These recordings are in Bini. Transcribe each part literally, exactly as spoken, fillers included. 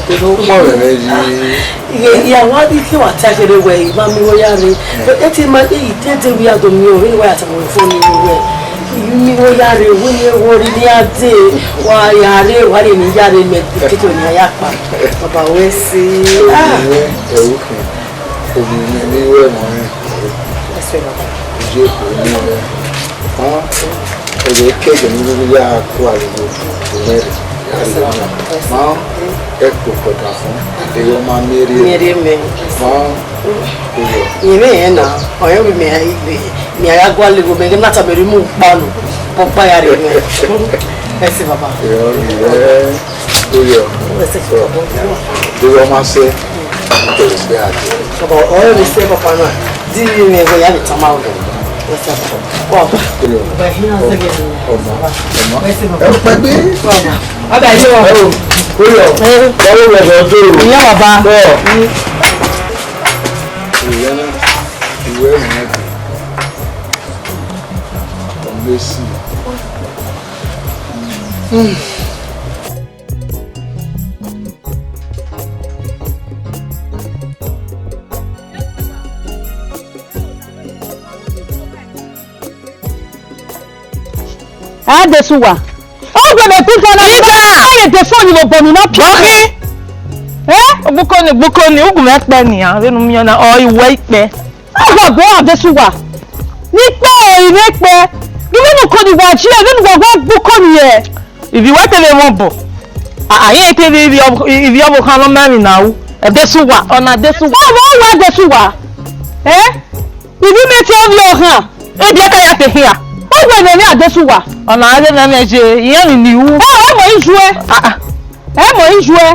Te ne u kpọnmwẹ mwẹ yi. Iye, iye, a wa di ke wa ta kherhe wẹ, I ma miẹn igho ya rre. But ete ma, I te de wẹ ya do miẹn ọmọ, vbene wa ya tama mwẹ fo ni wẹ. I miẹn igho ya rre, wẹ ne igho rre ne a de, wa ya rre, wa rre ne I ya rre, mẹ te to ne a ya kpa. Baba wẹ sẹ. Ah. Ẹwẹ, ẹwẹ kan. Ovbi mwẹ ne I ru ẹmwẹ ọnrẹn. Ẹse baba. Ogie kpo ne I ru ẹmwẹ. Ma, ẹghẹ kẹghẹ ne I ya ku aro vbe orhu mwẹ rre. Ma, ẹkpo kpọdafọn, ẹghẹ ọ ma miẹn rre. Miẹn rre mẹ. Ma, oyọ. Yẹn mwẹ rẹn na, ọyẹnmwẹ mẹ, mẹ a ya gualọ igho mẹ, na tama ẹre mu kpa unu, bọ kpa ya rre mẹ. Ẹse baba. Oyọ, oyọ. Ẹse baba. Oyọ ma sẹ. Ọ, ọ rẹ sẹ papa na. Di mi mẹ ẹghẹ ya vbe tama o. Ọ ba. Ọ ba. Ọ ba. Ẹ pẹgbe. Ọ ba. Ọ ba yo. Ẹ o. Ko yo. Ẹ o. Ẹ o, wẹ do. Iya baba. Bọ. Ìwé náà. Ìwé náà. Ọ lé sí. Adesuwa. Ọ gbẹmẹ kúkọ na. Ida. Ẹ ye de fọ ni mo bọ mi na. Bọ mi. Eh? Gbukọ ni, gbukọ ni, ugu mẹ kpẹ nian, vbene u miẹn na, ọ iwẹ ikpẹ. Ọgbọ Adesuwa. Ni kpẹ, ivbi ikpẹ. Ivbi ne u kọ ni wa ji, vbene u wa gbukọ ni ẹ. Ivbi wa te vbe mwẹ obọ. A, a, irẹn te vbe ivbi ọvbokhan ne ọ ma emwi na ru. Adesuwa, ọna Adesuwa. Ọ vbe wa Adesuwa. Eh? Ivbi mẹ te ovbi ọkhan. Ivbi ẹka ya te khian. Ọ wẹ vbe emwi Adesuwa. Ọna a ghe mwẹ mẹ je, iran ni ni ru. Ọ, ẹ mọ ijuẹ. A, a. Ẹ mọ ijuẹ.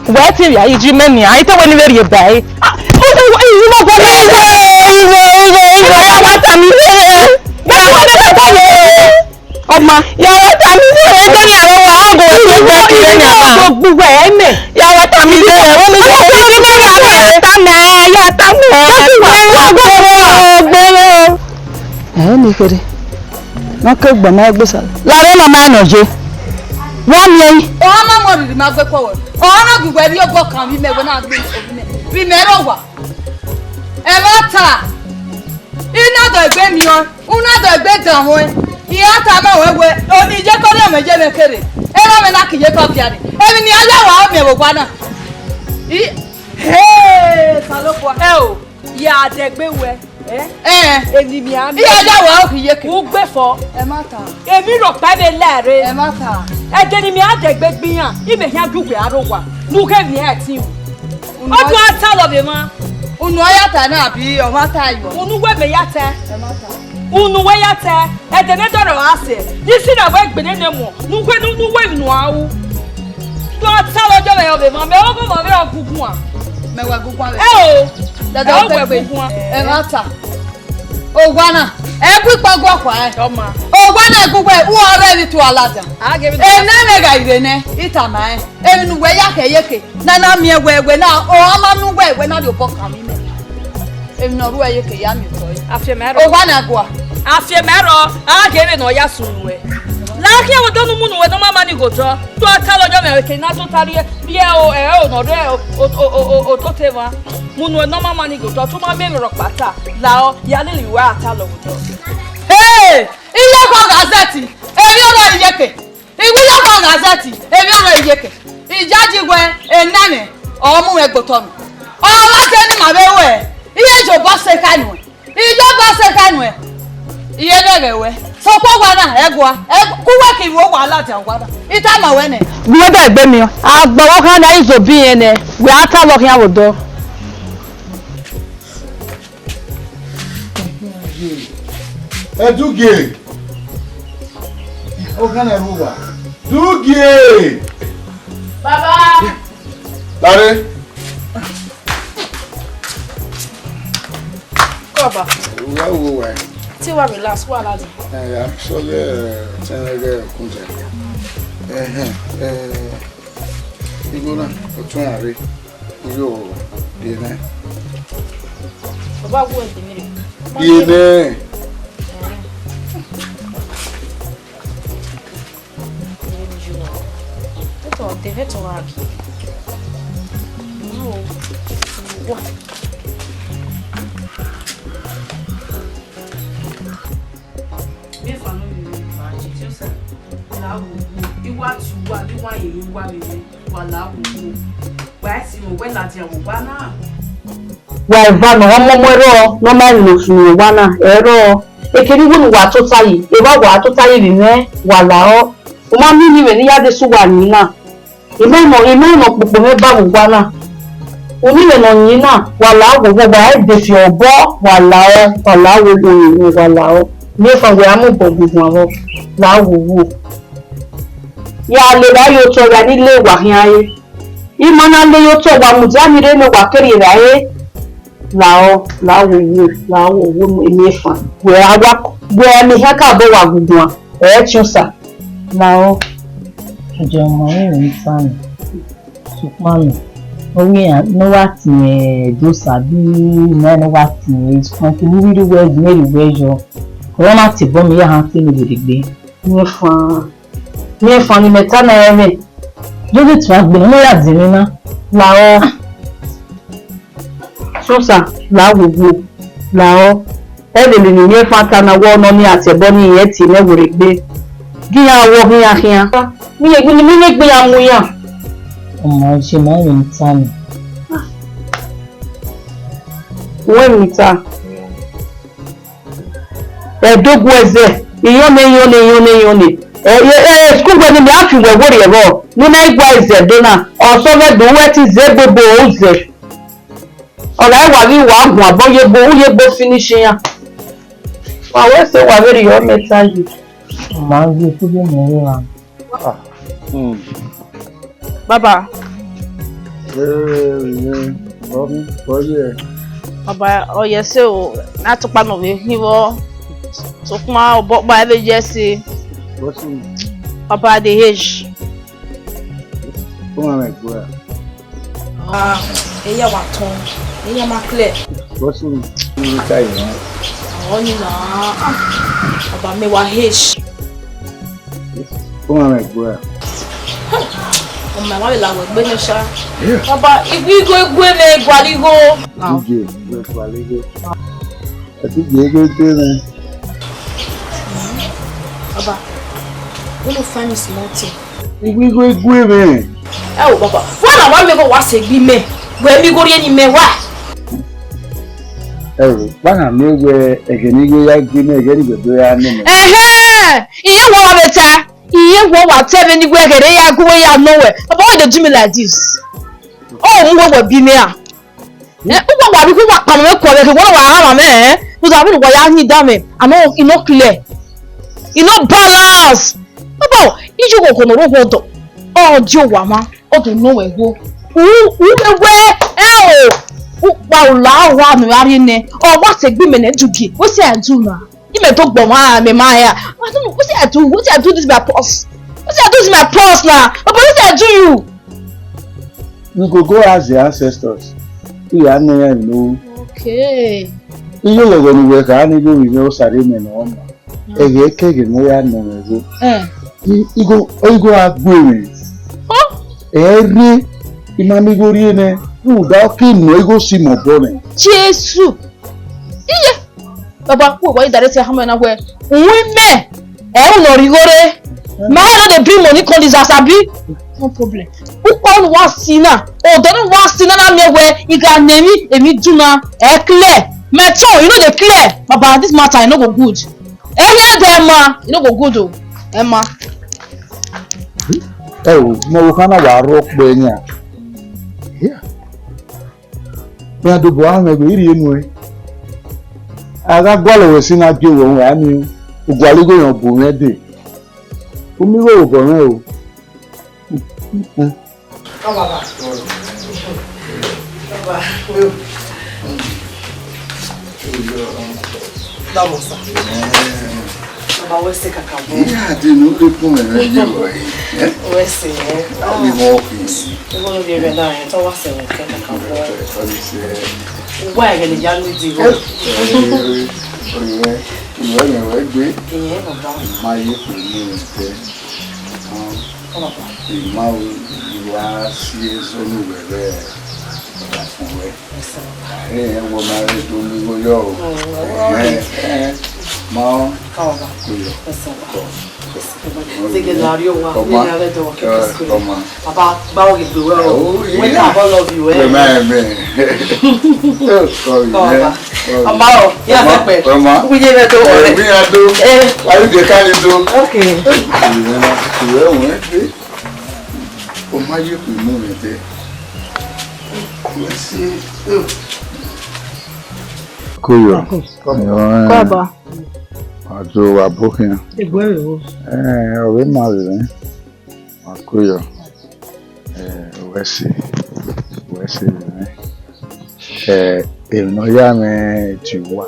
Wẹ te via iji mẹ nian, a i te wẹ ni vbe rhie ba ẹre. A, u, u, u, u, u, u, u, u, u, u, u, ya wa tama ivbi ẹre. Ya wa tama ivbi ẹre. Ọma. Ya wa tama ivbi ẹre, ẹgbẹ ni aro wa, a gọ, ẹgbẹ ni aro wa. Gbogbo ẹmẹ. Ya wa tama ivbi ẹre, wẹ ni ya wa tama, ya tama. Gbogbo. Ẹ ni kherhe. Nọ ke gbọmọ ẹgbẹ sẹ. Lare na ma nọ ye. Wa miẹn. Ọ ma mọ riri ma gbe kọ wẹ. Ọ na gbe wẹ ri obọ kan vbe mẹ wẹ na gbe obi mẹ. Vbe mẹ rọ wa. Ẹmwata. I na dọ egbe miẹn, u na dọ egbe dan họẹn. I ra tama ruẹ wẹ, o, I je kọ rhie mwẹ ye mwẹ kere. Erha mwẹ na ke iyeke ọviare. Emwi ne I ya wa miẹn vbe owa na. I, he, Osanobua. Ẹ o, ya dẹgbe wẹ. Ẹ? Ẹ. Emwi ne I ya wa ọ ke iyeke. U gbe fọ. Ẹmwata. Emwi rhọkpa vbe la ẹre. Ẹmwata. Ẹdẹ ne I miẹn a dẹgbe gbe iran, I mẹ khian gie uwẹ aro wa, ne u ghe miẹn ẹtin ru. Unu ọ tama vbe emwa. Unu ọ ya ta na abi ọ ma ta yọ? Unu wẹ mẹ ya ta. Unu wẹ ya ta. Ẹdẹ ne dọrọ ra sẹ, ne I si na wẹ gbe nene mu, ne u wẹ, ne u wẹ emwi ne u ra ru. Te ọ ta lọ jọ vbe emwa, mẹ ọghe ọmwa vbe ọguguan. Mẹ wẹ guguan vbe. Ẹ o. Dada, ẹ o wẹ guguan. Ẹ ma ta. Owa na, ẹ gu ikpọ gu ọkua ẹ. Ọma. Owa na gu wẹ, u ọrẹ vbe tu alada. A ghe vbe. Enẹ mẹ gha ire nẹ, I tama ẹ. Emwi ne uwẹ ya khẹ iyeke, na na miẹn wẹ, wẹ na, ọ ma nu wẹ, wẹ na rhie obọ kan mwẹ. Emwi ne ọ ru ẹre iyeke ya miẹn otọ ẹre. Afiẹmẹ rọ. Owa na gua. Afiẹmẹ rọ, a ghe vbe ne ọ ya sunu wẹ. La khian wẹ dọnu mu nu wẹ ne ọ ma ma ni gotọ. Tu a ta lọ jọ mẹ ke na tota rhie, rhie o, ẹ, o, nọ rhie o, o, o, o, o, otote mwa. Mu nu wẹ ne ọ ma ma ni gotọ, tu ma miẹn emwi rhọkpa ta. La ọ, ya lele wẹ a ta lọ gotọ. Hey! Iyeke gha zẹtin, emwi ọrọre iyeke. Iwu Iyeke gha zẹtin, emwi ọrọre iyeke. Ijaji wẹ, enẹmwẹ, ọ mu mwẹ gbe otọ mẹ. Ọ ma sẹ ne ima vbe ruẹ, iye ye obọ sẹ kha nuẹn. Iye obọ sẹ kha nuẹn. Iye vbe ẹghẹ ruẹ. Sokpan owa na, ẹ gua, ẹ gu-, ku uwẹ ke ivbi owa ladian owa na. I tama ruẹ nẹ. Gu wẹ da egbe miẹn, agbọvbokhan na i zobi irẹn nẹ, wẹ a ta vbe ọ khian vbe odọ. Ẹ Dugie. Ọ gha na ru wa. Dugie. Baba. Lare. Baba. Wa wo wa. Te wa relax, wa ladian. Eh, I'm sorry, eh, tẹnrẹ ghe kunjẹ. Eh, eh, eh, igho na, ọtẹn a rre. Yo, biẹ nẹ. Baba, wo ẹdẹ mi rre. Biẹ nẹ. Toto, Ẹghẹ tọ gha gie. Wa. Miẹn fan nọ vbe ru ma ye tie osa. La wo wo, I wa tie uwa, ne I wa ye ye uwa vbe mwẹ, wa la wo wo. Wa i si mwẹ wẹ ladian vbe owa na. Wa eva ne ọ mọmọ ẹrọ ne ọ ma lele otu ne owa na, ẹrọ. Ekeri iwu ne uwa tota yi, evba wa tota yi vbe mwẹ, wa la ọ. U ma miẹn ivbi mwẹ ne I ya de sẹ uwa ni na. Imẹ nọ, imẹ nọ kpokpo mwẹ ba vbe owa na. Unu mwẹ ne ọ yin na, wa la wo wo, wa i de fi obọ, wa la ọ, wa la wo wo ni, wa la ọ. Miẹn fan wẹ a mu obọ guguan vbọ, la wo wo. Ya lele a ye otọ, ya ni le wa khian re. I ma na le ye otọ, wa mudia ni rre ne wa kere evbare. La ọ, la wo wo, la wo wo, miẹn fan. Wẹ a wa, wẹ a miẹn khian ka bọ wa guguan, ẹ tiọnsa. La ọ. Ọjọ ọmọ rẹ rre sani, sokpan mẹ, ọ ghi iran ne ọ wa tie Ẹdosa, bi iran ne ọ wa tie sokpan, ke ne I rhirhi wẹ, ne I rhirhi wẹ yọ, ọ ma tie obọ mẹ, ya han te ne werriegbe. Miẹn fan, miẹn fan ne imẹ ta na ẹmwẹ. Joseph wa gbe ne ọ ya die emwi na. La ọ. Sọsa, la wo wo, la ọ. Ẹ lele ne imẹ fan ta na wẹ ọ nọ ne iran tie obọ ne irẹn tie mẹ werriegbe. Gie iran wọ khian khian. Miẹn egbe, miẹn egbe iran mu iran. Ọmọ, ọ jẹ ma vbe ne I ta nẹ. Wẹ ne I ta. Ẹdogu ẹzẹ, iyọnna, iyọnna, iyọnna, iyọnna. Ẹ, ẹ, ẹ, school wẹ ne mẹ a fi wẹ werriẹ vbọ, ne I ma i gua ẹzẹ do na, ọ sẹ ọvbẹ do, uwẹ te zẹ gbogbo, u zẹ. Ọ gha wa ghi wa guan obọ ye ebo, u ye ebo finish iran. Wa wẹ sẹ wa vberriọ mẹ ta yi. Ma ye, to be mẹ ra. Ah, hmm. Baba. Eh, yeah. Bobby, oh yeah. Baba, ọ ye sẹ o, na tọkpa nọ vbe hin vbọ. Sokpan obọ ọkpa ẹvbo ye sẹ. What's in? Baba, the age. Come on, my boy. Ah, eya wa tọn, eya ma clear. What's in? You tell you, huh? Ọ ni na, ah, baba, mẹ wa age. Come on, my boy. Ọmọ wa lè la wẹ gbé ní ṣá. Yeah. Baba, igbó igbó igbó ní ìgbàlígbó. Ìgbé, ìgbé ìgbàlígbó. Ẹ ti gbé igbó igbó rẹ. Baba, you no find me small thing. Igbó igbó igbó rẹ. Ẹ wo baba, wọ́n náà wá mi kó wá ṣe gbí mẹ́, wẹ́ẹ́ mi kó rí ẹni mẹ́ wá. Ẹ wo, báyà mi wẹ ẹ̀gẹ̀ ní igbó yá gbé mẹ́, ẹ̀gẹ̀ ní gbẹ̀gbẹ́ yá nù mẹ́. Ẹ̀hẹ́n, ìyẹn wọ́n wá bẹ ta. Iye wọ wa tẹ vbe ni wẹ ghe rre ya gu wẹ ya nọ wẹ. Baba, why you dey do me like this? Oh, mu wẹ wẹ bi mẹ a? Eh, uwa wa bi ku wa kpama mẹ kuọ vbe ke wọ wa ra ma mẹ, eh? Uza bi wa ya ni da mẹ. I no, e no clear. E no balance. Baba, iju ko ko no ro wọ dọ. Ọ di owa ma, ọ do nọ wẹ wo. U, u wẹ wẹ, eh o. U pa u la wa nu ari nẹ. Ọ wa te gbe mẹ nẹ du gie. Wetin I do na? He may talk, but why am I here? I don't know. Wetin I do? Wetin I do this my purse? Wetin I do this my purse now? But wetin I do you? We go go ask the ancestors. We are near no. Okay. Iyo lọghọ ni wẹ ka ni go ri ne o sare mẹ nọ ma. Ẹghẹ kẹghẹ ne ọ ya nọ mẹ go. Eh. I, I go, I go agbe mẹ. Huh? Ẹ rre, I ma mi go rie nẹ. U da ke nọ, I go si mẹ obọ nẹ. Jesu. Iye. Baba, we wa direct ya hamwe na wẹ. Uwu mẹ. Ẹ u nọ rhie igho rre. My head no dey bring money come this house, abi? No problem. Ukpo unu wa si na. Odọ unu wa si na na miẹn wẹ I gha ne emwi, emwi du na. Ẹ clear. My tongue, e no dey clear. Baba, this matter, e no go good. Ẹ hia dẹ ma, e no go good o. Ẹ ma. Ẹ o, mẹ wo khana wa rọ kpẹ yan. Yeah. Iran dobọ a mwẹ wẹ, I rhie nuẹn. A gha gualọ wẹ si na gie owẹ, a ni ugualigho yan bu mwẹ dee. U miẹn igho vbe obọ mwẹ o. Baba. Baba. Baba, sir. Baba, wẹ sẹ kakabọ. Iya, de no le kun mẹ ye wẹ. Wẹ sẹ, eh? Ni mo office. Ebo no de rẹ na, eh, to wa sẹ wẹ kakabọ. Wa ẹghẹ ne ya lu di go. Ìwọ ni wẹ gbé. Ìyẹn baba. Ma ye kò ní ìfẹ́. I ma ru, I wa si eso ne uwẹ vbe ọfumwẹ. Ẹhẹn, wẹ ma rre do ni igho yọ o. Ẹhẹn, ẹhẹn, ma ọ. Kọ. Kọ. Ọma. Baba, gba oge gbe wẹ o. Oh, yeah. Wake up, all of you, eh? Amen. Oh, sorry, man. Sorry. Ọma o, ya fẹ pẹ. Ọma. Uye rẹ do wọlé. Eh, mi ra do. Eh. Why you dey carry do? Okay. Eh, ìwé wọn, ìwé wọn, eh. Ọma yẹ kò mú mi dé. Let's see. Koyo. Kọ ba. Ajo wa bo khian. Egbe rẹ o. Eh, ọ vbe ma vbe mwẹ. Wa koyo. Eh, wẹ se, wẹ se vbe mwẹ. Eh, emwi ne ọ ya mwẹ tie uwa.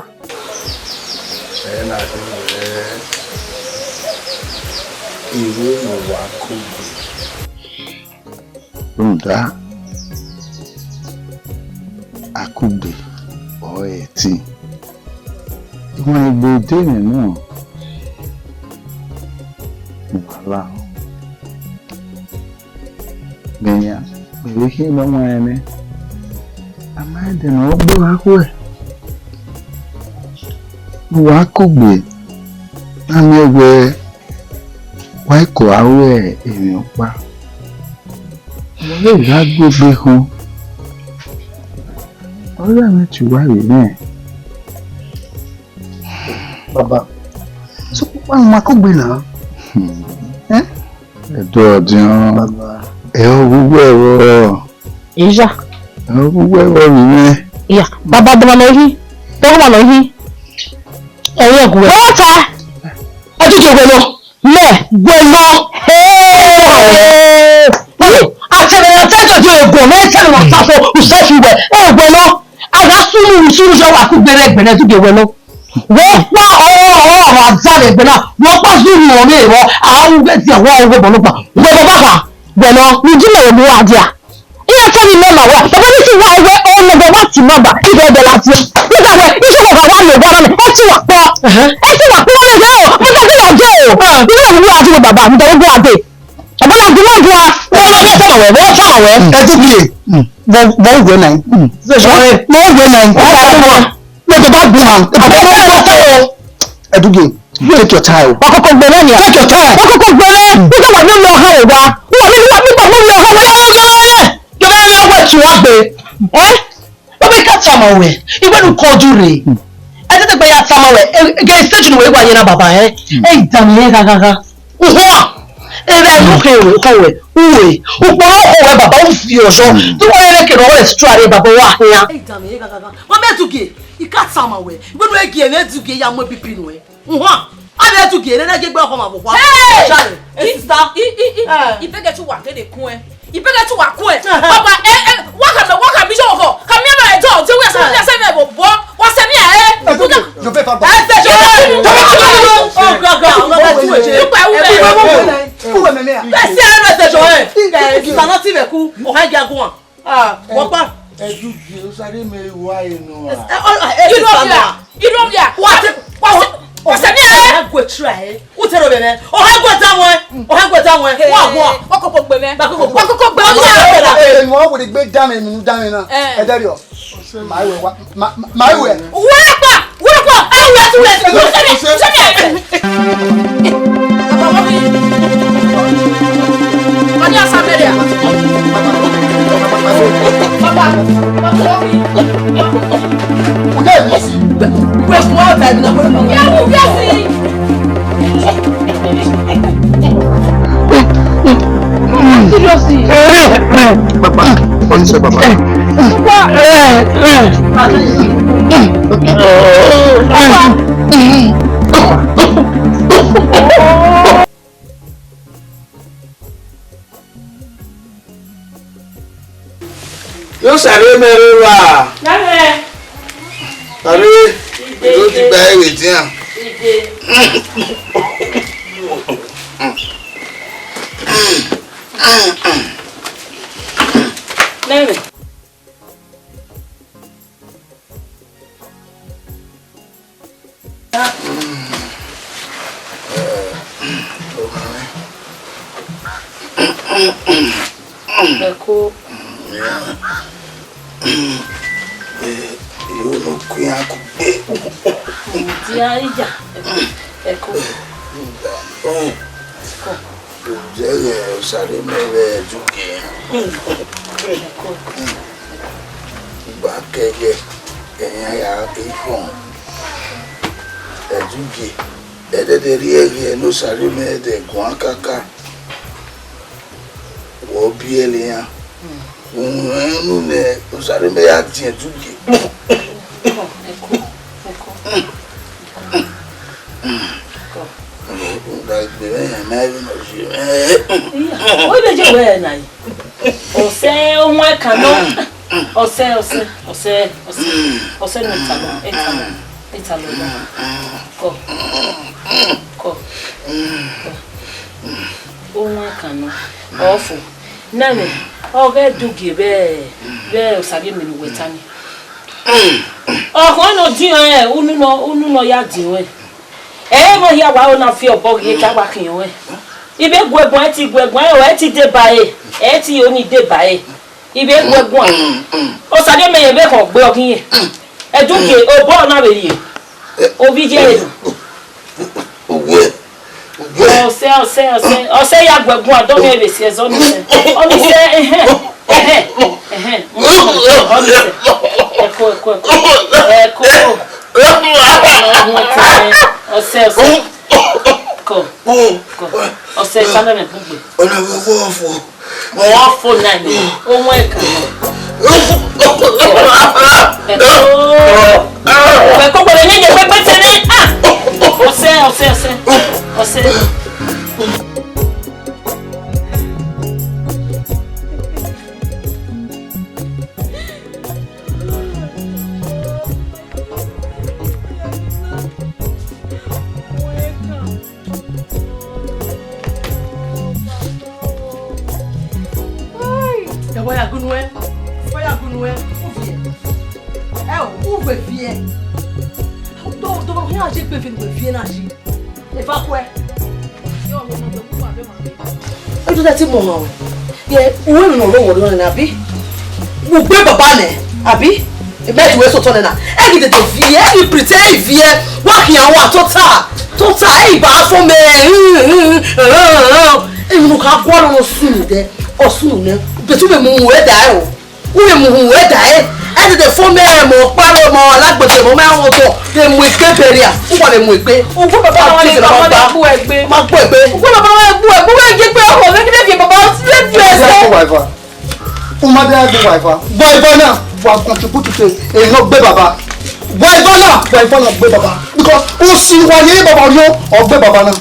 Ẹ na sẹ wẹ, iro ne uwa kugbe. Rhunmwuda, akugbe ọre ẹtin. Iwannegbe de mwẹ nọ, uwa la. Mẹ yan, mẹ vbe khian ne ọ wanrẹn nẹ. A ma rẹn ẹdẹ ne ọ gbe uwa khuẹ. Ne uwa kugbe, na miẹn wẹẹ, wa i ko aro emwi ọkpa. Wa vbe gha gu egbe khọn. Ọ gha mwẹ tie uwa vbe nẹ. Baba, sokpan ma kugbe na. Hmm. Eh? Ẹdẹ ọdiọn. Baba. Ẹ ọ wu wẹ vbọ. Iya. Ẹ ọ wu wẹ vbọ vbe mwẹ. Iya. Baba, dọmọ nọ hi. Dọmọ nọ hi. Ẹ yẹ gu wẹ. Ọ ta. Ẹ ti jẹ wẹ nọ. Mẹ, wẹ nọ. Hey! Atẹmẹ na ta jọjọ eguọ, mẹ tẹmẹ na ta fo, usẹ fi wẹ. Ẹ wẹ nọ. A gha sunu, sunu jọ wa kugbe vbe ẹgbẹe ne dugbe wẹ nọ. Wẹ kpa ọrọre, ọrọre wa da vbe ẹgbẹe na. Wẹ kpa zuru ọmọ vbọ, a ru vbe dia wa owo bọ nọkpa. Wẹ baba kha, wẹ nọ. Ni ji mẹ wẹ mu wa dia. Iran tell me mẹ ma wẹ, baba ni ti wa wẹ, ọ nọ bọ wa ti ma ba, ibe ẹdẹ la tie. Nígbà wẹ, iṣẹ́ kọ̀ọ̀kan wa lè wá lọ́nà, ẹ ti wà pọ̀. Ẹhẹ́. Ẹ ti wà pọ̀ lọ́nà ìyá o, mo tọ́ sí ìyá jẹ́ o. Ah. Ilé ìwé wa ti wọ bàbá, mo tọ́ gbọ́ adé. Ọ̀gbọ́n náà dúró dúró, wọ́n lọ bọ́ sọ̀rọ̀ wẹ̀, wọ́n sọ̀rọ̀ wẹ̀. Ẹ tó bìí, wọ́n wẹ̀ náà. Wọ́n wẹ̀ náà. Wọ́n wẹ̀ náà. Mo tọ́ bá gbọ́ wa. Mo tọ́ bá gbọ́ wa. Ẹ dúgbò. Take your time. Wa koko gbe rẹ nia. Take your time. Wa koko gbe rẹ. Nígbà wà nínú ọha rẹ wa. Wà nínú wa nígbà mú mi ọha wa. Kí ló ń wá tí wọ́n gbé? Ẹ́? Wọ́n bí ká tàmà wẹ̀. Ìwé nu kọjú rè. Ẹ tẹ́tẹ́ pé ya tàmà wẹ̀. Ẹ gẹ stage nu wẹ̀ wà yẹn na bàbá ẹ. Ẹ ìdààmú yẹn gágágá. Uhua. Ẹ bẹ ẹnu kẹ wẹ̀ kọ wẹ̀. Uwe. Ukpọ̀rọ̀ kọ wẹ̀ bàbá ó fi ọ̀ṣọ́. Tí wọ́n yẹ kẹ̀rọ wẹ̀ sùtúrà rẹ bàbá wa hìá. Ẹ ìdààmú yẹn gágágá. Wọ́n bẹ dùgẹ̀. Ìka tàmà wẹ̀. Ìwé nu ẹ gẹ ẹ dùgẹ̀ ya mọ B P nu ẹ. Uhua. A bẹ tu gere na je gbe ọkọ ma bo kwa. Hey! Share. Eh, sister. I, i, i, Eh. I beg you to work, they kun eh. I beg you to work, kun eh. Uh-huh. Papa, eh, eh, work am, work am, mission work. Come here, my dog. Say we are seven, seven, bo, bo. What's the me, eh? Eh, don't, don't, don't, don't, Eh, say, don't, don't, don't, don't, don't, don't. Oh, God, God, God, God, God, God. You buy who, eh? Who, who, who, who, who, who, who, who, who, who, who, Let's see, let's see, eh. Eh, sister, not even cool. Oh, hi, Jaguar. Ah, wọ́pá. Ẹ dúdú, ó sáré mi wá inú wa. Ẹ, ọ, ẹ, ẹ, Irọ́ bíà, irọ́ bíà. Wà á ti, wà á ti, wà á ti ní ẹ. Ọ̀hẹ́ gwe tura ẹ. Ó tẹ̀rọ bẹ̀rẹ̀. Ọ̀hẹ́ gwe dáwọn ẹ. Ọ̀hẹ́ gwe dáwọn ẹ. Wà á wà. Wà á kọ́kọ́ gbé mẹ́. Wà á kọ́kọ́ gbé. Wà á kọ́kọ́ gbé. Wà á kọ́kọ́ gbé. Ẹ, ẹ, wọ́n wò lè gbé dá mi, mi dá mi náà. Ẹ. Ẹ dẹ́rì ọ. Màá wẹ̀ wá. Màá, màá wẹ̀. Wúrẹ́ pọ̀. Wúrẹ́ pọ̀. Ẹ wẹ̀ ẹ ti wẹ̀ ẹ ti wẹ̀ ẹ ti wẹ̀. Papa, what is it, Papa? Yo sare mẹ rre wa. Dame. Sare. Ide, ide. Yo ti gba ere dian. Ide. Nene. Ẹko. Ẹ, ẹ, ẹ, unu ku iran kugbe. Dia iya. Ẹko. Ẹko. Zẹghẹ Osaremẹ vbe Ẹdugie. Ẹko. Gba kẹghẹ, ẹyan ya ikhọn. Ẹdugie, ẹdẹdẹ rhie ẹghẹ ne Osaremẹ ẹdẹ guan kaka. Wọ biẹlẹ iran. Uhunmwu ne Osaremẹ ya diẹn Ẹdugie. Ẹko, ẹko. Ẹko. Ọghe gbe mwẹ iran ma vbe nọ ye mwẹ. Iya, wẹ vbe je wẹ na yi. Ọsẹ, ohun ẹkan nọ. Ọsẹ, ọsẹ, ọsẹ, ọsẹ, ọsẹ ne ọ ta nọ, ẹ ta nọ, ẹ ta nọ. Kọ, kọ, kọ. Ohun ẹkan nọ. Ọfo. Nene, ọghe Ẹdugie vbe, vbe Osaremẹ ne uwẹ ta ni. Ọkhọ nọ diọn ẹ, unu nọ, unu nọ ya diọn ẹ. Ẹ mọ hia wa na fi ọbọ ghi ka wa khian ẹ. Ibe guẹguan ẹ ti guẹguan ẹ, ẹ ti deba ẹ, ẹ ti oni deba ẹ. Ibe guẹguan. Osaremẹ yẹn vbe khọ gbe ọghi yẹn. Ẹdugie, obọ na vbe rhie. Ovbi ye. Uwe. Ọsẹ, ọsẹ, ọsẹ, ọsẹ ya guẹguan, dọmẹ vbe si ẹzọ ni sẹ. Ọ ni sẹ, ẹhẹn, ẹhẹn, ẹhẹn. Ọ ni sẹ. Ẹko, ẹko, ẹko. Ẹko. Ọsẹ, ọsẹ. Kọ, kọ. Ọsẹ, ifanẹ mẹ bugbe. Ọna vbe wọ ọfọ. Wọ ọfọ na ni. Ohun ẹkan. Ẹko. Ẹko gbọdọ yẹn yẹ pẹpẹ tẹnẹ. Ah! Ọsẹ, ọsẹ, ọsẹ. Ọsẹ. Ẹ wa ya gunu ẹ, wa ya gunu ẹ, u viẹ. Ẹ o, u vbe viẹ. Do, do, khian je gbe vbe ne u vbe viẹ na yi. Eva kuẹ. Edu da ti mọ ọmwa wẹ. Ye, uwẹ nọ rọ wọ nọ na bi? Ugbe baba nẹ, abi? Mẹ ti wẹ sotọ nẹ na. Ẹ ghi tete viẹ, ẹ ghi pretend viẹ. Wa khian wa tota. Tota, ẹ ghi ba fo mẹ. Emwi ne u kha gualọ ne ọ sunu dẹ, ọ sunu nẹ. Bẹtu mẹ mu ẹ da ẹ o. U vbe mu uhunmwu ẹdẹ ẹre, ẹ tete fo mẹ mẹ ọkpa vbe mẹ ọlagbeje mẹ, ọ ma rẹn odọ vbe mu egbe bẹrriẹ, u wa vbe mu egbe. Ugbẹn baba wa gbe ẹgbe. Ma gbe ẹgbe. Ugbẹn baba wa gbe ẹgbe, u vbe gbe ọhọ vbe gide viẹ baba, u si vbe viẹ ẹsẹ. U ma da gbe wa eva. Wa eva na, wa contribute to emwi ne ọ gbe baba. Wa eva na, wa eva na gbe baba. Because u si wa ye baba ọriọn, ọ gbe baba na.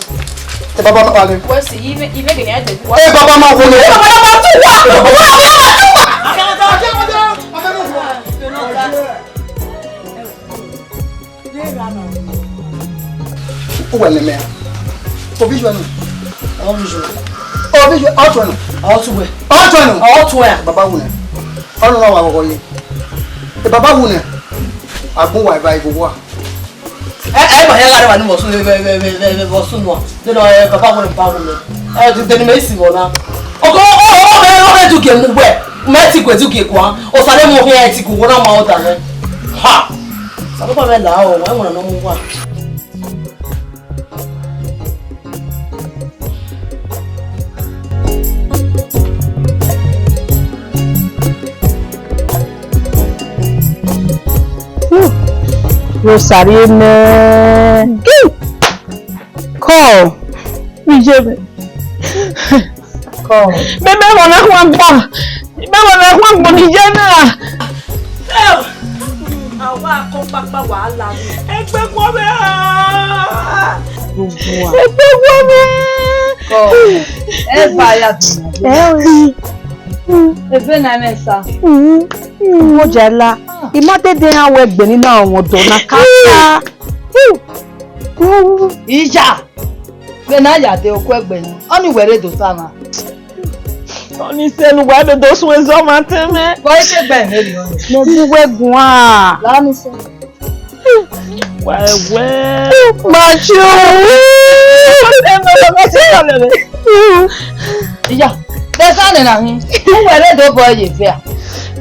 E baba ma vale. Wẹ si, i vbe, i vbe gele a dẹ. E baba ma vale. E baba ma tu wa. E baba ma tu wa. Uwẹ ne mẹ. Ovbi yuẹ nọ. Ovbi yuẹ. Ovbi yuẹ, ọ tuẹ nọ. Ọ tuẹ. Ọ tuẹ nọ. Ọ tuẹ. Baba wu nẹ. Ọ nọ na wa ghọghọ ye. E baba wu nẹ. Agbọn wa eva igho wa. Ẹ, ẹ, ma hia gha rẹn wa ne vbọ sunu, vbọ sunu a. De nọ, ẹ, baba wẹ, baba wẹ. Ẹ, de, de ne mẹ isi vbọ na. Ọgọ, ọ, ọ, ọ, mẹ, ọ, mẹ Ẹdugie mu wẹ. Mẹ ti gu Ẹdugie guan. Osaremẹ khian ti gu wẹ na ma ọda mwẹ. Ha! Osanobua mwẹ la o, wa ẹmwẹ na nọ mu wa. Rosarie mẹ. Kọ, iye mẹ. Kọ. Mẹ, mẹ ghọna khuan gbọn. Mẹ ghọna khuan gbọn ni iye na. Awa akọ kpakpa wàhálà ni. Egbe guọmẹ. Egbe guọmẹ. Kọ. Ẹ ba ya dùn. Ẹ o. Ebe na mẹ sa. Wo jala. I ma dede iran wẹ egbe ni na ọmwa ọdọ na kaka. Iya. Vbene a ya de okuẹgbẹ ni, ọnii wẹ rre do ta mwa. Ọnii sẹ ne uwa do do suẹn zẹ ọmwa tẹn mwẹ. Vbe ọ i te gbe ẹmwẹ rriọ nẹ? Mẹ gu wẹ guan. La ọnii sẹ. Wa ẹwẹ. Ma chi o. Iya. Tesa nẹ na hin. Uwẹ re do bọ ye via.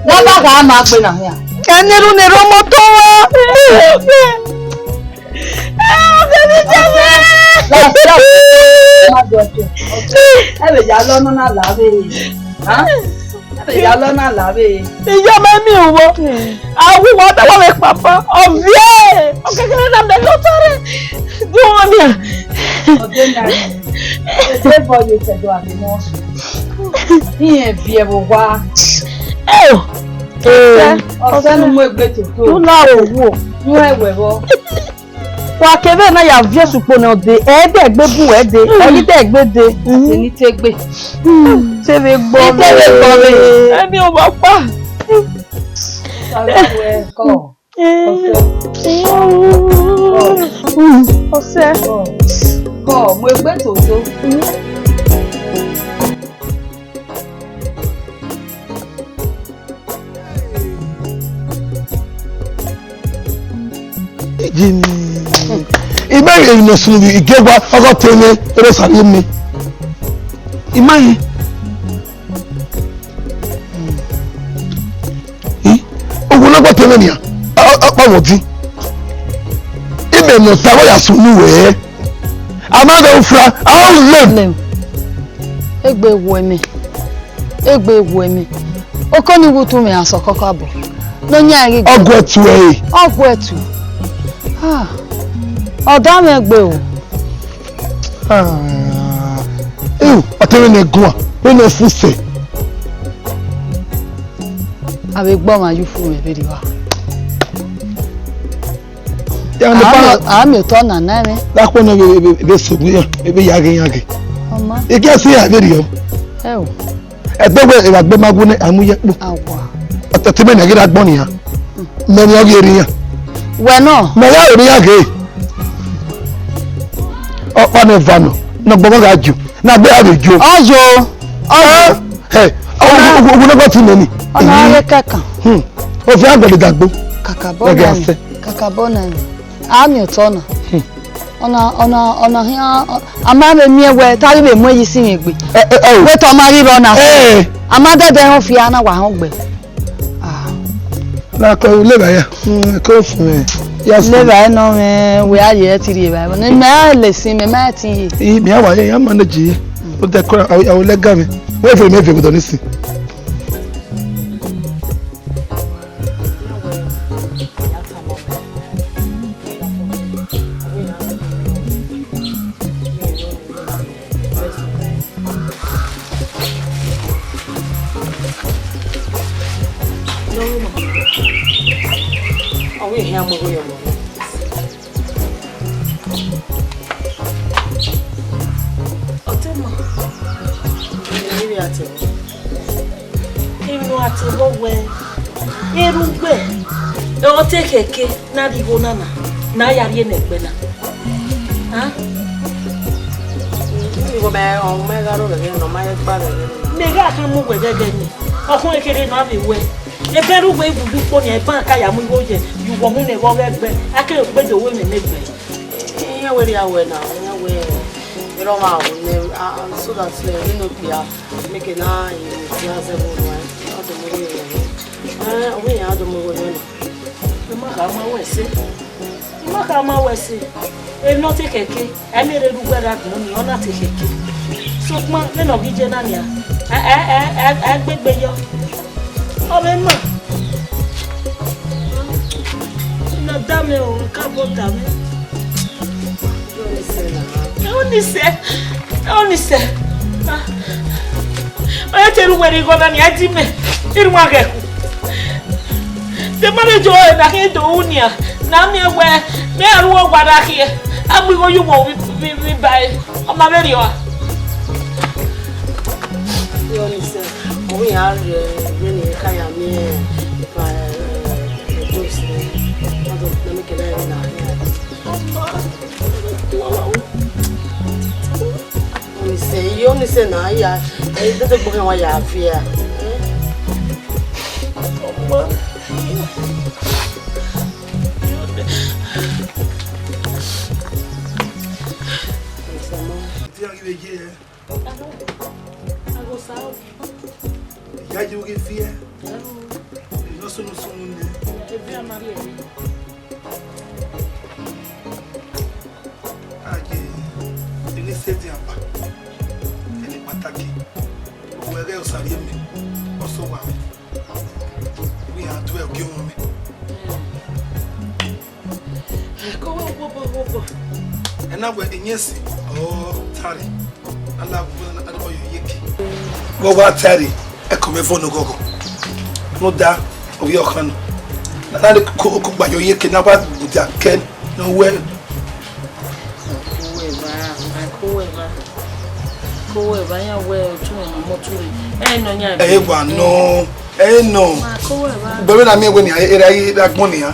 Na ba kha ma gbe na hin. Ẹni ru ne rọmọ tọ wa. Ẹ vbe ya lọ nọ na la vbe. Ha? Ẹ vbe ya lọ na la vbe. Iye ọmọ mi uwo. Awu wa da wa vbe kpapa. Ọviẹ. Ọkẹkẹrẹ na mẹ lọ tọrẹ. Duo nia. Ọdẹ na. Ẹdẹ bọ ye tẹdo abimọ. Iye viẹ vbe owa. Eo. Ọsẹ, ọsẹ nu mu egbe toto. Tu na owo. Nu ẹwẹ vbọ. Wa kevbe na ya viẹ sukpo ne ọ dee, ẹ i dẹ egbe bu ẹ dee, ẹ i dẹ egbe dee. Eni te gbe. Te vbe gbọ. Te vbe gbọ vbe. Ẹni ọ ma kpa. Ọsẹ. Ọsẹ. Kọ, mu egbe toto. Jimmy. Ima ye emwi ne ọ sunu vbe igiẹgua ọghe ọtẹn mwẹ, ero sari eme. Ima ye. I, owo na gba tẹn mwẹ nian, ọ, ọ, ọ kpa mwẹ ọdin. Imẹ ne ọ ta vbe ọ ya sunu wẹ. A ma ghẹ ufra, a u lem. Lem. Egbe wo ẹmẹ. Egbe wo ẹmẹ. Oko ni wutu mwẹ asọ kọkọ abọ. No nya ghi gbe. Ọgua ẹtu ẹre. Ọgua ẹtu. Ah. Ọ da mwẹ egbe o. Ah. Ew, ọtẹn mwẹ ne guan, vbene ọ fu sẹ. A vbe gbe ọmwa ye ufu mwẹ vberriọ a. Ya ne a pa miẹn, a miẹn otọ na na ẹmwẹ. Gha khuẹ nọ vbe, vbe, vbe sẹ egbe iran, vbe ya ghe iran ghe. Ọ ma. I guess iran vberriọ. Ẹ o. Ẹdẹ wẹ evba gbe ma wu nẹ a mu ye kpo. Awa. Ọtẹn mwẹ ne ghi ra gbọn nian. Mẹ ne ọ ghi rri iran. Wẹ nọ. Mẹ ya rri iran ghe. Ọkpa ne va nọ, ne ọgbọ gha ju, ne a gbe a vbe ju. Ọ yo. Ọ yo. Ẹ, ẹ, ogun ne gba tu nẹ ni. Ọ na ghe kẹkan. Hmm. Ofi agbẹdẹ dagbo. Kakabọ na. Ẹgẹ afẹ. Kakabọ na. A miẹn otọ na. Hmm. Ọna, ọna, ọna khian, a ma vbe miẹn wẹ, te a ghi vbe mu ẹyi si mwẹ egbe. Ẹ, ẹ, ẹ o. Wẹ te ọ ma ghi rrọọ na. Ẹ. A ma dẹdẹ họn fia na wa họn gbe. Ah. Na kọ leva ya. Hmm, ko fun ẹ. Ya fun. Leva ẹ nọ mwẹ, wẹ a ye ẹ ti rri evba. Ne mẹ a lẹ sin, mẹ ma ti ye. I, mẹ a wa ye, ya manage ye. O de kọ, a, a o lẹ ga mwẹ. Wẹ fẹ mẹ fẹ ko dọ ni sin. Ọ wẹ ehian mu igho ye ọmọ. Ọtẹn ma, emwi ne a te vbọ wẹ, erha ugbẹ, ọ te khẹke ne a rhie igho na na, ne a ya rhie ne ẹgbẹ na. A? Igho mẹ, ọ mẹ gha rrọọ vbe ẹghẹ nọ, ọ ma he gba vbe ẹghẹ nọ. Mẹ gha khan mu wẹ ghẹghẹ ni, ọkhọn kherhe nọ a vbe wẹ. Ebe erha ugbẹ igudu kpo nia, eban ka ya mu igho ye, ye uwọ hu ne vbe ọghe ẹgbẹ, a kegbe do wẹ emwi ne egbe. Iran wẹ rhia wẹ na, iran wẹ erha ọmwa ru nẹ, a, a, so that, eh, nene okpia, make na, eh, dia zẹ vbe oruẹn, a do mu igho ye. Eh, ọ wẹ iran do mu igho ye na. I ma kha ma wẹ ẹse. I ma kha ma wẹ ẹse. Emwi ne ọ te khẹke, ẹ i miẹn erha ugbẹ ra gbọn ni, ọ na te khẹke. Sokpan, vbene ọ ghi ye na nia, ẹ, ẹ, ẹ, ẹ, ẹ gbegbe yọ. Ọ vbe ma. Na da mẹ o, ka bọ da mẹ. Ẹ o ni sẹ, ẹ o ni sẹ. Ah. Ọ ye te ru wẹ rre igho na nia, ẹ di mẹ. Irun a ghẹ ku. De ma rre jo ẹre na khian do ru nian. Na miẹn wẹ, mẹ a ru owa na khian. A mu igho ye uwọ vbe, vbe, vbe ba ẹre. Ọ ma vberriọ a? Ẹ o ni sẹ, ọ wẹ iran rhie vbene ka ya miẹn, eh, eh, Joyce nẹ, ọ do na mẹ kẹlẹ na ya. Ọ ni sẹ, ẹ o ni sẹ na ya, ẹ i dede gbe wa ya viẹ a. Dia ghi vbe ye. I go, I go sa. Ẹyu ghi viẹ. Ẹ sunu sunu nẹ. Aye, eni sẹtin aba, eni kpataki, uwẹ ghẹ Osariemẹ, ọsẹ owa mwẹ, wẹ iran do ẹre ogie ọmọ mwẹ. Ko wẹ obọ, obọ, obọ. Ẹ na wẹ iyẹn si ọ tare, a la vbe na, na, ọ yọ iyeke. Vbe ọ wa tare, ẹko mwẹ vọ ne oghọghọ. Rhunmwuda, ovbi ọkhan nọ. Na, na ko, ko gba yọ iyeke, na wa mudia kẹ ne ọ wẹ. Ko wẹ ba, ko wẹ ba. Ko wẹ ba, iran wẹ otu mwẹ ne ọ mu otu rre. Ẹ nọ yan. Ẹ wa nọ. Ẹ nọ. Ma ko wẹ ba. Bẹbẹ na miẹn wẹ nian, erha i ra gbọn nian.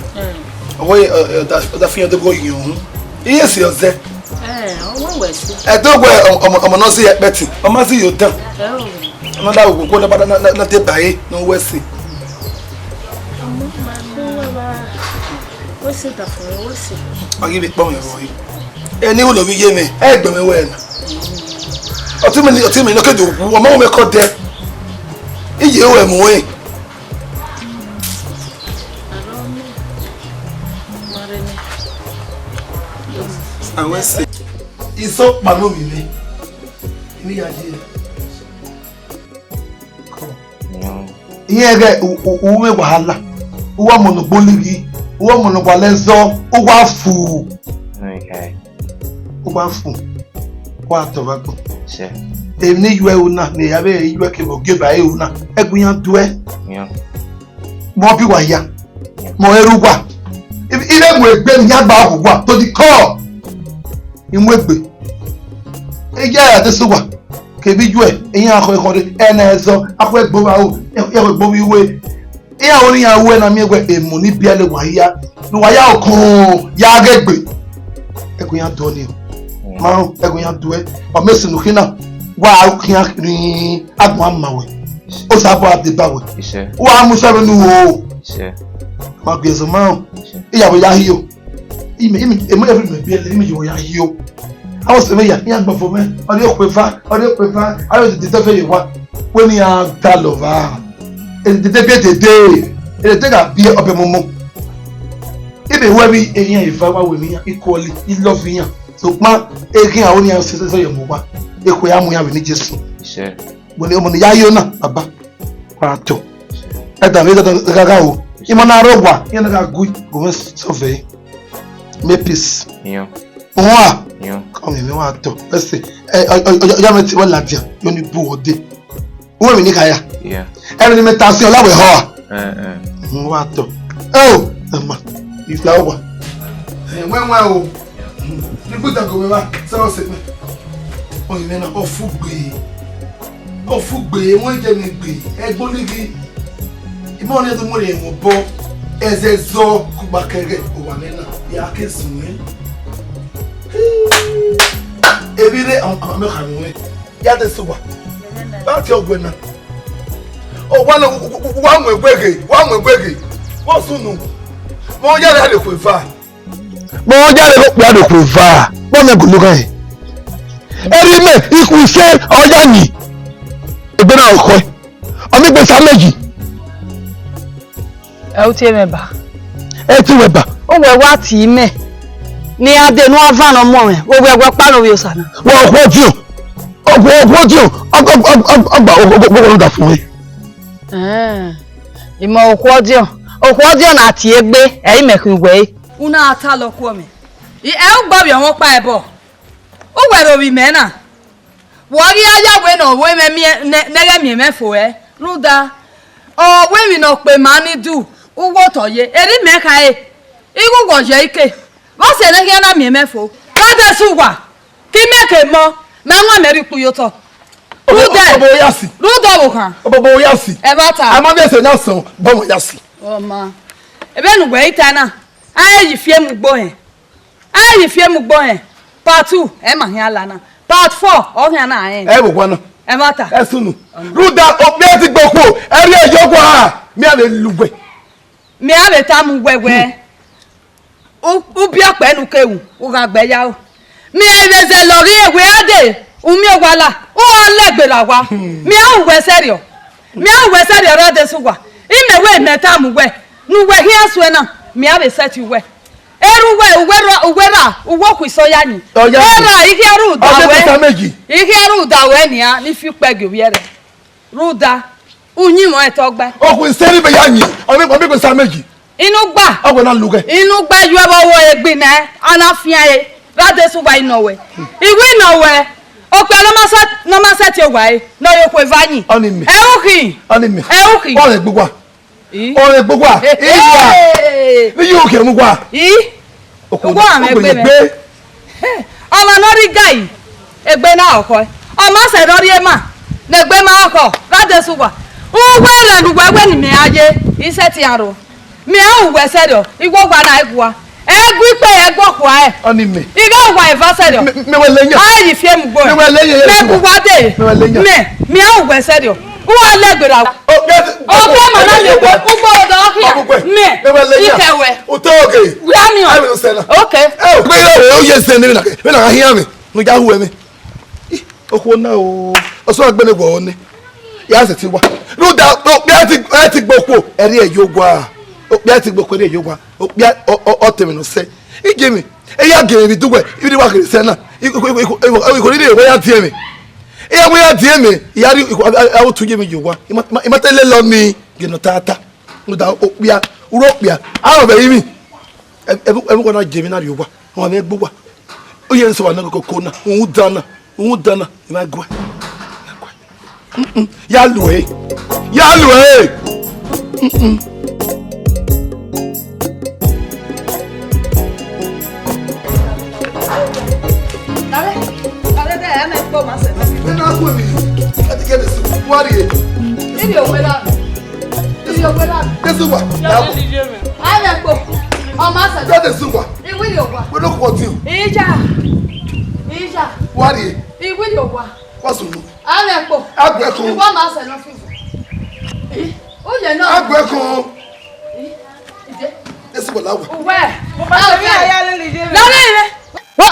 Ọwọ, ẹ, ẹ, ọda, ọda fi yan dogbo yọn. Iye si ọzẹ. Ẹ, ọwọ wẹ si. Ẹ do wẹ ọmọ, ọmọ, ọmọ nọ si ẹkpẹtin, ọ ma si yo dan. Ẹ o. Ọ na da wo koko na, na, na, na te ba e, ne ọ wẹ si. Ọmọ ma ko wẹ ba. Wẹ si da fun, wẹ si. Ọ ghi vbe kpọ mwẹ vbe ọre. Eni ulo vbe iye mwẹ, ẹ gbẹ mwẹ wẹ na. Ọtí mi ni, ọtí mi ni, ọ ke do wu, ọmọ mwẹ kọ dẹ. Iye wẹ mu ẹn. Àwọn ẹsẹ̀. Isọ pàlọ́ mi ni. Ní ìyá díẹ̀. Iran ghẹ u, u, u mwẹ wahala. U wa mọ ne ugbo lighi. U wa mọ ne wa lẹ zọ. U wa fu. Okay. U wa fu. Wa tọ vbe agbọn. Sir. Emwi ne I yuẹ ru na, ne I ya vbe yuẹ kevbe ogieva ru na. Ẹgu iran duẹ. Yeah. Mẹ ọ bi uwa hia, mẹ ọ re uwa. I, I vbe mu egbe ne I ya gba hu uwa to the core. I mu egbe. Eya ya de sẹ uwa. Kevbe ijuẹ, iran akhọ ekhọrre, ẹna ẹzọ, akhọ egbe ovba ro, akhọ egbe ovbi iwe. Iran ru ne iran ru ẹna miẹn wẹ emọ ni biẹlẹ uwa hia, ne uwa ya okun ya ghe egbe. Ẹgu iran duẹ ọnii. Ma rẹn, ẹgu iran duẹ. Ọ mẹ sunu khin na, wa khian rin agbọn ama wẹ. Osa bọ a deba wẹ. Iṣẹ. Wa mu sẹrẹ nu o. Iṣẹ. Ma gie ẹzọ ma rẹn. Iṣẹ. Iyabo ya hio. Ime, ime, eme every me biẹlẹ, ime yo ya hio. Awọ sẹ mẹ ya, iran gbọfọ mẹ. Ọ rhie okhuo eva, ọ rhie okhuo eva. Avbe dede dọfẹ ye wa. Wẹ ne iran da lọ va. Edede biẹ dede. Edede gha biẹ ọbẹ momo. Ebe wẹ vbe eyan eva wa wẹ ne iran equally, I love iran. Sokpan eghian aro ne iran sẹ sẹ ye mu owa. Ekhue a mu iran vbe ne Jesu. Iṣẹ. Wẹ ne ọmọ ne ya yo na, baba. Wa tọ. Ẹdẹ vbe ẹdẹ ghagha o. Ima na rre owa, iran na gha gu, gu mwẹ sọvẹ. Make peace. Iran. Owa. Iran. Kọ mwẹ, mẹ wa tọ. Ẹse. Ẹ, ọ, ọ, ọ, ọ ya mẹ te wa ladian, yo ni bu ọde. Uwẹ emwi ne I kha ya? Yeah. Emwi ne imẹ ta sin ọ la wẹ họa. Eh, eh. Mu wa tọ. Ẹ o, ẹ ma, ifla uwa. Ẹ wẹ wẹ o. Ni bu dago mẹ ba, sẹ ọ sẹ mẹ. Ọ yẹn na, ọ fu gbe. Ọ fu gbe, wọn jẹ mi gbe. Ẹ gbo ni ghi. Imọ ni ẹdun mu rẹ wọn bọ. Ẹzẹ zọ kugba kẹghẹ, o wa nẹ na. Ya ke sun mẹ. Ebi re, am, am, am, am, am. Ya de sẹ uwa. Ba tie ọguẹ na. Ọ wa na, wa mu egbe ghe, wa mu egbe ghe. Vbọ sunu? Mẹ ọ ya rre rhie okhuo eva. Mẹ ọ ya rre okpia rhie okhuo eva. Vbọ mẹ gulu ghan? Eri mẹ, ikhu ise ọ ya yin. Egbe na ọkhọe. Ọ miẹn egbe sa meji. Ẹ u tie mwẹ ba. Ẹ tie wẹ ba. Uwẹ wa tie mẹ. Ne iran dee ne uwa van ne ọmọ mwẹ, vbe ovbi ẹguẹ ọkpa ne ovbi Osa na. Wa okhuo diọn. Okhuo, okhuo diọn. Ọ, ọ, ọ, ọ, ọ gba, ọ, ọ, ọ, ọ da fun mwẹ. Ẹn, imẹ okhuo diọn. Okhuo diọn na tie egbe, ẹ i mẹ khin wẹ. U na ta lọ kuọ mẹ. I, ẹ u gba ovbi ọmwa ọkpa ẹbọ. Uwẹ ro ovbi mẹ na. Wẹ ọ ghi ya ya wẹ ne ọ wẹ mwẹ miẹn, ne, ne ghẹ miẹn mwẹ fo ẹ, rhunmwuda, ọ wẹ emwi ne ọ kpe ma ni du, u wo otọ ye, erha imẹ khare, igho uwẹ ọ ye ike, vbọ sẹ ne khian na miẹn mwẹ fo, vbe a dẹ sẹ uwa, ke imẹ ke mọ, mẹ wan mẹ rhie ukpu ye otọ. Rhunmwuda, Obọ ya si. Rhunmwuda ọvbokhan. Obọ ya si. Ẹvbo a ta. A ma miẹn ẹse na sọn, obọ ya si. Ọ ma. Vbene uwẹ i ta na, a i ye ifiemu ugbo hẹn. A i ye ifiemu ugbo hẹn, part two, ẹ ma khian la na. Part four, ọ khian na rẹn. Ẹ vbe owa na. Ẹmwata. Ẹ sunu. Rhunmwuda, okpia ti gbe okhuo, ẹ rhie ye owa, mẹ a vbe lu uwẹ. Mẹ a vbe tama uwẹ wẹ, u, u biẹ ọkpẹ ne u ke ru, u gha gbe ya ro. Mẹ a vbe zẹ lọghe ẹwe a dee, u miẹn owa la, u gha lẹgbe la owa. Mẹ a ru uwẹ sẹrriọ. Mẹ a wẹ sẹrriọ ra de sẹ uwa. Imẹ wẹ mẹ tama uwẹ, ne uwẹ khian suẹn na, mẹ a vbe sẹtin uwẹ. Erha uwẹ, uwẹ ra, uwẹ ra, uwẹ okhuo isọ ya yin. Ọ ya yin. Erha, I khian rhunmwuda wẹ. Ọ ya yin. I khian rhunmwuda wẹ nian, ne I fi ukpẹ gie ovbi ẹre. Rhunmwuda, uyinmwẹ ọnrẹn te ọ gbae. Okhuo isẹ ne I ya yin, ọ miẹn, ọ miẹn ikpẹsa meji. Inugba. Ọ wẹ na lughe. Inugba yu ẹvbo wo egbe nẹ, a na fian ẹre, ra de sẹ uwa inọ wẹ. Iwu inọ wẹ, okpia ne ọ ma sẹ, ne ọ ma sẹtin owa ẹre, ne ọ ye okhuo eva yin. Ọni mẹ. Ẹ u khin. Ọni mẹ. Ẹ u khin. Ọ rẹ gbogbo. I. Ọ rẹ gbogbo. Hey, hey. Iya. Ni yu kẹ mu gua. I. Okhuo, okhuo na, amẹ okhuo egbe ne mwẹ. Gbe. Ọmwa ne ọ rhie igai, egbe na ọkhọe. Ọ ma sẹ ne ọ rhie ema, ne egbe ma ọkhọ, gha de sẹ uwa. Uwẹ rẹ ne uwẹ wẹ ne imẹ a ye, I sẹtin aro. Mẹ a ru uwẹ sẹrriọ, I wẹ owa na ẹgua. Ẹgua ikpe ẹgua ọkhua ẹ. Ọni mẹ. I gha wa eva sẹrriọ. Mẹ, mẹ wẹ lẹ yan. A yi fiemu gbe. Mẹ wẹ lẹ yan, mẹ ya gu uwa dee. Mẹ wẹ lẹ yan. Mẹ, mẹ a ru uwẹ sẹrriọ. Uwa lẹ gberra. Okpia ti, okpia ma na ye gbe, ugbo do khian. Mẹ, mẹ wẹ lẹ yan. I kẹ wẹ. Utọ oge. Wia mi o. Ai, mẹ no sẹ na. Okay. Ẹ, okpia rẹ o ye sẹ ne na, mẹ na khian mẹ. Nu ya hu ẹmwẹ. Ih, okhuo na o. Ọsọ agbene wọ nẹ. Ya sẹtin wa. Rhunmwuda, okpia ti, ẹ ti gbe okhuo, ẹre ẹ yo gua. Okpia ti gbe okhuo, ẹre ẹ yo gua. Okpia, ọ, ọ, ọ tẹmwẹ ne ọ sẹ. I gie mẹ, e ya gie mẹ vbe iduwẹ, ivbi wa kherhe sẹ na. I, i, i, i, i, i, i, i, ya die mẹ. I ya wẹ ya die mẹ, I ya rhie, I, I, I, I, otu ye mẹ ye owa. I ma, I ma, I ma te lele ọnii, gie ne ọ ta ta. Rhunmwuda okpia, urhu okpia, arọ vbe ẹrinmwi. Ẹ, ẹ, ẹvbo wa na gie emwi na rrie owa, ọmwa mwẹ gbe uwa. Ọ ye ne sẹ wa na koko na, uhunmwu dan na, uhunmwu dan na, I ma guẹ. Mm-mm. Ya lu ẹre. Ya lu ẹre. Mm-mm. Ẹ na gu emwi, ẹ ti kẹ ne sẹ, wa rrie. Ivbi owe ra. Ivbi owe ra. Ezuwa. Avbe ẹkpo. Ọ ma sẹ. Brother Ezuwa. Iwiri owa. Wẹ ne okhuo ọtiẹn. Ija. Ija. Wa rrie. Iwiri owa. Wa sunu. Avbe ẹkpo. Agbẹkun. Iwọ ma sẹ nọ fifi. Ih, u ye nọ. Agbẹkun. Ih, ije. Ezuwa la wa. Uwẹ. Mo ma sẹ. Lọrẹ rẹ. Wa,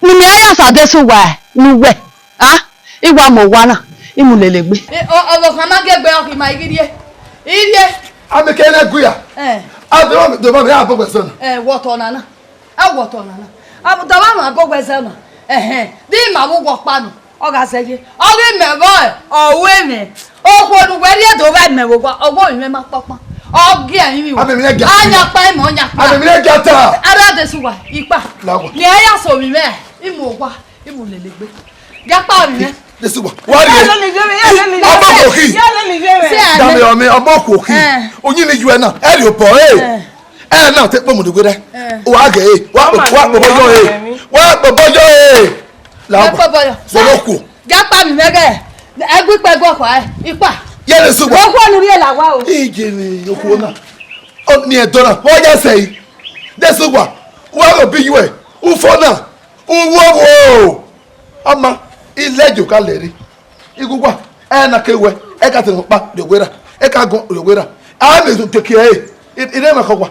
ne imẹ ya sa de sẹ uwa ne uwẹ, a, I wa mu owa na, I mu lele egbe. E, ọ, ọvbokhan ma gie egbe, ọ khin ma I ghi rrie. I rrie. Amẹ kẹ ne gu ya. Eh. A do ma, do ma mẹ a bọ gbẹsẹ na. Eh, wọtọ nana. A wọtọ nana. A do ma ma bọ gbẹsẹ na. Ẹhẹn. Di ma vbe uwu ọkpa nọ. Ọ gha zẹgbe. Ọ ghi mẹ vbọ, ọ ru mwẹ. Okhuo ne uwẹ rhie do vbe mẹ vbe owa, ọ wẹ ovbi mwẹ ma kpọkpan. Ọ gie ẹrinmwi. Amẹ mwẹ gie. Ayakpa imẹ ọyakpa. Amẹ mwẹ gie ta. Ara de sẹ uwa, ikpa. Lawọ. Ni ẹ ya sẹ ovbi mwẹ, I mu owa, I mu lele egbe. Gie akpa ovbi mwẹ. De sẹ uwa. Wa rrie. Ọmọ kòkì. Dami ọmọ, ọmọ kòkì. Eh. Oyin ni ju ẹ na. Ẹ rhie obọ, eh. Eh. Ẹ na te kpọmọ de wẹrẹ. Eh. Wa ghe, eh. Wa, wa kpọbọ yọ, eh. Wa kpọbọ yọ, eh. La wa. Wa kpọbọ yọ. Wẹ no khuo. Gie akpa mi mwẹ ghẹ, ẹgu ikpẹ ẹgu ọkhua ẹ, ikpa. Ye de sẹ uwa. Okhuo ne u rhie la wa o. Ije ne okhuo na. Ọ ni ẹdọ na, ọ ya sẹ yi. De sẹ uwa, wa ghe obi yuẹ, ufo na, uwu ọvbo. Ama, ilẹjo ka lẹre. Igua, ẹ na ke wẹ, ẹ ka tẹn ọkpa rrie owe ra, ẹ ka gọn rrie owe ra. A mẹ keke ẹre, I, I rre emwa khọ wa.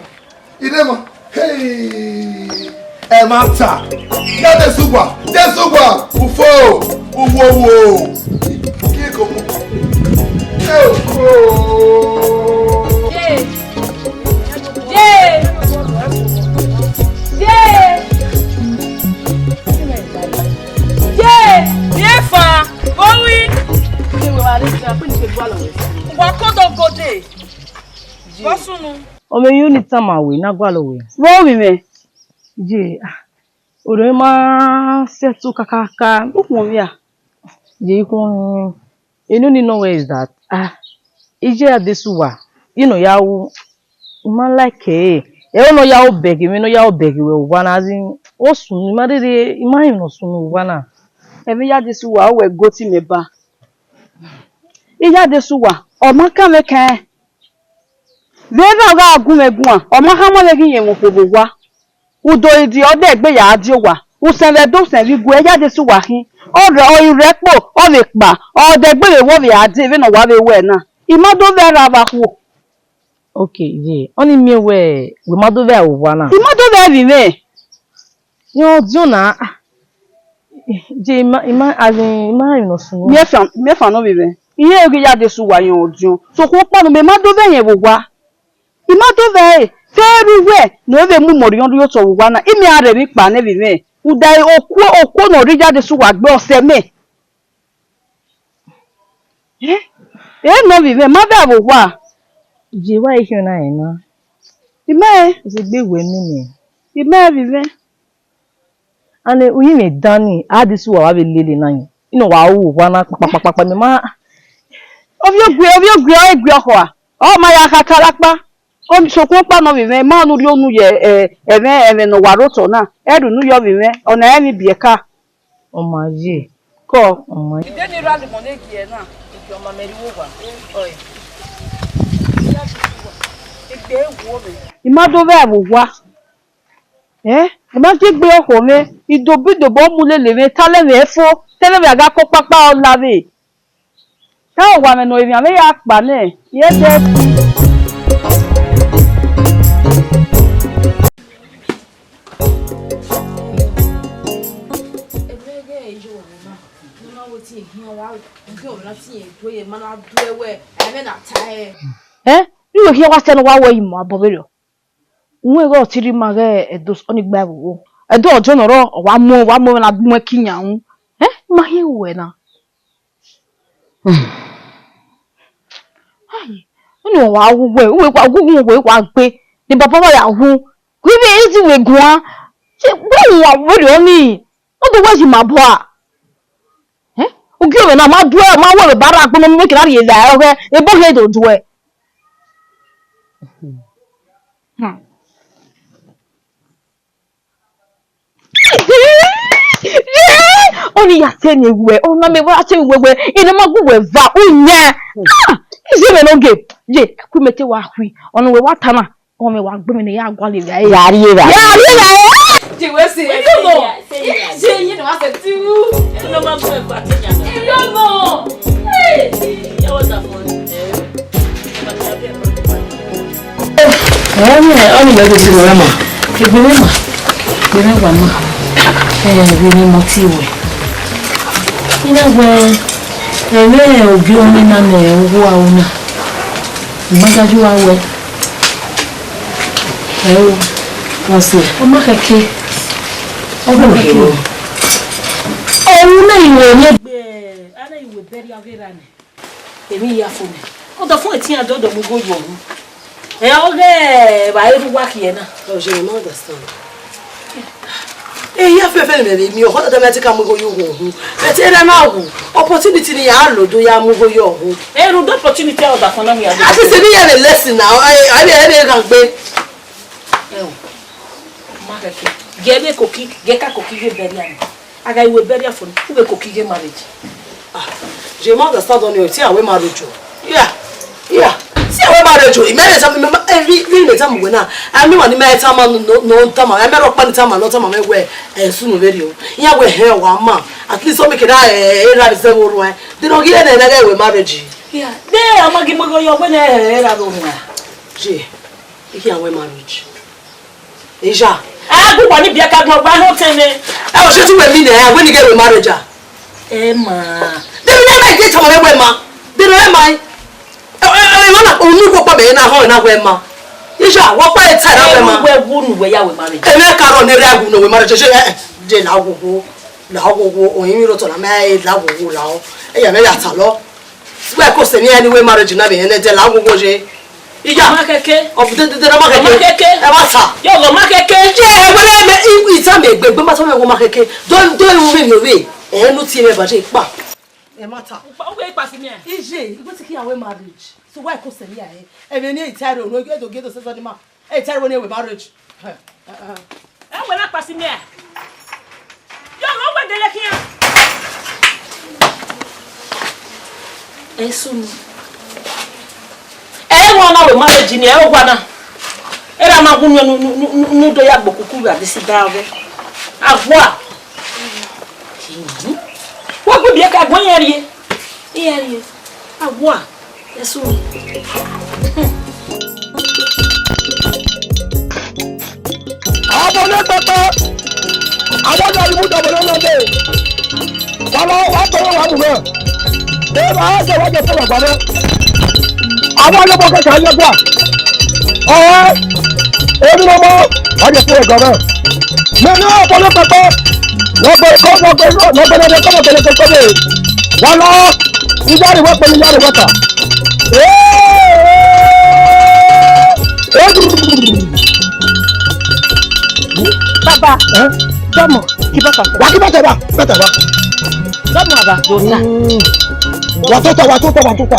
I rre emwa. Hey! Ẹ ma ta. Ya de sẹ uwa, de sẹ uwa. Ufo, uwo wo. Kiko. Ẹ o. Ye. Ye. Ye. Ye. Ye fa. Owi. Wa kodo gode. Vbọ sunu. Ọ mwẹ yu ni tama wẹ na gualọ wẹ. Vbọ ovbi mwẹ. Ye, ah, orhiọn ma sẹtin kakaka. Ukpọn vbia. Ye, ikhuo, enu ni nọ wẹ is that, ah, iye Adesuwa, I nọ ya ru, I ma like ẹre. Ẹ, ọ nọ ya ru bẹghe mwẹ, nọ ya ru bẹghe wẹ owa na, as in, ọ sunu, I ma rhirhi, I ma rẹn ne ọ sunu owa na. Ẹmwẹ iye Adesuwa, ọ wẹ gold mẹ ba. Iye Adesuwa, ọ ma kan mwẹ kan. Vbe erha ọ gha gu mwẹ guan, ọ ma khama mwẹ ghi yẹn mwẹ okhuo vbe owa. U do rhie ọ dẹ egbe ya die owa, u sẹn vbe ẹdẹ, u sẹn vbe igue, iye Adesuwa khin. Ọ rre, ọ i rre ẹkpo, ọ vbe kpa, ọ dẹ egbe vbe wọ vbe a die vbene ọ wa vbe wẹ na. I ma do vwẹ ra vbe akhuo. Okay, ye. Ọni miẹn wẹ, wẹ ma do vwẹ owa na. I ma do vwẹ vbe mwẹ. Yọ, diọn na, ah, je, I ma, I ma, as in, I ma rẹn ne ọ sunu. Miẹn fan, miẹn fan nọ vbe mwẹ. Irẹn ghi ya de sẹ uwa yẹn ọdiọn. Sokpan ọkpa nọ, mẹ ma do vbe ẹyẹn vbe owa. I ma do vbe ẹre, te ẹ rre uwẹ ne ọ vbe mu imẹ orhiọn rrie otọ vbe owa na, imẹ a rhie emwi kpa nẹ vbe mwẹ. Rhunmwuda okuo, okuo ne ọ rre ya de sẹ uwa gbe ọsẹ mẹ. Eh? Ẹ nọ vbe mwẹ, ma vbe a vbe owa. Je wa i khian na rẹn na. I ma rẹn. Ọ sẹ egbe wẹ mẹ nẹ. I ma rẹn vbe mwẹ. Ane uyinmwẹ dan ni, a de sẹ uwa wa vbe lele na yin. Ino wa ru owa na kpakpakpakpa, mẹ ma. Ovbi ogie, ovbi ogie, ọ i gie ọkhọ a. Ọ ma ya kha ta lakpa. Ọ sokpan ọkpa nọ vbe mwẹ, ma nu rhie unu ye, ẹ, ẹmwẹ, ẹmwẹ ne ọ wa rre otọ na. Ẹ rhie unu yọ vbe mwẹ, ọna rẹn emwi biẹ ka. Ọ ma ye. Kọ. Ọ ma ye. Ide ni rhie alumọ ne gie na, gie ọma mẹ rrie uwu owa. Ọe. Egbe wo mwẹ. I ma do vbe a vbe owa. Eh, I ma gie egbe ọkhọ mwẹ, idobo idobo ọ mu lele mwẹ, talẹ mwẹ ẹfo, talẹ mwẹ a gha kọ kpakpa ọ la vbe. Ka owa mwẹ ne ọ emwi a mwẹ ya kpa nẹ, I ye dẹ. Ẹ, ne uwẹ khian wa sẹ ne uwa wẹ ima bọ vberriọ. Uwẹ ghe ọ ti rre ima ghe Ẹdo ọnii gba ẹvbo vbo. Ẹdo ọjọ nọ rọ, ọ wa mu, wa mu ẹmwẹ na gbe uwẹ ke iyan ru. Eh, ima hiẹn wẹ na. Ai, ọnii wa wu wẹ, uwẹ wa wu, uwẹ wa gbe, ne baba wa ya wu. Vbe ezi wẹ guan, wẹ wa vberriọ nii, ọ do wẹ yi ima bua. Eh, ugie mwẹ na ma duẹ, ma wẹ vbe ba rre agbọn ne ọ miẹn kẹ na rhie vbe ẹre ọghẹ, ebo hiẹn do duẹ. Hmm. Ọnii ya sẹ ne wẹ, ọna mẹ wa sẹ wẹ wẹ, ene ma gu wẹ va, u yan. Ah, izi mwẹ ne oge, ye, ku mẹ te wa khui, ọna wẹ wa ta na, ọ mẹ wa gbe mwẹ ne ya gualọ vbe ẹre. Ya rrie evbare. Ya rrie evbare. Say yes, say yes, say yes, say yes. Say yes, you know, I said two. You know, my boy, but you know. You know. Hey, you know what the fuck? Ọni, ọni mẹ gbe sẹ ma, egbe mwẹ ma, egbe mwẹ wa ma, eh, vbe ne imọti wẹ. I na wẹ, ẹmwẹ ogie ọnii na ne uwu aro na, I ma daju wa wẹ. Ẹ o, wọ sẹ, ọ ma khẹke, ọ ma khẹke. Ọ ru ne I wẹ ne egbe, a na I wẹ bẹrriẹ ọghe ra nẹ. Emwi hia fo nẹ. Ọdafẹn etian do do mu igho ye ọhun. Ẹ, ọghe evbare rre uwa khiẹ na. Ọjẹ, I ma understand. Ehia fẹfẹ ne mẹ vbe miẹn, ọkhọ dada mẹ te ka mu igho ye ọhun. But erha na wu, opportunity ne iran lo do ya mu igho ye ọhun. Ẹ, rhunmwuda opportunity ọdafẹn na wia. A ti sẹ ne iran vbe lesson na, ẹ, ẹ, ẹ, ẹ gha gbe. Ẹ o, ma khẹke. Gie vbe koki, gie ka koki vbe bẹrriẹ nẹ. A gha ru bẹrriẹ fo, u vbe koki ghe marriage. Ah, je ma understand ọnii, te a wẹ marriage o. Yeah, yeah. Te a wẹ marriage o. I mẹ vbe tama, I mẹ, eh, vbe, vbe I mẹ tama wẹ na. A miẹn wa ne I mẹ tama nọ, nọ, nọ tama. A mẹ rhọkpa ne I tama, nọ tama mẹ wẹ, eh, sunu vberriọ. Iran wẹ hẹ wa ma. At least ọ mẹ kẹ na, eh, eh, erha vbe zẹ vbe orhuẹn. Then ọ ghi rre nẹ, na gha wẹ marriage. Yeah. De a ma gi mu igho ye ọghe nẹ, eh, erha vbe orhuẹn. Je, I khian wẹ marriage. Eja. A gu wa ni biẹ ka gbọn gba họn tẹn nẹ. Ẹ, o se tu wẹ mi nẹ, wẹ ni ghẹ wẹ marriage a? Ẹ ma. De mi na ma ide tama wẹ wẹ ma. De no ẹ ma. Ẹ, ẹ, ẹ, ma na, unu kpo kpa mẹ na họn na wẹ ma. Eja, wọ kpa e ta na wẹ ma. Ẹ wẹ wu nu wẹ ya wẹ marriage. Ẹ mẹ ka rọ ne rẹ wu no wẹ marriage. Ẹ, ẹ, de la wo wo. La wo wo, oyin mi ro tọ na mẹ la wo wo la o. Ẹ ya mẹ ya ta lọ. Wẹ ko sẹ ni anyway marriage na vbe hẹn nẹ, de la wo wo ye. Iya. Ọma kẹkẹ. Ọ bu dede na ma kẹkẹ. Ọma kẹkẹ. Ẹ ma sa. Yọ, ọma kẹkẹ. Ye, ẹ wẹrẹ mẹ, i, i ta mẹ egbe, egbe ma tọ mẹ wọ ma kẹkẹ. Do, do ru mẹ mi ove. Ẹ no tie mẹ ba je pa. Ẹ ma ta. Upa, upa, ipa si mẹ. Ije, igbe ti ki awe marriage. So why ko sẹ ni ahe? Ẹ mẹ ni i ta ro no, ge do, ge do se so ni ma. Ẹ i ta ro ni we marriage. Ẹ, ẹ, ẹ. Ẹ wẹ na kpasi mẹ. Yọ, ọ wẹ gele khian. Ẹ sunu. Ẹ wẹ ọna wẹ marriage ni, ẹ wẹ ọna. Ẹ ra ma gun nu, nu, nu, nu, nu do ya gbokuku vbe adesi da ọghẹ. Agbua. Wẹ gbe biẹ ka gun iran rrie. Iran rrie. Agbua. Ẹsu. Ọmọ ne pẹpẹ, àwọn ọmọ ìlú dọ̀bọ̀ ló lọ dé. Wọ́n lọ wá pẹ̀lú wa mú náà. Eva ẹsẹ wa je fẹrẹ ọgbọ mwẹ. Avbe ọyọbọ kẹkan ye gua. Ọẹ, emwi ne ọ mọ, wa je fẹrẹ ọgbọ mwẹ. Mẹ ne ọkpọlọ pẹpẹ. Wọ́n gbé kọ́, wọ́n gbé kọ́, wọ́n gbé lẹ́nu kọ́, wọ́n gbé lẹ́nu kọ́ bẹ́ẹ̀. Wọ́n lọ, iyá rẹ̀ wọ́n pẹ̀lú iyá rẹ̀ wọ́n ta. Baba, ẹ? Dọmọ, kí bàtà fẹ. Wà á kí bàtà bá, bàtà bá. Dọmọ baba, dọta. Mm. Wà á tó ta, wà á tó ta, wà á tó ta.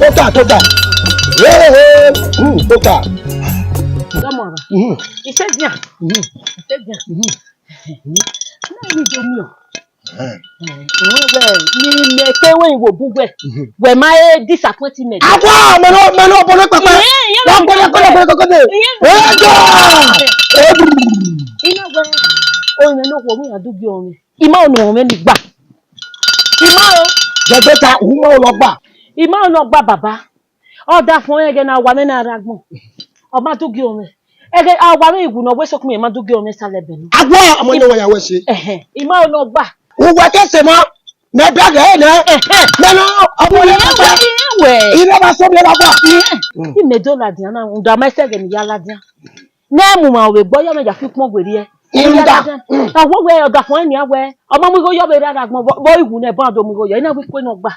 Tó ta, tó ta. Ee, ee, mm, tó ta. Dọmọ baba. Mm. Iṣẹ́ díà. Mm. Iṣẹ́ díà. Mm. Náà ni domi o. Ẹhẹn. Wẹ, ni mẹ ke wẹ wo bu wẹ. Mhm. Wẹ ma e disappointment. Akwa, mẹ no, mẹ no bọlẹ pẹpẹ. Ìyẹn, ìyẹn wà bọlẹ, bọlẹ, bọlẹ, bọlẹ. Ìyẹn wà. Ẹ jọ. Iná wẹ, o ìyẹn no wo mi adu bi ọmọ. Ima o no ọmọ ni gba. Ima o. Jẹgbẹta, u ma o lọ gba. Ima o lọ gba baba. Ọdafọn ẹghẹ ne a wa mwẹ na rre agbọn, ọ ma dugie ọmwẹ. Ẹghẹ a wa mwẹ iwu ne ọ wẹ sokpan ma dugie ọmwẹ sẹ lẹbẹ nọ. Agua ọmọ ne wa ya wẹ se. Ẹhẹn, ima ọnọ gba. Uwẹ ke sẹ ma, mẹ bẹ ghe nẹ. Ẹhẹn. Mẹ nọ, ọmọ ne Ìyẹn wẹ, ìyẹn wẹ. Ire ma sọ mi ra gba. Ẹhẹn. Mm. Imẹ do ladian na, rhunmwuda ma sẹ ẹghẹ ne I ya ladian. Ne ẹ mu ma vbe gbe ọyọ mwẹ ya fi ukpọn werriẹ. Rhunmwuda. Mm. Ọ wẹ wẹ ọdafọn ẹn nian wẹ, ọmọ mu igho yọ vbe rre agbọn, vbe iwu ne ẹbọ do mu igho yọ, I na wẹ ikue nọ gba.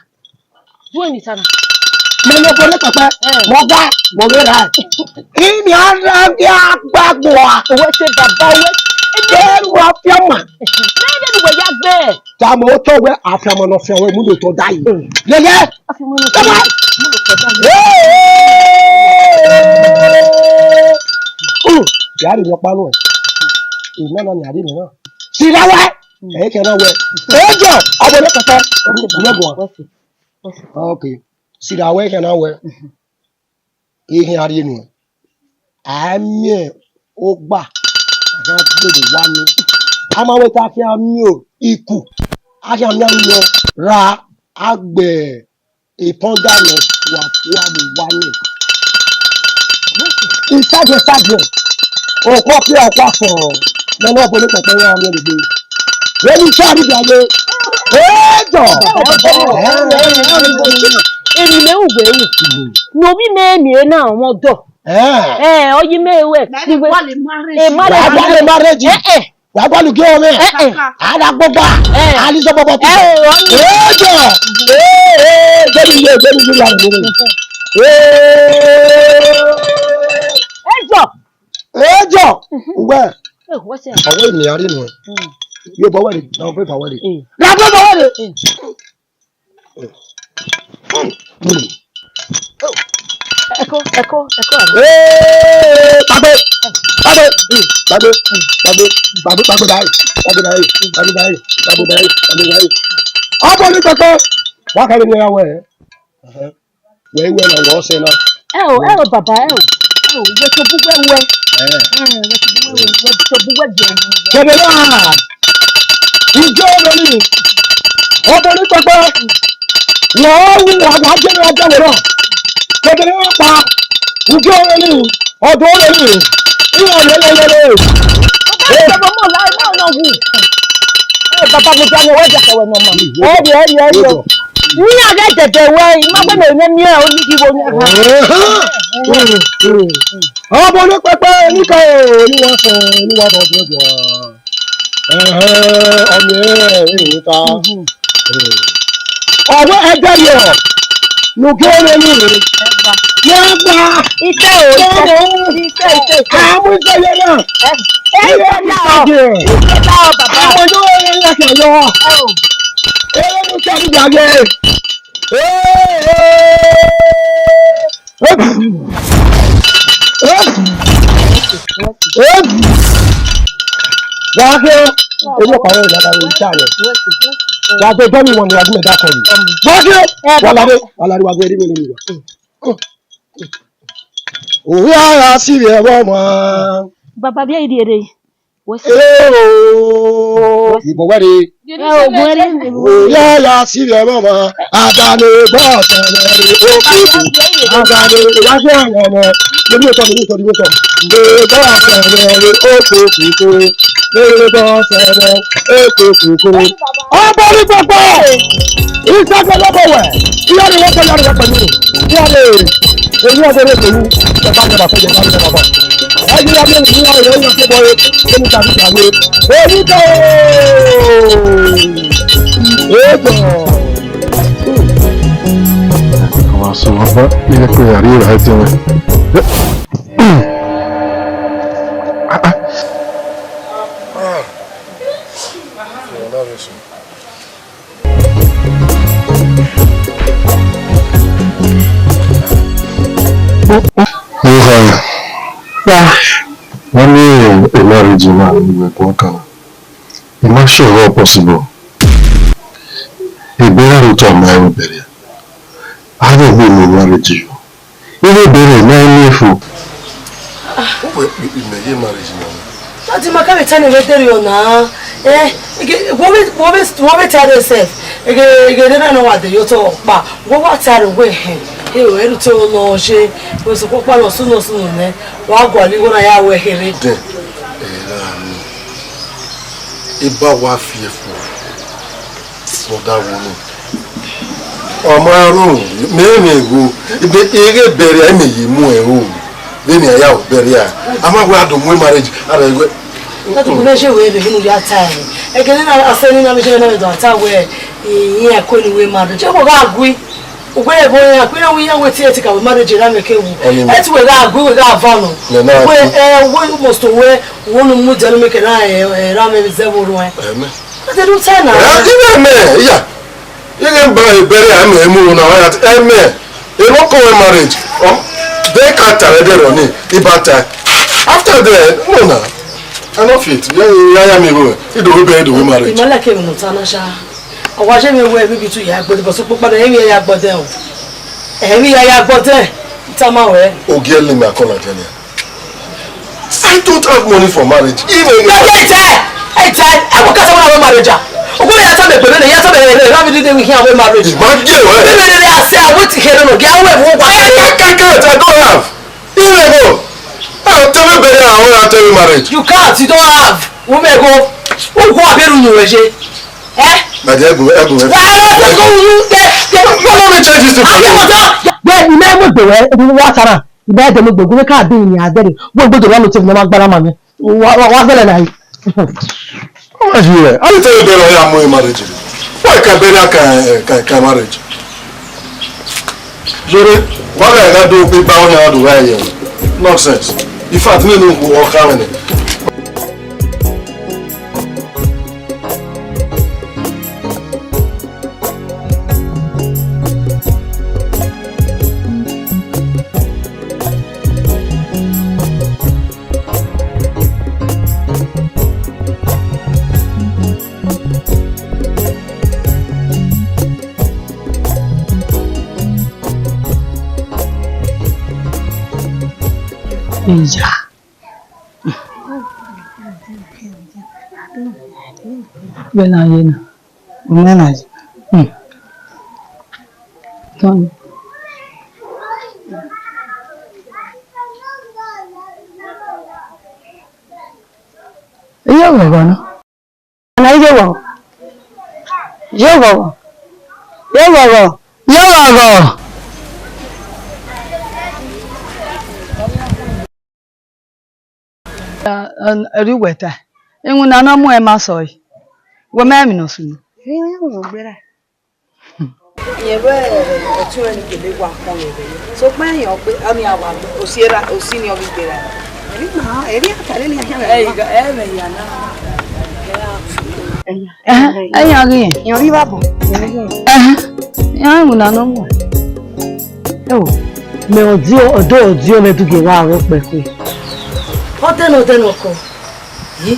Du ẹmwata na. Mẹ ne obọ ne pẹpẹ, Eh. mọ gba, mọ vbe ra. Imi a ra ghi a gba gbua. Owẹ sẹ baba wẹ. Ẹ wa fian ma. Ẹ ne wẹ ya gbe. Tama otọ wẹ afianma ne ọ fian wẹ mu do tọ da yi. Yẹyẹ. Afianma ne ọ fian wẹ mu do tọ da yi. Ya ri mi ọkpa nuẹn. Ina na ni a ri mi na. Sila wẹ. Ẹ kẹ na wẹ. Ẹ jọ, ọbọ ne pẹpẹ. Ẹ gua. Okay. Sida wẹ khian na wẹ, I khian rhie nuẹn. A miẹn ogba, a khian gbe vbe owa ni. A ma wẹ te a khian miẹn iku, a khian miẹn amiọn ra, a gbe ipọnda nọ wa fua vbe owa ni. Isagiẹn, isagiẹn. Okhuo ọkpa, okhuo afọ. Nene ọbọ ne kpẹkpẹ ya miẹn dede. Vbene I ta rhie dia ye. Ejọ. Emwi mẹ ru wẹ ru. Ne ovbi mẹ miẹn na ọmọ ọdọ. Eh. Eh, ọ yi mẹ ruẹ. Na I gha gualọ marriage. Eh, eh. Wa gualọ gie ọmwẹ. Eh, eh. A na gbogba. Eh. A ni zọ bọbọ tu. Eh, ọ ni. Ejọ. Eh, eh, vbene I ye, vbene I ye la vbene. Eh. Ejọ. Ejọ. Mhm. Uwẹ. Eh, what's that? Ọwọ eni a rhie nuẹn. Mm. Ye obọ wẹ re, na obọ wẹ re. Mm. Na obọ wẹ re. Mm. Ẹko, ẹko, ẹko, àbá. Ee, pagbe, pagbe, pagbe, pagbe, pagbe, pagbe, pagbe, pagbe, pagbe, pagbe. Ọbọ ni pẹpẹ, wa kẹrẹ ni ra wẹ. Wẹ i wẹ na wẹ ọsẹ na. Ẹ o, ẹ o, baba, ẹ o. Ẹ o, wẹ to bu wẹ wẹ. Ẹ. Ẹ, wẹ to bu wẹ wẹ, wẹ to bu wẹ jẹ. Kẹdẹ na, ijọ rẹ ni, ọbọ ni pẹpẹ, wẹ ọ wu wa, wa jẹ wa jẹ wẹ na. Kẹdẹ na pa, ijọ rẹ ni, ọdọ rẹ ni, iran rẹ lẹ lẹ lẹ. Baba, ẹ bọ mọ la, ẹ mọ na wu. Ẹ baba, mo jẹ wẹ jẹ wẹ nọ ma. Ẹ ri, ẹ ri, ẹ ri. Ni a ghẹ dẹdẹ wẹ, I ma wẹ ne ọ miẹn, ọ ni ghi wo yan. Ọmọ ne pẹpẹ ni ka o, ni wa sọ, ni wa sọ ọdún ẹjọ. Ẹhẹn, ọmọ ẹ, ẹ, ẹ, ta. Ọwọ́ ẹgbẹ́ yẹ, nùgẹ́ rẹ ni. Yẹ gba. Ike o, ike. Ike, ike, ike. Àwọn ìjọ yẹn náà. Ẹ, ẹ, ike náà. Ike náà, bàbá. Àwọn ìjọ yẹn náà kẹ̀ yọ. Ẹ o. Ẹ ló ń sọ ìgbà yẹn. Wa ke, ebi ọkpa rẹ lada ro ita rẹ. Wa ke bẹ mi wọn ni wa dun ẹda kọ yi. Wa ke, wa lade, wa lade wa ke ri mi ni wa. Oya ya si vbe ẹvbo ọmwa. Baba, bia i rhiere. Wẹ sẹ. Ee o, ibọ wẹ re. Ẹ o, gun ẹre. Oya ya si vbe ẹvbo ọmwa. Adane bọ sẹlẹ re. Adane wa se àwọn ọmọ. Lórí ọ̀tọ̀, lórí ọ̀tọ̀, lórí ọ̀tọ̀. Lè bá àgbẹ̀rẹ̀ rẹ̀ ó kò kò kò. Lele bọ sẹrẹ, eko koko. Ọbọ ni gbogbo. Isẹkẹ lọkọ wẹ. Iya ni wọ́n tọ́ ya ni wọ́n pẹ̀lú. Iya ni. Èyí ọdẹ rẹ pẹ̀lú. Ẹ bá yẹ bàtọ́ yẹ bá yẹ bàbá. Ẹ yẹ ya mi ní ìyá rẹ yẹ kó bọ yẹ. Ó ní tàbí tàbí. Èyí tó. Èyí tó. Àwọn àsọ̀rọ̀ bá ilé pé àríyá ẹ ti rẹ̀. Wọ́n ní ìmárèjì náà ní ìwé ẹ̀kọ́ kan. Ìmá ṣe ọ̀rọ̀ possible. Ìbẹ̀rẹ̀ ló tọ́ ọmọ ẹ̀rọ bẹ̀rẹ̀. A lè mú ìmọ̀ ìmárèjì yọ. Iye bẹrẹ na eni efo. Uwẹ imẹ ye marriage na. Dadi, ma ka vbe tell ne vbe deri ọna. Eh, ege, wo vbe, wo vbe, wo vbe tell yourself. Ege, ege, de na no wa de yo to pa. Wo wa tell we he. E o eru to no je. We so ko pa no sunu sunu ne. Wa gua li wo na ya we here. De. Eh, na ni. Eba wa fearful. Brother wo ni. Ọmọ aro, me me go. Ibe ege bẹrẹ, ẹ me ye mu ẹ o. Vbene a ya bẹrẹ a. A ma wẹ a do mu marriage, a rẹ wẹ. Tatu kule je we be hinu ya ta ẹ. Eke ne na ase ni na me je na me do ta we. Iyan ko ni we marriage. Je ko ga gui. Ugbe ebo ya ko na wi ya we ti eti ka we marriage na me ke wu. Ọni. Eti we ga gui, we ga va no. Ne na. We, eh, we must we, wo nu mu de no me ke na, eh, eh, ra me ze wo ru ẹ. Amen. What did you say now? Ẹ, ẹ, ẹ, ẹ, ya. Ẹ, ẹ, ba, ẹ, bẹrẹ, ẹ, ẹ, mu na, ya, ẹ, ẹ, ẹ, no come marriage. Um, they can't tell them on it. If I tell. After that, no, na. I no fit. Ya, ya, ya, me go. He do we bẹrẹ, do we marriage. Imala ke mu ta na sha. Ọwa je me we, me bi tu ya gbọdẹ, but so papa na, ẹ, ya gbọdẹ o. Ẹ, ya ya gbọdẹ. Tama we. Ogie le me akọla jẹ nia. I don't have money for marriage. Even if Ẹ jẹ́ ẹ jẹ́ ẹ jẹ́ ẹ wọ kẹsàn-án wọn marriage a. Ogun ya tọ́ bẹ̀ pẹ̀lú ẹ, ya tọ́ bẹ̀ ẹ, ẹ, ẹ, ẹ, ẹ, ẹ, marriage. Ìbá jẹ́ ìwọ ẹ̀. Bẹ́ẹ̀ ni ẹ ṣe àwọn ti kẹrẹ lọ, kí àwọn ẹ̀fọ́ wá. I can't, I can't, I don't have. Even go. I tell me better, I want to tell you marriage. You can't, you don't have. Wọ́n bẹ̀ go. Wọ́n go abẹ́rù yìí wẹ̀ ṣe. Ẹ? Bàjẹ́ ẹ̀bùn, ẹ̀bùn, ẹ̀bùn. Wà á lọ sí kó wù ú dé. Wọ́n ló ń change this thing for you. Bẹ́ẹ̀ ni mẹ́rin mọ̀ gbẹ̀wẹ́, wọ́n sára. Ibe ẹdẹ ne gbogbo ka bi ni adẹre. Gbogbo do lọnu te ne ma gbara ma mi. Wa, wa, wa gbẹlẹ na yi. Ọmọ yìí rẹ̀, a lè tẹ́lẹ̀ bẹ̀rẹ̀ ọ̀yà mọ́ marriage. Wọ́n kà bẹ̀rẹ̀ kà, kà, kà marriage. Yore, wọ́n kà ẹ̀ka dó pé báwọn yàrá dùn wáyé yẹn. Nonsense. In fact, nínú ọkà rẹ̀ ni. Iya. Vbene a ye na. Vbene a ye. Hmm. Tony. Iye ghọghọ na. Ana iye ghọghọ. Iye ghọghọ. Iye ghọghọ. Iye ghọghọ. Ẹ, ẹ, ẹ rhie uwẹ ta. Iwinna ne ọ mu ẹn ma sẹ ọre. Wẹ ma rẹn emwi ne ọ sunu. Emwi ne ọ gberra. Rẹn vbe ọtẹn ọnrẹn ni kele wa kọn vbe ẹvẹre. Sokpan rẹn ọ gbe, ọnii a wa gbe, osi erha, osi ni ọ ghi gberra. Emwi na, emwi a ta lele a khian vbe ẹvẹre. Ẹ, ẹ ya ghi rẹn. Rẹn ọ rhie vbe abọ. Ẹhẹn, iran iwinna ne ọ mu. Ẹo, mẹ ọdiọn, ọdọ ọdiọn mwẹ du gie vbe aro kpẹkue. Ọdẹnẹ, ọdẹnẹ ọkọ. Yi,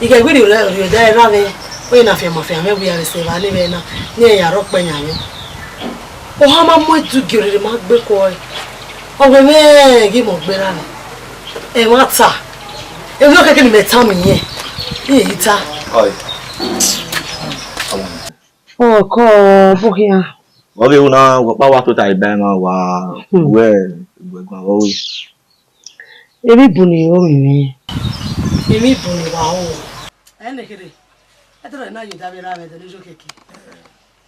I ghẹ wẹ rhie rhie da erha mwẹ, ọ na fian ma fian mwẹ wẹ a vbe sẹ evba ne vbe na, ne irẹn ya rhọkpẹ yan mwẹ. Ohan ma mu ẹdu gie orere ma gbe kue ọre. Ọ wẹ mwẹ ghi mọ gberra nẹ. Ẹmwata. Emwi ọkẹkẹ ne imẹ tama irẹn, irẹn i ta. Ọkọ, bughian. Vbọghe ru na, wẹ ọkpa wa tota iba ẹmwẹ wa, hmm, wẹ, wẹ guan vbe ọvbe. Emwi bun ne I ro mwẹ mwẹ. Emwi bun ne wa ro. Ẹnekherhe, ẹdẹrẹ na ye da vbe ra mwẹ ẹdẹ ne Ojo keke.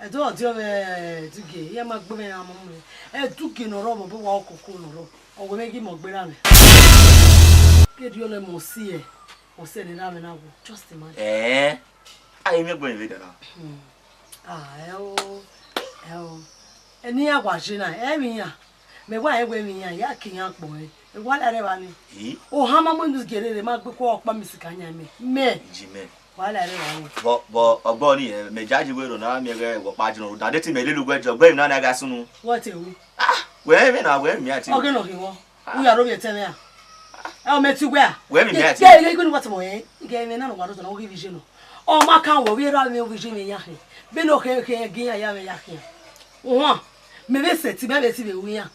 Ẹdẹ ọdiọ vbe Ẹdugie, iran ma gbe mwẹ iran mu mwẹ. Ẹdugie ne ọ rrọọ, mẹ obọ wa okoko ne ọ rrọọ. Ọ wẹ mwẹ ghi mọ gbe ra mwẹ. Ke do nẹ mọ si ẹ, ọ sẹ ne ra mwẹ na wo. Just imagine. Eh, a i miẹn ẹgbẹe vbe dara. Hmm. Ah, ẹ o, ẹ o. Eni iran wa je na, ẹ vbe iran. Mẹ wa rẹn wẹ emwi iran ya ke iran kpọnmwẹ, wa la rẹ evba ni. Ohan ma mu enu gie rere ma gbe kua ọkpa mi sika yan mẹ. Mẹ. Ji mẹ. Wa la rẹ evba ni. Bọ, bọ, ọgbọ ni, eh, mẹ jaji wẹ ro na miẹn ghẹ wẹ ọkpa jọn ro. Da de ti mẹ lele ugbẹ jọ, ọgbẹn na na gha sunu. Wẹ te ru. Ah, wẹ mẹ na, wẹ mẹ ati. Ọghe nọ ghi wọ. U ya ro vbiẹ tẹ mwẹ a? Ẹ, ọ mẹ ti wẹ a? Wẹ mẹ mẹ ati. Gẹ, gẹ, gẹ, ni wa tọmọ yẹn. Gẹ, mẹ na nọ wa ro tọmọ, ọ ghi vbe je nọ. Ọ ma kan wẹ, ovbi erha mwẹ, ovbi je mwẹ ya khin. Bene ọ khe, khe, ghe iran ya mwẹ ya khian. Uhan, mẹ vbe sẹtin, mẹ vbe ti vbe ru iran.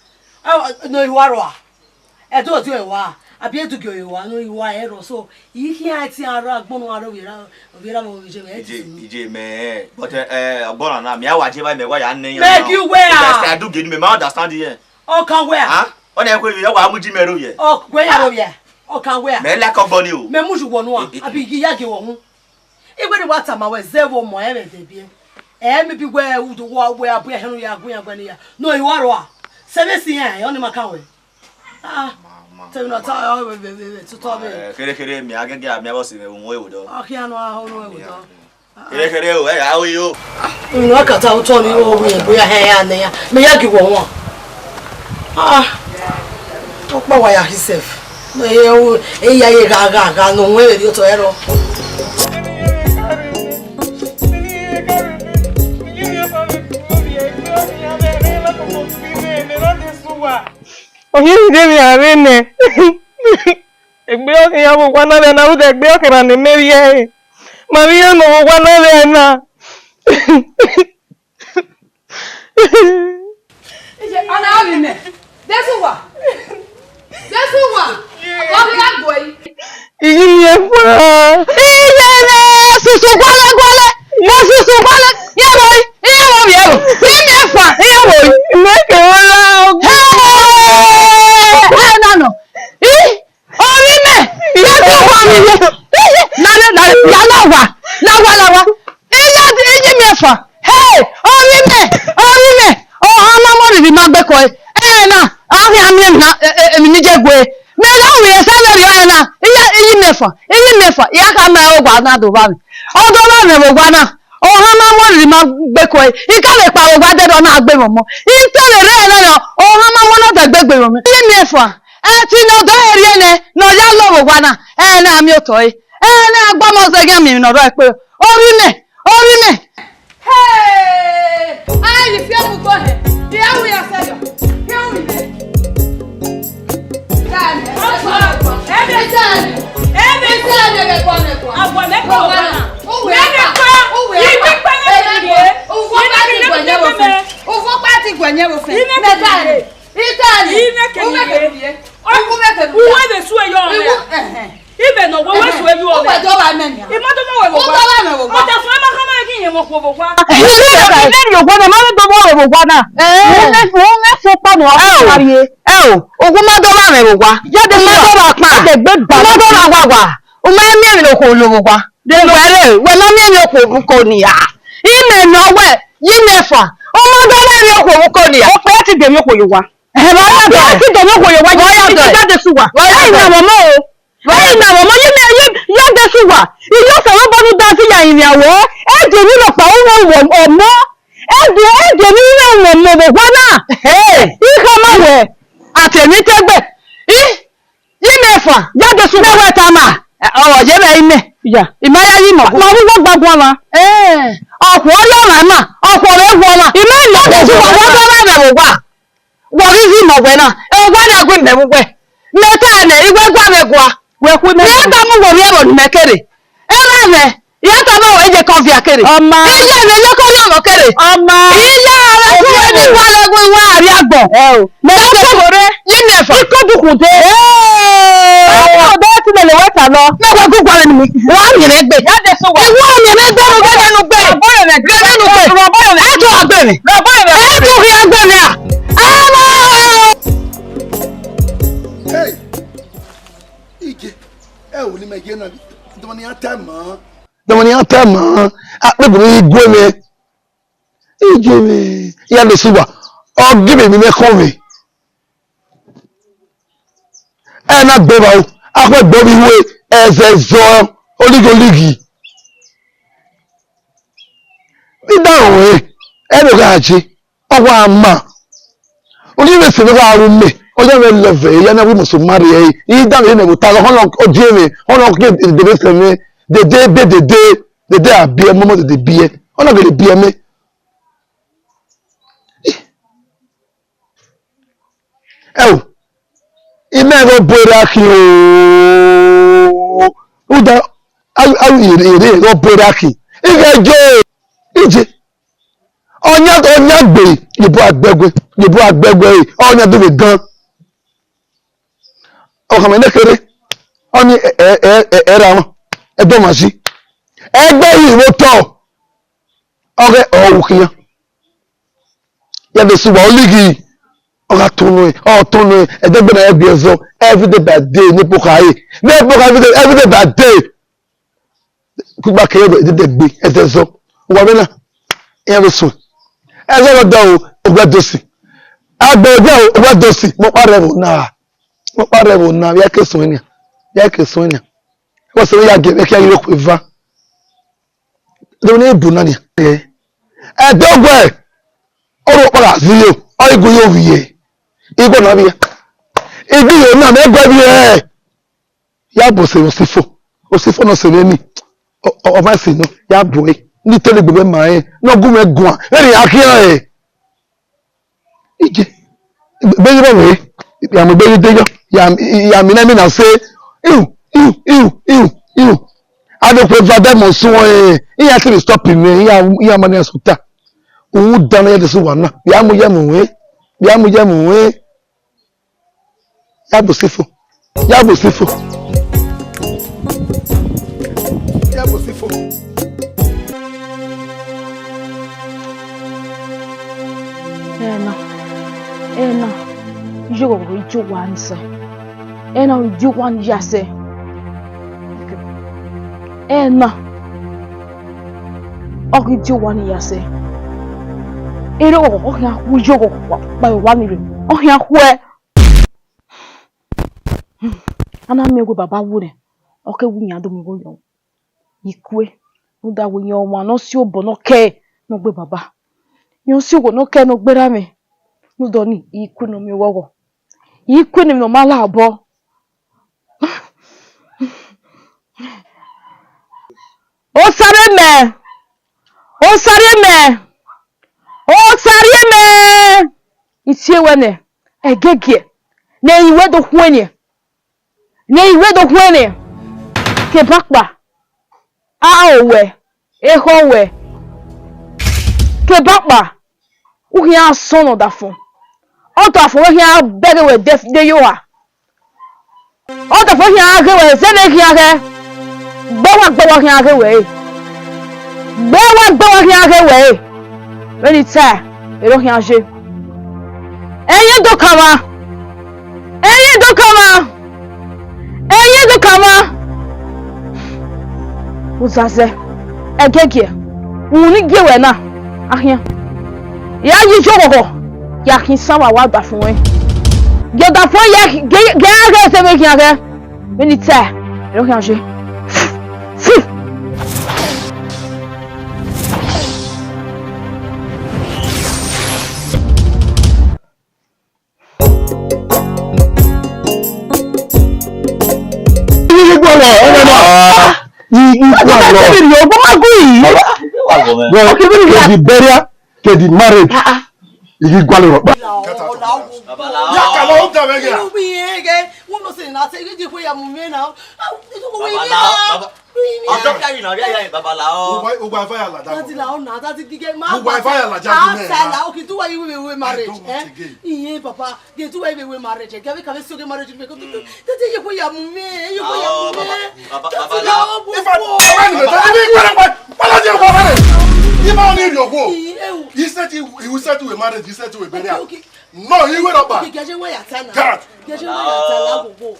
Ẹ, nọ i wa rua. Ẹdẹ ọdiọ ẹre wa, abi Ẹdugie ẹre wa, nọ i wa ẹre rọ. So, I khian ẹtin aro agbọn aro vbe ra, vbe ra mo je mẹ ẹtin. Ije, ije mẹ, but, eh, ọgbọna na, mẹ a wa je ba mẹ wa ya nẹ iran. Mẹ gi wẹ a? Ẹdẹ Ẹdugie ni mẹ ma understand iran. Ọ kan wẹ a? Ah? Ọ na ẹkhuẹ vbe wa mu ji mẹ ro vbiẹ. Ọ wẹ ya ro vbiẹ. Ọ kan wẹ a? Mẹ like ọgbọ ni o. Mẹ mu ju wọ nu a, abi gi ya gie wọ hu. Iwẹ ni wa tama wẹ zẹ vbe ọmọ ẹmwẹ ẹdẹ biẹ. Ẹ mẹ bi wẹ udu wa wẹ abu ẹhẹn ya gu yan gbẹ ni ya. No, I wa rua. Sẹ vbe si iran, ọ ni ma kan wẹ. Ah, tell me not all the tutọ be. Eh, khere khere mi agege ami abo si me wo ewo do. Akhian no a ho no ewo do. Khere khere o, eh, a o yo. Unu akata utọ ni o wi egbe ya hẹ ya ne ya. Me ya gi wọ wọn. Ah. Ọkpa wa ya himself. No, e o, e ya ye gha gha gha no wọn eri otọ ẹrọ. Ohiẹn vbe de vbe a rre nẹ. Egbe ọghe iran vbe owa na vbe a na rhunmwuda egbe ọghe erha ne mẹ vbiẹ ẹre. Ma vbe iran ne ọ vbe owa na vbe a na. Iye, ọ na vbe mẹ. Jesu wa. Jesu wa. Ọ ghi gha gbe ẹre. Iye, iye, fa. Iye, iye, susu gualẹ gualẹ. Mo susu gualẹ. Iye vbo, iye vbo, iye vbo. Iye fa, iye vbo. Mẹ ke wọ la. Hey! Ẹ na nọ. Ih! Ovbi mẹ, ya tọ wa mwẹ ye. Lare, lare, ya la owa, la owa, la owa. Iya, iyi mẹ fa. Hey, ovbi mẹ, ovbi mẹ. Ohan ma mọ rhirhi ma gbe kọe. Ẹ na, ọ khian miẹn emwi na, e, e, emwi ne I je gue. Mẹ gha ru ẹse vberriọ ẹ na. Iya, iyi mẹ fa, iyi mẹ fa. I ya khama ẹre owa na do vba mwẹ. Ọ do vba mwẹ vbe owa na. Ohan ma mọ rhirhi ma gbe kọe. I ka vbe kpa vbe owa dẹdẹ ọ na gbe mwẹ ọmọ. I te vbe rre ẹre nọ, ohan ma mọ ne ọ dẹgbe gbe mwẹ ọmọ. Iyi mẹ fa. Ẹtin ne ọ do rhie nẹ, ne ọ ya lo vbe owa na, ẹre na miẹn otọ ẹre. Ẹre na gba ọmọ zẹ khian miẹn emwi ne ọ rrọọ ẹkpe. Ovbi mẹ, ovbi mẹ. Hey! Ai, ye fiọ mu gbo hẹ. Ye a ru ya sẹ yọ. Ye a ru mẹ. Dani, ẹ sọ ẹ gua. Ẹ bẹ dani. Ẹ bẹ dani, ẹ gua, ẹ gua. Agua mẹ kọ. Owa na. Owa na. Ẹ bẹ kọ. Owa na. Ibi kpẹlẹ mẹ ye. Owa na ti gua nyẹ ro fẹ. Owa na ti gua nyẹ ro fẹ. Ime dani. Itali. Ime ke uwe ke ye. Uwe ke ye. Uwe be su eyo. Uwe, ẹhẹn. Ibe nọ wẹ wẹ su eyo. Uwe do ba mẹ nia. Ima do mo wẹ wo. Uwe do ba mẹ wo. Ọjà fún ẹ ma kama ki yẹn mo kwo wo wa. Ẹ ẹ ẹ ẹ ẹ ogun na ma do mo wẹ wo wa na. Ẹ ẹ ẹ ẹ so pa no a ma rie. Ẹ o, ogun ma do ba mẹ wo wa. Ya de ma do ba pa. De gbe ba. Ma do ba wa wa. O ma miẹn emwi ne okhuo lo vbe owa. De wẹ re, wẹ ma miẹn emwi okhuo vbe uko nia. Imẹ nọ wẹ, yi mẹ fa. Ọ ma do wẹ emwi okhuo vbe uko nia. Okpia ti de emwi okhuo ye owa. Ẹ, vbe ọ ya dọ. Okpia ti de emwi okhuo ye owa. Vbe ọ ya dọ. Yi mẹ fa, ya de su uwa. Vbe ọ ya dọ. Ẹi na vbe ọmọ, yi mẹ, yi, ya de su uwa. Iye Osanobua ne u da fi ya rinmwian wẹ, ẹ de emwi nọkpa ru mwẹ ọmọ. Ẹ de, ẹ de emwi ru mwẹ ọmọ vbe owa na. Ẹ, I khama wẹ, a te emwi te gbe. I, Yi mẹ fa, ya de su wẹ tama. Ọ ye mẹ imẹ. Ya. I ma ya yi mọ. Ma wu wọ gba guan ma. Eh. Ọkhuo ya ma ma, ọkhuo vbe guan ma. I ma ya de su wẹ, wọ gba ma mẹ vbe owa. Wọ ghi yi mọ wẹ na. E owa na gu mẹ vbe uwẹ. Mẹ ta nẹ, I wẹ gua mẹ gua. Wẹ khu mẹ. Mẹ ta mu wọ rhie ẹvbo ne mẹ kere. Erha mwẹ, I ya tama wẹ ye kọ via kere. Ọ ma. Iye mwẹ ye kọ rhie ọmọ kere. Ọ ma. Iye ara ku wẹ ni wa lẹ gu wa rhie agbọn. Ẹ o. Mẹ ko ko re. Yi mẹ fa. I ko dukun de. Ee. Ọ ko de ti lele wẹ ta lọ. Mẹ wẹ gu gua ni mi. Wa mi rẹ gbe. Ya de so wa. Iwọ mi rẹ gbe, gbe nu gbe. Gbe nu gbe. Ẹ jọ gbe mi. Ẹ jọ gbe mi a. Ama. Hey. Ije. Ẹ o ni mẹ ye na. Dọmọ ni a ta ma. Ẹmwẹ ne iran ta ma, akpegbe ne I gu mwẹ. Iye mwẹ, ya de suwa, ọ gie mwẹ emwi ne khọn mwẹ. Ẹ na gbe vba o, akhọe gbe ovbi ihue, ẹzẹ zọ, oligi oligi. I da rẹn, ẹ vbe gha je, ọ wa ma. Onivbe sẹ vbe gha ru mẹ, ọ ya mwẹ love ya na wi musu marry ẹre. I da mwẹ ne vbe ota, ọ na ọ die mwẹ, ọ na ọ ke dede sẹ mwẹ, dede be dede, dede a biẹ, momo dede biẹ, ọ na gele biẹ mẹ. Ẹo, imẹ vbe ọ bu erha khin o. Uda, ayu, ayu, ere, ere, vbe ọ bu erha khin. Ighẹ jo, ije. Ọyan, ọyan gbe, ye bu agbẹguẹ, ye bu agbẹguẹ, ọyan do vbe gan. Ọkhan mwẹ ne kherhe, ọni ẹ, ẹ, ẹ, ẹ, ẹ ra mwa, ẹdẹ ọmwa si. Ẹgbẹe hia vbe otọ, ọghe ọ ru khian. Ya de suwa oligi, ọ gha tọn nẹ, ọ tọn nẹ, ẹdẹgbẹ na ya gbe ẹzọ, every day by day, ne epo kha re, ne epo kha every day, every day by day. Kugba kere ẹdẹdẹgbe, ẹzẹ zọ, uwa vbe na, iran vbe suẹn. Ẹzọ vbe da o, owa do si. Agbẹrẹ o, owa do si, mẹ ọkpa rre ẹvbo na, mẹ ọkpa rre ẹvbo na, vbe a ke suẹn nian, vbe a ke suẹn nian. Wẹ sẹ vbe ya gie, vbe khian ghi rre okhuo eva. Do ne bu na nian. Ẹdẹ ọghe, ọ ru ọkpa gha zẹ iyo, ọ i gu yo vbiẹ. Igho na vbiẹ. Igho iyo na mẹ gu vbiẹ. Ya bu ọse vbe osifo. Osifo nọ sẹ vbe ni. Ọ, ọ, ọ ma sẹ nọ, ya bu ẹre. Ne I te ne egbe mwẹ ma rẹn. Ne ọ gu mwẹ guan. Vbene I ya khian rẹn. Ije, egbe ghi rrọọ vbe, ya mu egbe ghi de yọ, ya, ya mina mina sẹ, iu, iu, iu, iu, iu. A do khuẹ va demon sun ẹn, iran te vbe stop mwẹ, iran, iran ma ne iran sẹ ota. Uhunmwu dan ne ya de sẹ uwa na, ya mu ye mu wẹ, ya mu ye mu wẹ. Ya bu sifo. Ya bu sifo. Ya bu sifo. Ẹna, ẹna, iye oghọghọ iye owa ni sẹ. Ẹna, iye owa ni ya sẹ. Ẹna, ọ ghi iye owa ni ya sẹ. Erha oghọghọ ọ khian khu iye oghọghọ kpa owa ni rre. Ọ khian khuẹ. A na miẹn wẹ baba wu nẹ, ọ ke wu yan do mu igho yọ. I kue, rhunmwuda wẹ irẹn ọmwa ne ọ si obọ ne ọ kẹ ne ọ gbe baba. Irẹn ọ si owa ne ọ kẹ ne ọ gbe erha mwẹ. Rhunmwuda ọnii, I kue ne ọ miẹn oghọghọ. I kue ne emwi ne ọ ma la obọ. Osare mẹ! Osare mẹ! Osare mẹ! I tie wẹ nẹ, ẹgẹgiẹ, ne I wẹ do khuẹnniẹn, ne I wẹ do khuẹnniẹn, ke ebakpa, aro wẹ, ekhọe wẹ, ke ebakpa, u khian sọn ne ọdafọn, ọdafọn wẹ khian bẹghe wẹ de, de ye oha. Ọdafọn khian ghe wẹ, zẹ vbe khian ghẹ. Gbe owa, gbe owa khian ghe wẹ re. Gbe owa, gbe owa khian ghe wẹ re. Vbene I tae, erha ọ khian ye. Ẹyẹn do kan mwa. Ẹyẹn do kan mwa. Ẹyẹn do kan mwa. Uzazẹ, ẹgẹgiẹ, uhunmwu ni gie wẹ na, a khian. Ya yi iye oghọghọ, ya khin isan vbe awa ọdafọn ẹn. Gie ọdafọn ya, gie, gie a ghe ẹsẹ vbe khian ghẹ. Vbene I tae, erha ọ khian ye. Ighi gualọ, ẹnẹ na. Ighi gualọ. Ọkọ tẹbi rhie, ọgbọ ma gu yi. Well, okay, very good. Kedi burial, kedi marriage. Ah, ah. Ighi gualọ rọ. Baba, baba. Irú bí yẹn gẹ, wọ́n lọ sí ìlànà àti ìdí ìpè ya mú mi náà. Ah, ìdí kò wí mi náà. Baba, baba. Ọjọ́ bí ayé náà, bí ayé, baba la ọ. Ugba, ugba fire la da. Tati la ọ na, tati gige ma. Ugba fire la ja. Ah, sala, okay, do why you we marriage, eh? I don't want again. Iye, papa, ge do why we marriage, eh? Gabe kabe so ge marriage, me go to. Tati ye ko ya mu me, ye ko ya mu me. Baba, baba, baba la. If I, if I, if I, if I, if I, Ẹ ma ni rhie okhuo. Ii, ewu. He said he, he will settle a marriage, he settle a burial. Okay, okay. No, he will not back. Okay, gẹje wa ya ta na. God. Gẹje wa ya ta la gbogbo.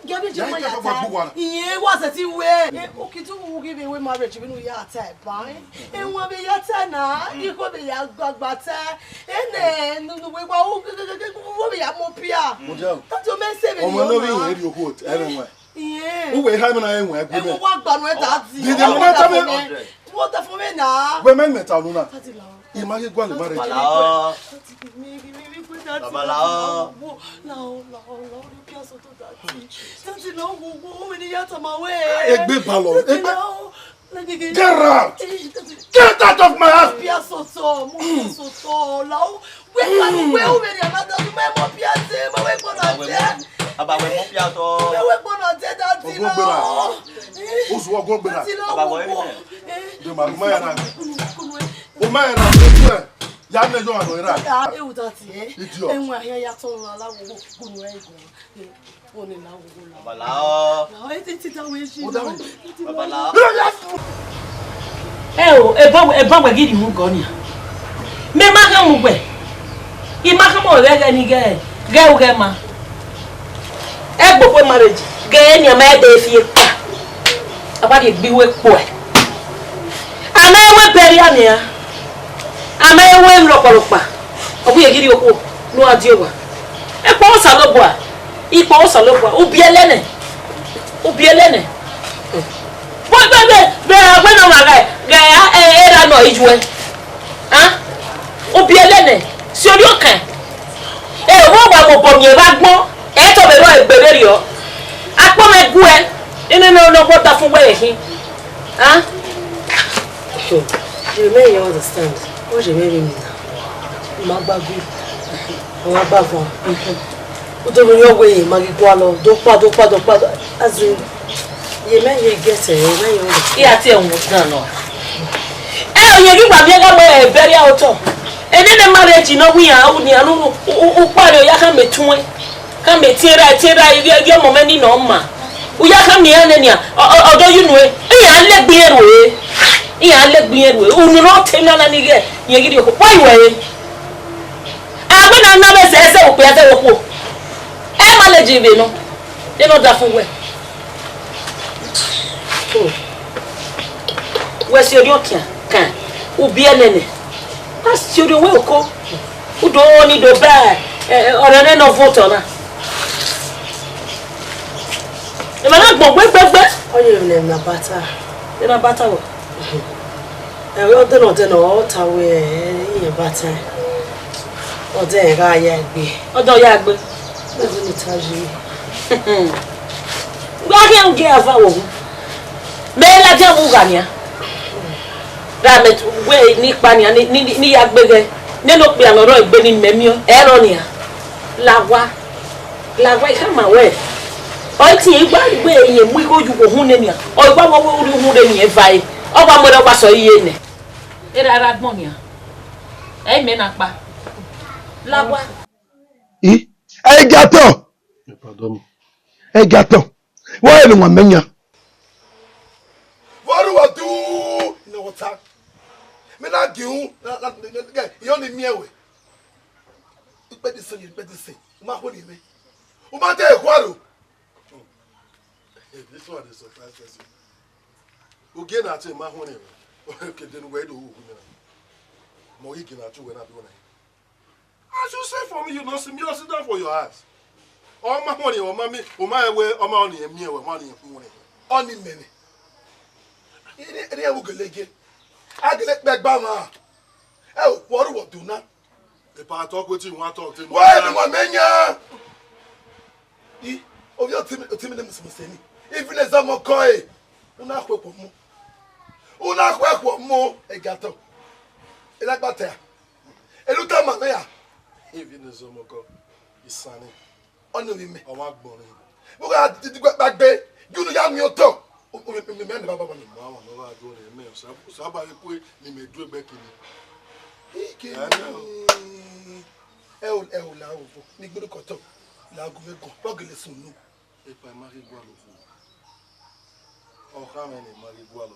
Gẹje wa ya ta. Iye wa sẹ ti wẹ. Eh, okay, tu wu give away marriage, vbene u ya ta ba. Eh, wọn be ya ta na. Ikọ be ya gbagba ta. Ene, nu, nu, we wa, u, u be ya mọ pia. Mo jẹ o. Tati o mẹ se be. Ọmọ no bi yen ri okhuo, ẹ rẹ wọn. Iye. Uwe ha mina enwe agreement. Ewu wa gba nuẹ dadi. Did you not tell me? Wọ́n tẹ fún mi náà. Wẹ mẹ mẹ ta unu na. Tati la. I ma ye gua le marriage. Baba la o. Baba la o. Lao, lao, lao, ni pia so to dadi. Tati la wo wo mi ni ya ta ma we. Egbe balọ, egbe. Get out! Get out of my house! Pia so to, mo pia so to, lao. Wẹ ka ni wẹ u vbe rhie ma dadi, ma mọ pia te, ma wẹ gbọna te. Baba wẹ mọ pia tọ. Ma wẹ gbọna te dadi lao. Ogun gbera. Osu ogun gbera. Dadi lao. Baba wẹ mi. De ma ma ya na. O ma ya na. Ya ne yo ano era. Ya, e u dadi, eh. Idiot. Enwe ahia ya tọ la la wo kunu e go. Baba la o. Baba la o. Ẹ o, ebọ, ebọ wẹ ghi rhie mu gọ nia. Mẹ ma khama uwẹ. I ma khama uwẹ ghẹ ni ghẹ, ghẹ u ghẹ ma. Ẹ gbogbo marriage, ghẹ nia ma ẹdẹ fi ekpa. A wa rhie egbe iwe kpo ẹ. A ma ẹwẹ bẹria nia. A ma ẹwẹ rọkpọrọkpa. Ọ wẹ ghi rhie okhuo ne a die owa. Ekpa Osanobua. Ikpọ Osanobua, u biẹlẹ nẹ, u biẹlẹ nẹ. Vbe, vbe, vbe, vbe, vbe nọ ma ghẹ, ghẹ, a, ẹ, ẹ ra nọ iyuẹ. A? U biẹlẹ nẹ, si orhiọn kan. Ẹ, vbe uwa mobọ miẹn vbe agbọn, ẹ tọ vbe rrọọ egbe vberriọ. Akpọ mwẹ guẹ, nene nọ nọ ọdafẹn uwẹ rẹ khin. A? Ye mẹ ye understand. Ọ ye mẹ vbe mina. Ma gba gu. Ma gba vọn. Udo vbe yọ wẹ ma ghi gualọ. Do kpa, do kpa, do kpa. As in, ye mẹ ye get ẹ, ye mẹ ye understand. Iya ti ẹwun gan nọ. Ẹ o ye ghi wa miẹn gha wẹ burial otọ. Ene ne marriage nọ wi ya, u ni anu, u, u, u kpare, ọ ya khama etuẹn. Khama etiẹn ra, etiẹn ra, ivbi, ivbi ọmọ mwẹ ni nọ ma. U ya khama iran nẹ nian, ọ, ọ, ọ do ye unu ẹre. Iran legbe irẹn rue. Iran legbe irẹn rue. Unu ne ọ te na na ni ghẹ, irẹn ghi rhie okhuo. Wa yu ẹre. Avbe na na vbe sẹ, sẹ okpia, sẹ okhuo. Ẹ ma lẹ je vbe nọ. Ẹ nọ da fun wẹ. Hmm. Wẹ si orhiọn kian, kan. U biẹ nene. A si orhiọn wẹ oko. U do ni do bẹ, eh, ọrẹre ne ọ vuọn otọ na. Emwa na gbọn gbegbegbe. Ọ ye emwi ne emwi na bata. Emwi na bata wẹ. Ẹvbo ọdẹ ne ọdẹ ne ọ ta wẹ, eh, iran bata. Ọdẹ gha ya egbe. Ọdẹ ọ ya egbe. Ẹvbo ne ta yi. Gba khian gie ava wo. Mẹ ladian vbe ugha nian. Ra mẹ wẹ ne I kpa nian, ne, ne, ne I ya gbe ghẹ, nene okpia ne ọ rrọọ egbe ne imẹ miẹn, ẹ rrọọ nian. La owa, la owa, I khama wẹ, ọ i tie igba igbe iyẹn mu igho ye uwu ohunmwu nẹ nian, ọ i wa wẹ ọ wẹ u rhie uhunmwu rre eni evbare, ọ wa mu ẹre, ọ wa sẹ ọre iye nẹ. Erha erha agbọn nian, ẹ i mẹ na kpa. La owa. I, ẹ i gia tọn. Ẹ i gia tọn. Wẹ ọre ne uwa mẹ yan. Vbe ọre uwa du ne ọ ta? Mẹ na gie un, na, na, na, na, na, iyọn ni miẹn wẹ. Ikpẹdẹ isen, ikpẹdẹ isen, u ma khuẹrhie mwẹ. U ma te khuaro. This one dey surprise person. Ugie na te ma khuẹrhie mwẹ. Kede ne uwẹ do wu mi na. Mẹ ọ ghi gie na te uwẹ na do na. As you say for me, you no see me, you sit down for your house. Ọ ma khuẹrhie, ọ ma mi, u ma rẹn wẹ, ọ ma ọnii miẹn wẹ, ọ ma ọnii khuẹrhie. Ọnii mẹ nẹ. Eni, eni ẹvbo gele gie. A gele kpẹ gba mwa. Ẹ o, vbe ọre uwẹ do na? Epa talk wetin you wan talk, take my time. Wẹ ne uwa mẹ yan. I, ovbi ọtẹn mwẹ, ọtẹn mwẹ ne musimuse ni. Even ezamọkọ e. U na khuẹ khuọ mọ. U na khuẹ khuọ mọ, ẹ i gia tọn. Ẹ na gba ta. Elu tama nẹ ya. Even ezamọkọ, isan ni. Ọnii ovbi mẹ. Ọ wa gbọnrin. Vbe u gha didi gbe kpagbe, gie unu ya miẹn otọ. O, o, mẹ, mẹ, mẹ, mẹ, baba, baba. Ma wa nọ gha do ne mẹ, sa, sa ba ye kue, ne imẹ du egbe kini. Ike. Ẹ nẹ o. Ẹ o, ẹ o, la o, bo. Ni gbere kọtọ. La gu mẹ gọn. Bọ gele sunu. Epa, I ma ghi gualọ fo. Ọ khama mwẹ ne I ma ghi gualọ.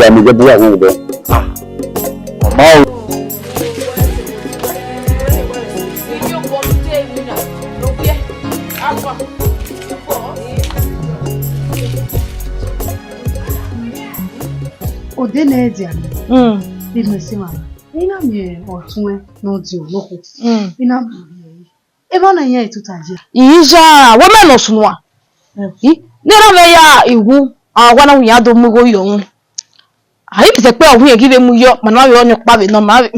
wa, mẹ jẹ bu wa wọn obọ. Ah, ọ ma o. Ode nẹ dia. Mm. Bi mẹ si wa. I na miẹn ọtuẹn ne ọ di ọvbokhan. Mm. I na miẹn ọvbiẹ ẹre. Emwa na iran etuta ye. Ija, wẹ mẹ nọ sunuan. Mm. I, ne erha mwẹ ya igwu, a wa na wu iran do mu igho yọ unu. A i sẹ kpe ọ wu iran ghi vbe mu yọ, ma na vbe ọnii ọkpa vbe nọ, ma vbe,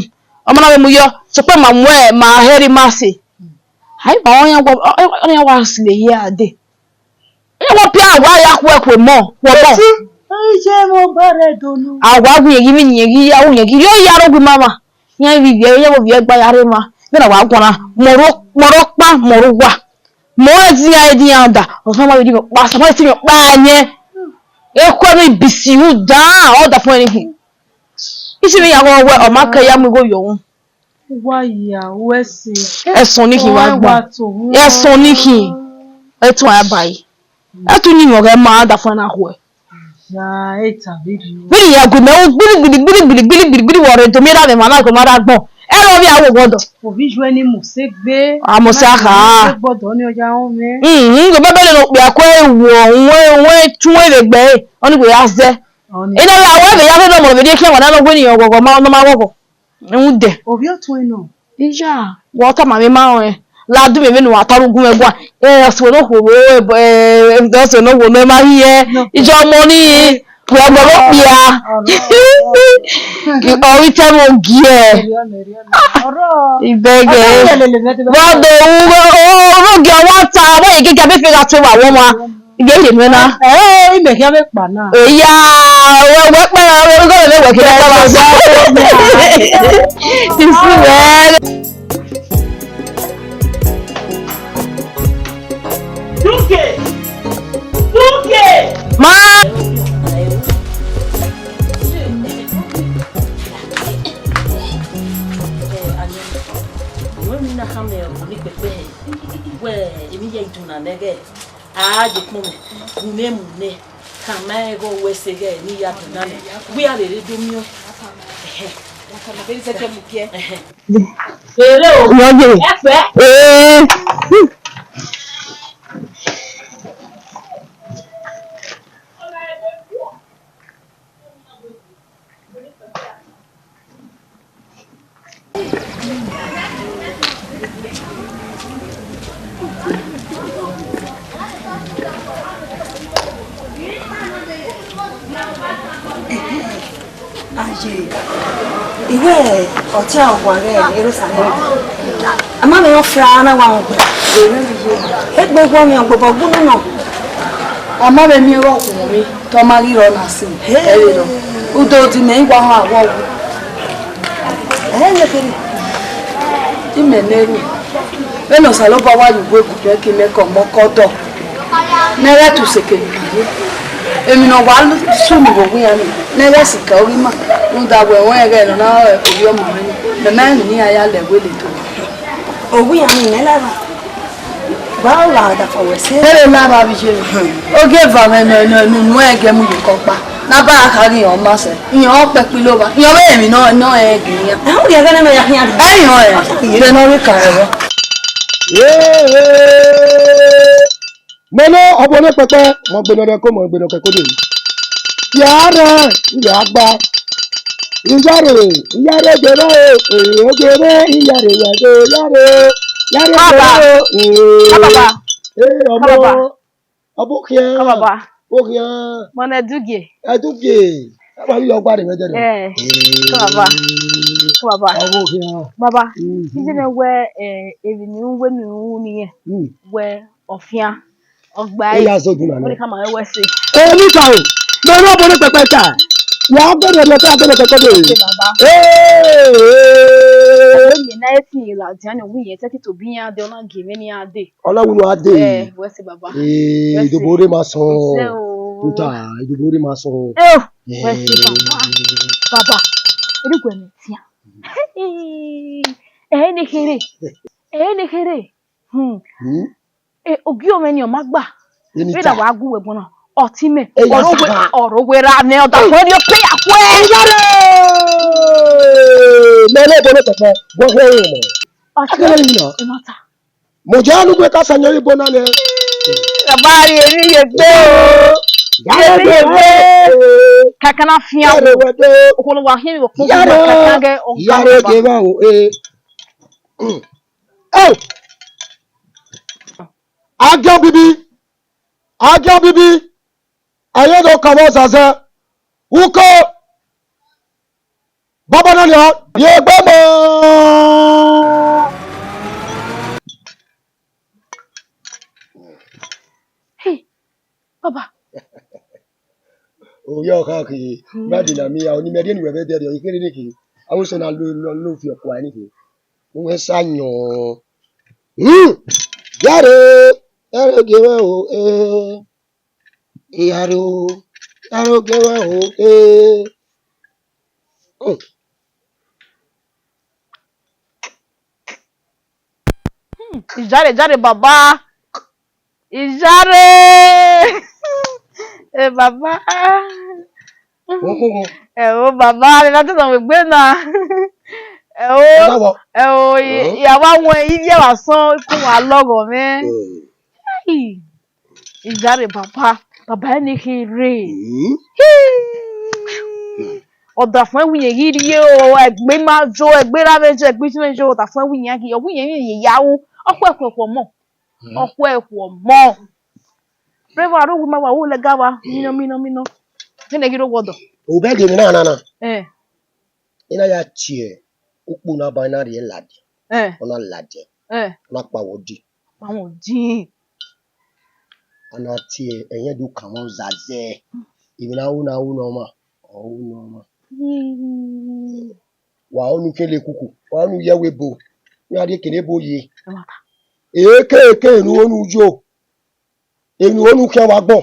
ọmọ na vbe mu yọ, sokpan ma mu ẹ, ma hẹrhe ma se. A i ma ọnii wa, ọnii wa sle ye a dee. Ẹ wọ pia wa ya khu ẹkhu emọ, khu ọmọ. Eti, ẹ i je mwẹ ọba rẹ donu. A wa gu yẹn ghi vbe yin ghi ya wu yẹn ghi rhie ya ro gu mama. Yan vbe ivie, yan vbe ovie gba ya rre ma. Vbe na wa guan na, mọ ro, mọ ro kpa, mọ ro wa. Mọ ẹ ti yan ẹ di yan da. Ọ ma vbe di mẹ kpa, sa ma ti mẹ kpa yẹn. E khuẹ vbe ibisi u da, ọ da fun ẹre hin. Isi vbe ya ghọ wẹ, ọ ma kẹ ya mu igho yọ unu. Wa ya wẹ se. Ẹsọn ni khin wa gba. Ẹsọn ni khin. Ẹ tun a ba yi. Ẹ tun ni yọn ghẹ ma da fun na khuẹ. Ya eta vbe ri. Vbe ni ya gu mẹ u gbiri gbiri gbiri gbiri gbiri gbiri gbiri wọ rre do mi ra vbe ma na gọ ma ra gbọn. Ẹ rọ vbe a wo gọdọ. Ovi ju ẹni mu se gbe. A mu se a kha. Gbọdọ ni ọya họn mẹ. Mhm, gbe bẹbẹ ne okpia kue wo, wẹ wẹ tun ẹre gbe. Ọni gbe ya zẹ. Ọni. Ina la wẹ vbe ya vbe nọ mọ vbe die khian wa na nọ gbe ni ọgọgọ ma nọ ma wọgọ. Rhunmwuda. Ovbi ọtuẹn nọ. Iya, wa tama mwẹ ma rẹn. La du mwẹ vbene uwa ta rre ugun mwẹ guan. Eh, ọse ne okhuo vbe, eh, ọse ne okhuo ne ma hiẹ. Ija ọmọ ni, wa gbọrọ kpia. Ọ rhi te ẹmwẹ ogie. Ibẹghe. Wa do ru, o, o, ogie wa ta, wa ye gege abẹfẹ gha tue wa wọ ma. Iye ye nuẹ na. Eh, imẹ khian vbe kpa na. Eya, wẹ, wẹ kpẹ, wẹ, wẹ, wẹ, wẹ, wẹ, wẹ, wẹ, wẹ. Isu wẹ. Duke! Duke! Ma! Wẹ mi na khama ẹre ọvbokhan ni kpẹkpẹ hẹ, wẹ emwi hia idunna nẹghẹ. A ye kpọnmwẹ, gu mwẹ mu nẹ, khama ẹre ọghe uwẹ sẹ ghẹ ne I ya do na nẹ, wẹ a vbe rre do miẹn ọẹn. Ẹhẹn. Ẹhẹn. Ere o. Yọge. Ẹkpẹ. Ee. Aye, I wẹ ọtẹn ọgua ghẹ Jerusalem. A ma vbe rẹn ọfra na wa rẹn ọgbẹn. Egbe wọ miẹn ọgbobọ gbunu nọ. A ma vbe miẹn vbe ọkhuọnmwi, te ọ ma ghi rrọọ na sẹ, ẹ vbe rrọọ. Udo di mẹ, I wa họn awọ wu. Ẹ nẹ kherhe. Imẹ ne ru. Vbene Osanobua wa ye uwu egutu ẹki mẹ ke ọmọ ke ọdọ. Ne ẹ ghẹ tu seke vbe ivie. Emwi ne ọ wa sunu vbe owa iran ni, ne ẹ ghẹ sikẹ ọghe ima. Rhunmwuda wẹ rẹn ẹghẹ ne ọ na rẹn ovbi ọmọ mwẹ ni, mẹ ma rẹn emwi ne iran ya lẹ wẹ le do. Owa iran ni mẹ lava. Ba ọ gha da fọ wẹ sẹ. Ere lava vbe iye. Ogieva mwẹ nọ nọ unu ẹgẹ mu ye kọkpa. Na ba kha ghi ọ ma sẹ. Iran ọ kpẹkpẹ lova. Iran vbe emwi nọ nọ ẹ gbe iran. Ẹ u rhie ẹghẹ nọ ya khian. Ẹ iran ẹ. Ide nọ rhi ka ẹvọ. Ee, mẹ nọ ọbo ne kpẹkpẹ, mọ gbe nọ rẹ ko, mọ gbe nọ kẹko de. Ya rẹ, ya gba. Iyare, iyare gere, ee, ogere, iyare, iyare, iyare, iyare gere, ee. Ee, ọmọ. Ọbokhian. Ka baba. Bokhian. Mọ ne Ẹdugie. Ẹdugie. Ẹ ma vbe ọgua rre mwẹ dẹrẹ. Eh. Ee. Ka baba. Ka baba. Ọbokhian. Baba. Mhm. Iye ne wẹ, eh, emwi ne u wẹ ne u ru ni yẹn. Mm. Wẹ ọfian. Ọgba. E ya zọ dun na nẹ. Wẹ ka ma wẹ wẹ se. Eh, mi ta o. Mẹ ne ọbo ne kpẹkpẹ ta. Ya gbẹdẹ rẹ ta gbẹdẹ kẹkẹ de. Ẹ baba. Eh, eh. Ọmọ yẹn na e fi la dia ni wi yẹn tẹ ki to bi yan de, ọ na gie mwẹ ni yan de. Ọlọrun wa de. Eh, wẹ se baba. Eh, wẹ se. Idobo re ma sọn. Wẹ se o. Tuta, idobo re ma sọn. Eh, o, wẹ se baba. Eh. Baba, erigwe ne tian. Eh, ne khere. Eh, ne khere. Hmm. Hmm? Eh, ogie ọmọ ni ọ ma gba. Vbe na wa gu wẹ gbọna. Ọtẹn mẹ. Eh, ya ọrọ wẹ, saka. Ọrọ wẹ ra mẹ, ọda kọ ni o pe ya kue. Iyare! Mẹ ne bo ne tọkọ. Wọ wẹ o mọ. Ọtẹn mẹ. Akẹrẹ yìí nọ. Ẹ ma ta. Mo jẹ́ alugbe ka sa yẹn ibo na nẹ. Baba, ye mi ye gbe o. Yare ghe vbe. Kakana fian wo. Okolo wa hiẹn vbe okpokpo kakana ghe ọga. Yare ghe vbe o, eh. Oh! Agiọbibi! Agiọbibi! Ẹyẹ do kọmọ zazẹ. Uko! Baba na nian, ye egbe mọ. Hey, Baba. Ovbi ọkhan khin, ma dina miẹn, ọni mẹ rhie ne uwẹ vbe ẹdẹrriọ, I kherhe ne khin, avbe eso na lo, lo, lo fi ọkua ni khin. Uwẹ sa yọn. Hmm. Yare, yare gie mwẹ o, eh. Yare o, yare gie mwẹ o, eh. Hmm. Hmm, ijare, ijare, baba. Ijare. Eh, baba. Ẹ o, baba, mi na tọnọ vbe egbe na. Ẹ o, ẹ o, ya wa wọn ivie vbe asọn, ikun wa lọghọ mwẹ. Hey. Ijare baba, baba ẹni khin rre. Ọdafẹn winna ghi rrie o, ẹgbe ma yo, ẹgbe ra vbe yo, ẹgbe isan yo, ọdafẹn winna ghi, ọ winna ye ya ru, ọ khuẹ khuẹ khuọ mọ, ọ khuẹ khuọ mọ. Revba aro wi ma wa wu lẹga wa, minọ, minọ, minọ. Vbene ghi rre owa ọdọ. Obẹ ghe emwi na nana. Eh. I na ya tie ukpu na ban, I na rhie ladian. Eh. Ọ na ladian. Eh. Ọ na kpa vbe odi. Kpa vbe odi. A na tie ẹyẹn do kan mwẹ zazẹ. Emwi ne a ru ne a ru ne ọmwa, ọ ru ne ọmwa. Hmm. Wa ru ne u kele kuku, wa ru ne u ye ẹvbo ebo, ne a rhie kene ebo ye. Eke eke ne u ru ne u yo. Emwi ne u khian vbe agbọn,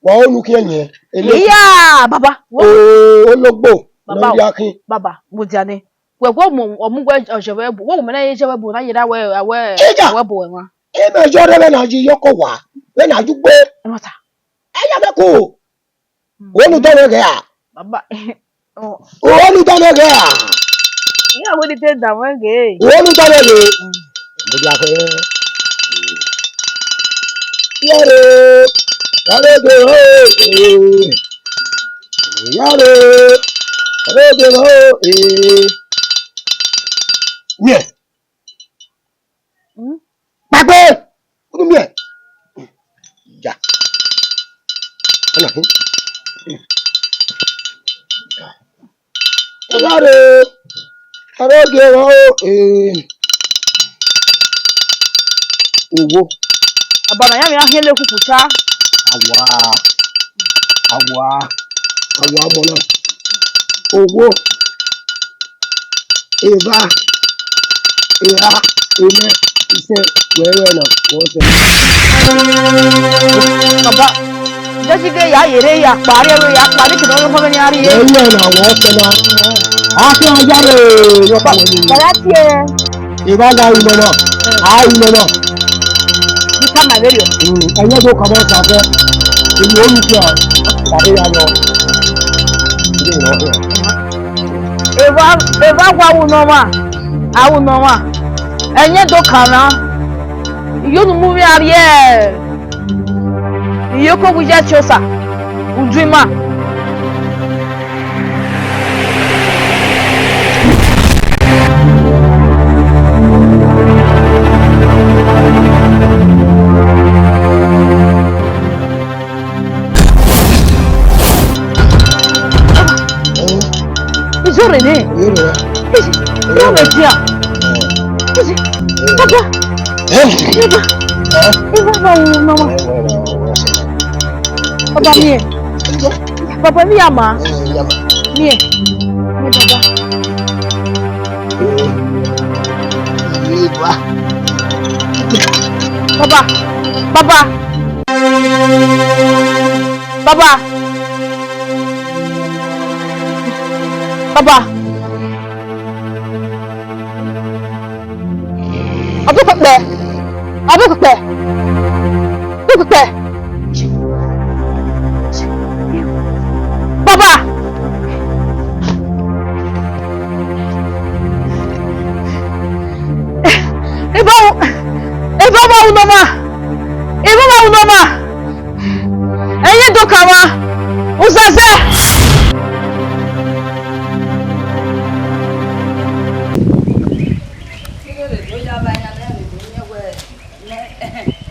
wa ru ne u khian yẹn. Iya, baba. O, ologbo, baba, ne u ya khin. Baba, mudia nẹ. Wẹ, wẹ mu, ọ mu wẹ ọjọ vbe ebo, wẹ mu mẹ na ye jẹ vbe ebo na ye ra wẹ, wẹ, wẹ ebo wẹ ma. Ebe jọ rẹ vbe na yi yọkọ wa, vbe na ju gbe. Ẹ ma ta. Ẹ ya mẹ ko. Wẹ nu dọ mwẹ ghe a? Baba. Wẹ nu dọ mwẹ ghe a? Iya, wẹ ni te da mwẹ ghe. Wẹ nu dọ mwẹ ghe. Mo dia khe. Yare. Yare ghe o. Yare. Yare ghe o. Miẹn. Hmm? Kpagbe! Unu miẹn. Ja. Ana fun. Ẹ gha rre, ẹ rre gie mwẹ o, ee. Owo. Baba na ya mẹ a hiẹn lekuku ta. Awa. Awa. Awa ọmọ na. Owo. Eva, eha, enẹ, isẹ, wẹ rẹ na, wẹ ọsẹ. Baba, jẹ si ghe ya yere ya kpa, rhie ya kpa, ne kidọ yọ fọmẹ ne a rhie. Wẹ rẹ na, wẹ ọsẹ na. A kẹ a ya re, yọ kpa wẹ ni. Baba tie. Eva wa ru nọ na, a ru nọ na. Ni ka ma vberriọ. Mm, ẹyẹ do kọmọ sa fẹ. Èmi ò ní kí ọ, tàbí ya lọ. Ilé ìlọ fún ọ. Eva, Eva wa wu nọ mwa, a wu nọ mwa. Ẹyẹn do kan na. Iyonu mu vbe a rhie. Iyoko wu ye tie osa. Udu ima. Ijọ rre nẹ. Iyore ra. Iyore ra. Iyore ra. Baba. Eh? Baba. Eh? Baba, wo mama. Eh, wo, wo, wo, wo. Baba, miẹn. Baba, mi ya ma. Eh, ya ma. Miẹn. Miẹn, baba. Eh. Ye wa. Baba. Baba. Baba. Baba. Ọdún pẹpẹ. Ọdún pẹpẹ. Ọdún pẹpẹ. Baba. Eva, Eva wa wu nọ mwa. Eva wa wu nọ mwa. Ẹi Edokawa, Uzeze.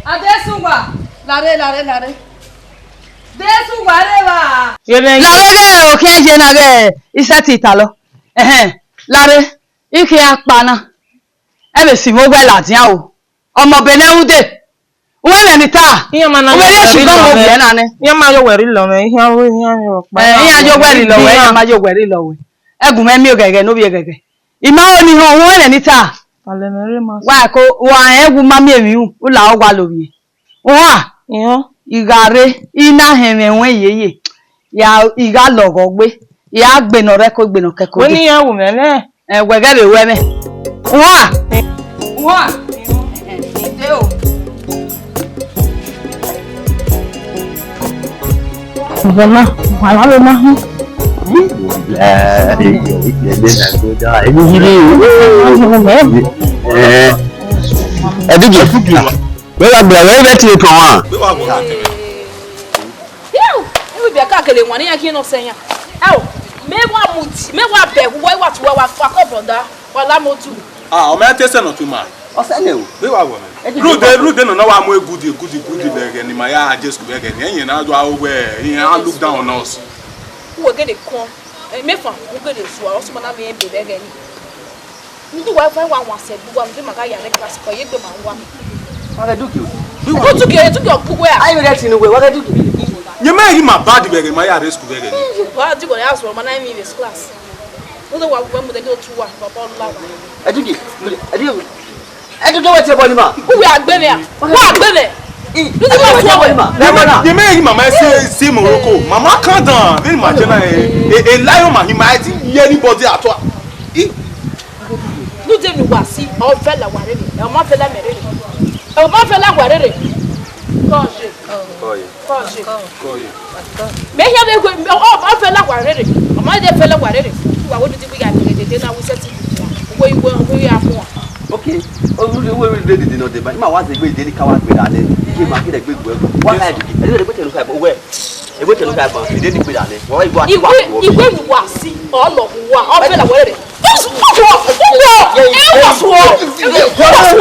Adesuwa, lare, lare, lare. Desuwa rre evba. Lare ghe okhian ye na ghe isẹtin italọ. Ẹhẹn, lare, ikhian kpa na. Ẹ vbe si mwẹ owẹ ladian o. Ọmọ Benin ude. Uwẹ mwẹ ni ta. Iran ma na Uwẹ ye shi gọ mo biẹ na nẹ. Iran ma yo wẹ rri lọ mwẹ, iran ru iran rọ kpa. Eh, iran yo wẹ rri lọ wẹ, iran ma yo wẹ rri lọ wẹ. Ẹgumwẹ miẹn oghẹghẹ ne ovbi ẹghẹghẹ. I ma ho ni họn, uwẹ mwẹ ni ta. Alẹ mwẹ rre ma. Wa ko wa rẹn wu ma miẹn emwi ru, u la ọ wa lovbiẹ. Uwa, Iran. I gha rre, I na họn ẹmwẹ ruẹn yeye. Ya, I gha lọghọ gbe. Ya gbe ne ọ rẹ ko gbe ne ọ kẹko Wẹ dee. Ni iran wu mwẹ nẹ. Ẹ, wẹ ghẹ vbe ru ẹmwẹ. Uwa. Uwa. Ide o. Ọmọ na, wàhálà ló máa ń. Ẹdígì, wẹ́n wá gbìyànjú, ẹ bẹ́ẹ̀ ti kàn wá. Yau, ewe bia ka kele wan iran khian nọ sẹ iran. Ẹo, mẹ wa mu, mẹ wa bẹ, wọ wa tu wa wa kọ brother, wa la mo tu. Ah, ọ ma te sẹ nọ tu ma. Ọ sẹ nẹ o. Vbe wa wọ mẹ. Rude, rude nọ na wa mu egudi, egudi, egudi vbe ẹghẹ ne ima ya adjust vbe ẹghẹ ne ẹyẹn na do aro wẹ, iran look down on us. Uwe gele kọn, mẹ fan, u gele zua, ọ suma na vbe ebe vbe ẹghẹ ni. Ndu wa fa wa wan sẹ bu wa, ndu ma ga ya ne class kọ ye gbe ma wa. Wa ghe dugie. Utugie, utugie ọkpugbe a. Ayi vbe ghe tinu we, wa ghe dugie. Nyẹ mẹ ghi ma bad vbe ẹghẹ ma ya rre school vbe ẹghẹ ni. Wa di wọ ya zọ ma na mi vbe class. Uzo wa wẹ mu de do tu wa, baba la wa. Ẹdígì, ẹdígì, ẹdígì wẹ tie bọ ni ma. Uwe agbẹnẹ a. Wa agbẹnẹ. Uzo wa tie bọ ni ma. Nyẹ mẹ ghi ma ma si si Morocco. Mama calm down. Vbene ima je na, e, e, e lion ma, he might hear anybody at all. I, Nude ne uwa si, ọ vẹ la wa rere, ọ ma vẹ la mẹ rere. Ọ ma vẹ la wa rere. Kọye. Kọye. Kọye. Mẹ hia vbe wẹ, ọ ma vẹ la wa rere. Ọ ma de vẹ la wa rere. Wa wo didi wi ya dede dede na wi sẹtin. Wo iwe, wo ya mu. Okay. O ru wo ru dede dede nọ deba. Ima wa zegbe dede ni ka wa gbe ra nẹ. Ike ma kire gbe gbe. Wa ha dede. Ẹ dede gbe tẹnu ka wẹ. Ewé tẹ̀lé ká gbọ́n, ìdí ni gbéra lẹ. Wọ́n wá ìwọ àti wà Ìwé, wọ̀. Ìwé ni wà sí, ọ lọ wà, ọ fẹ́ làwọn èrè. Ó sùn, ó sùn, ó sùn, ó sùn, ó sùn, ó sùn, ó sùn.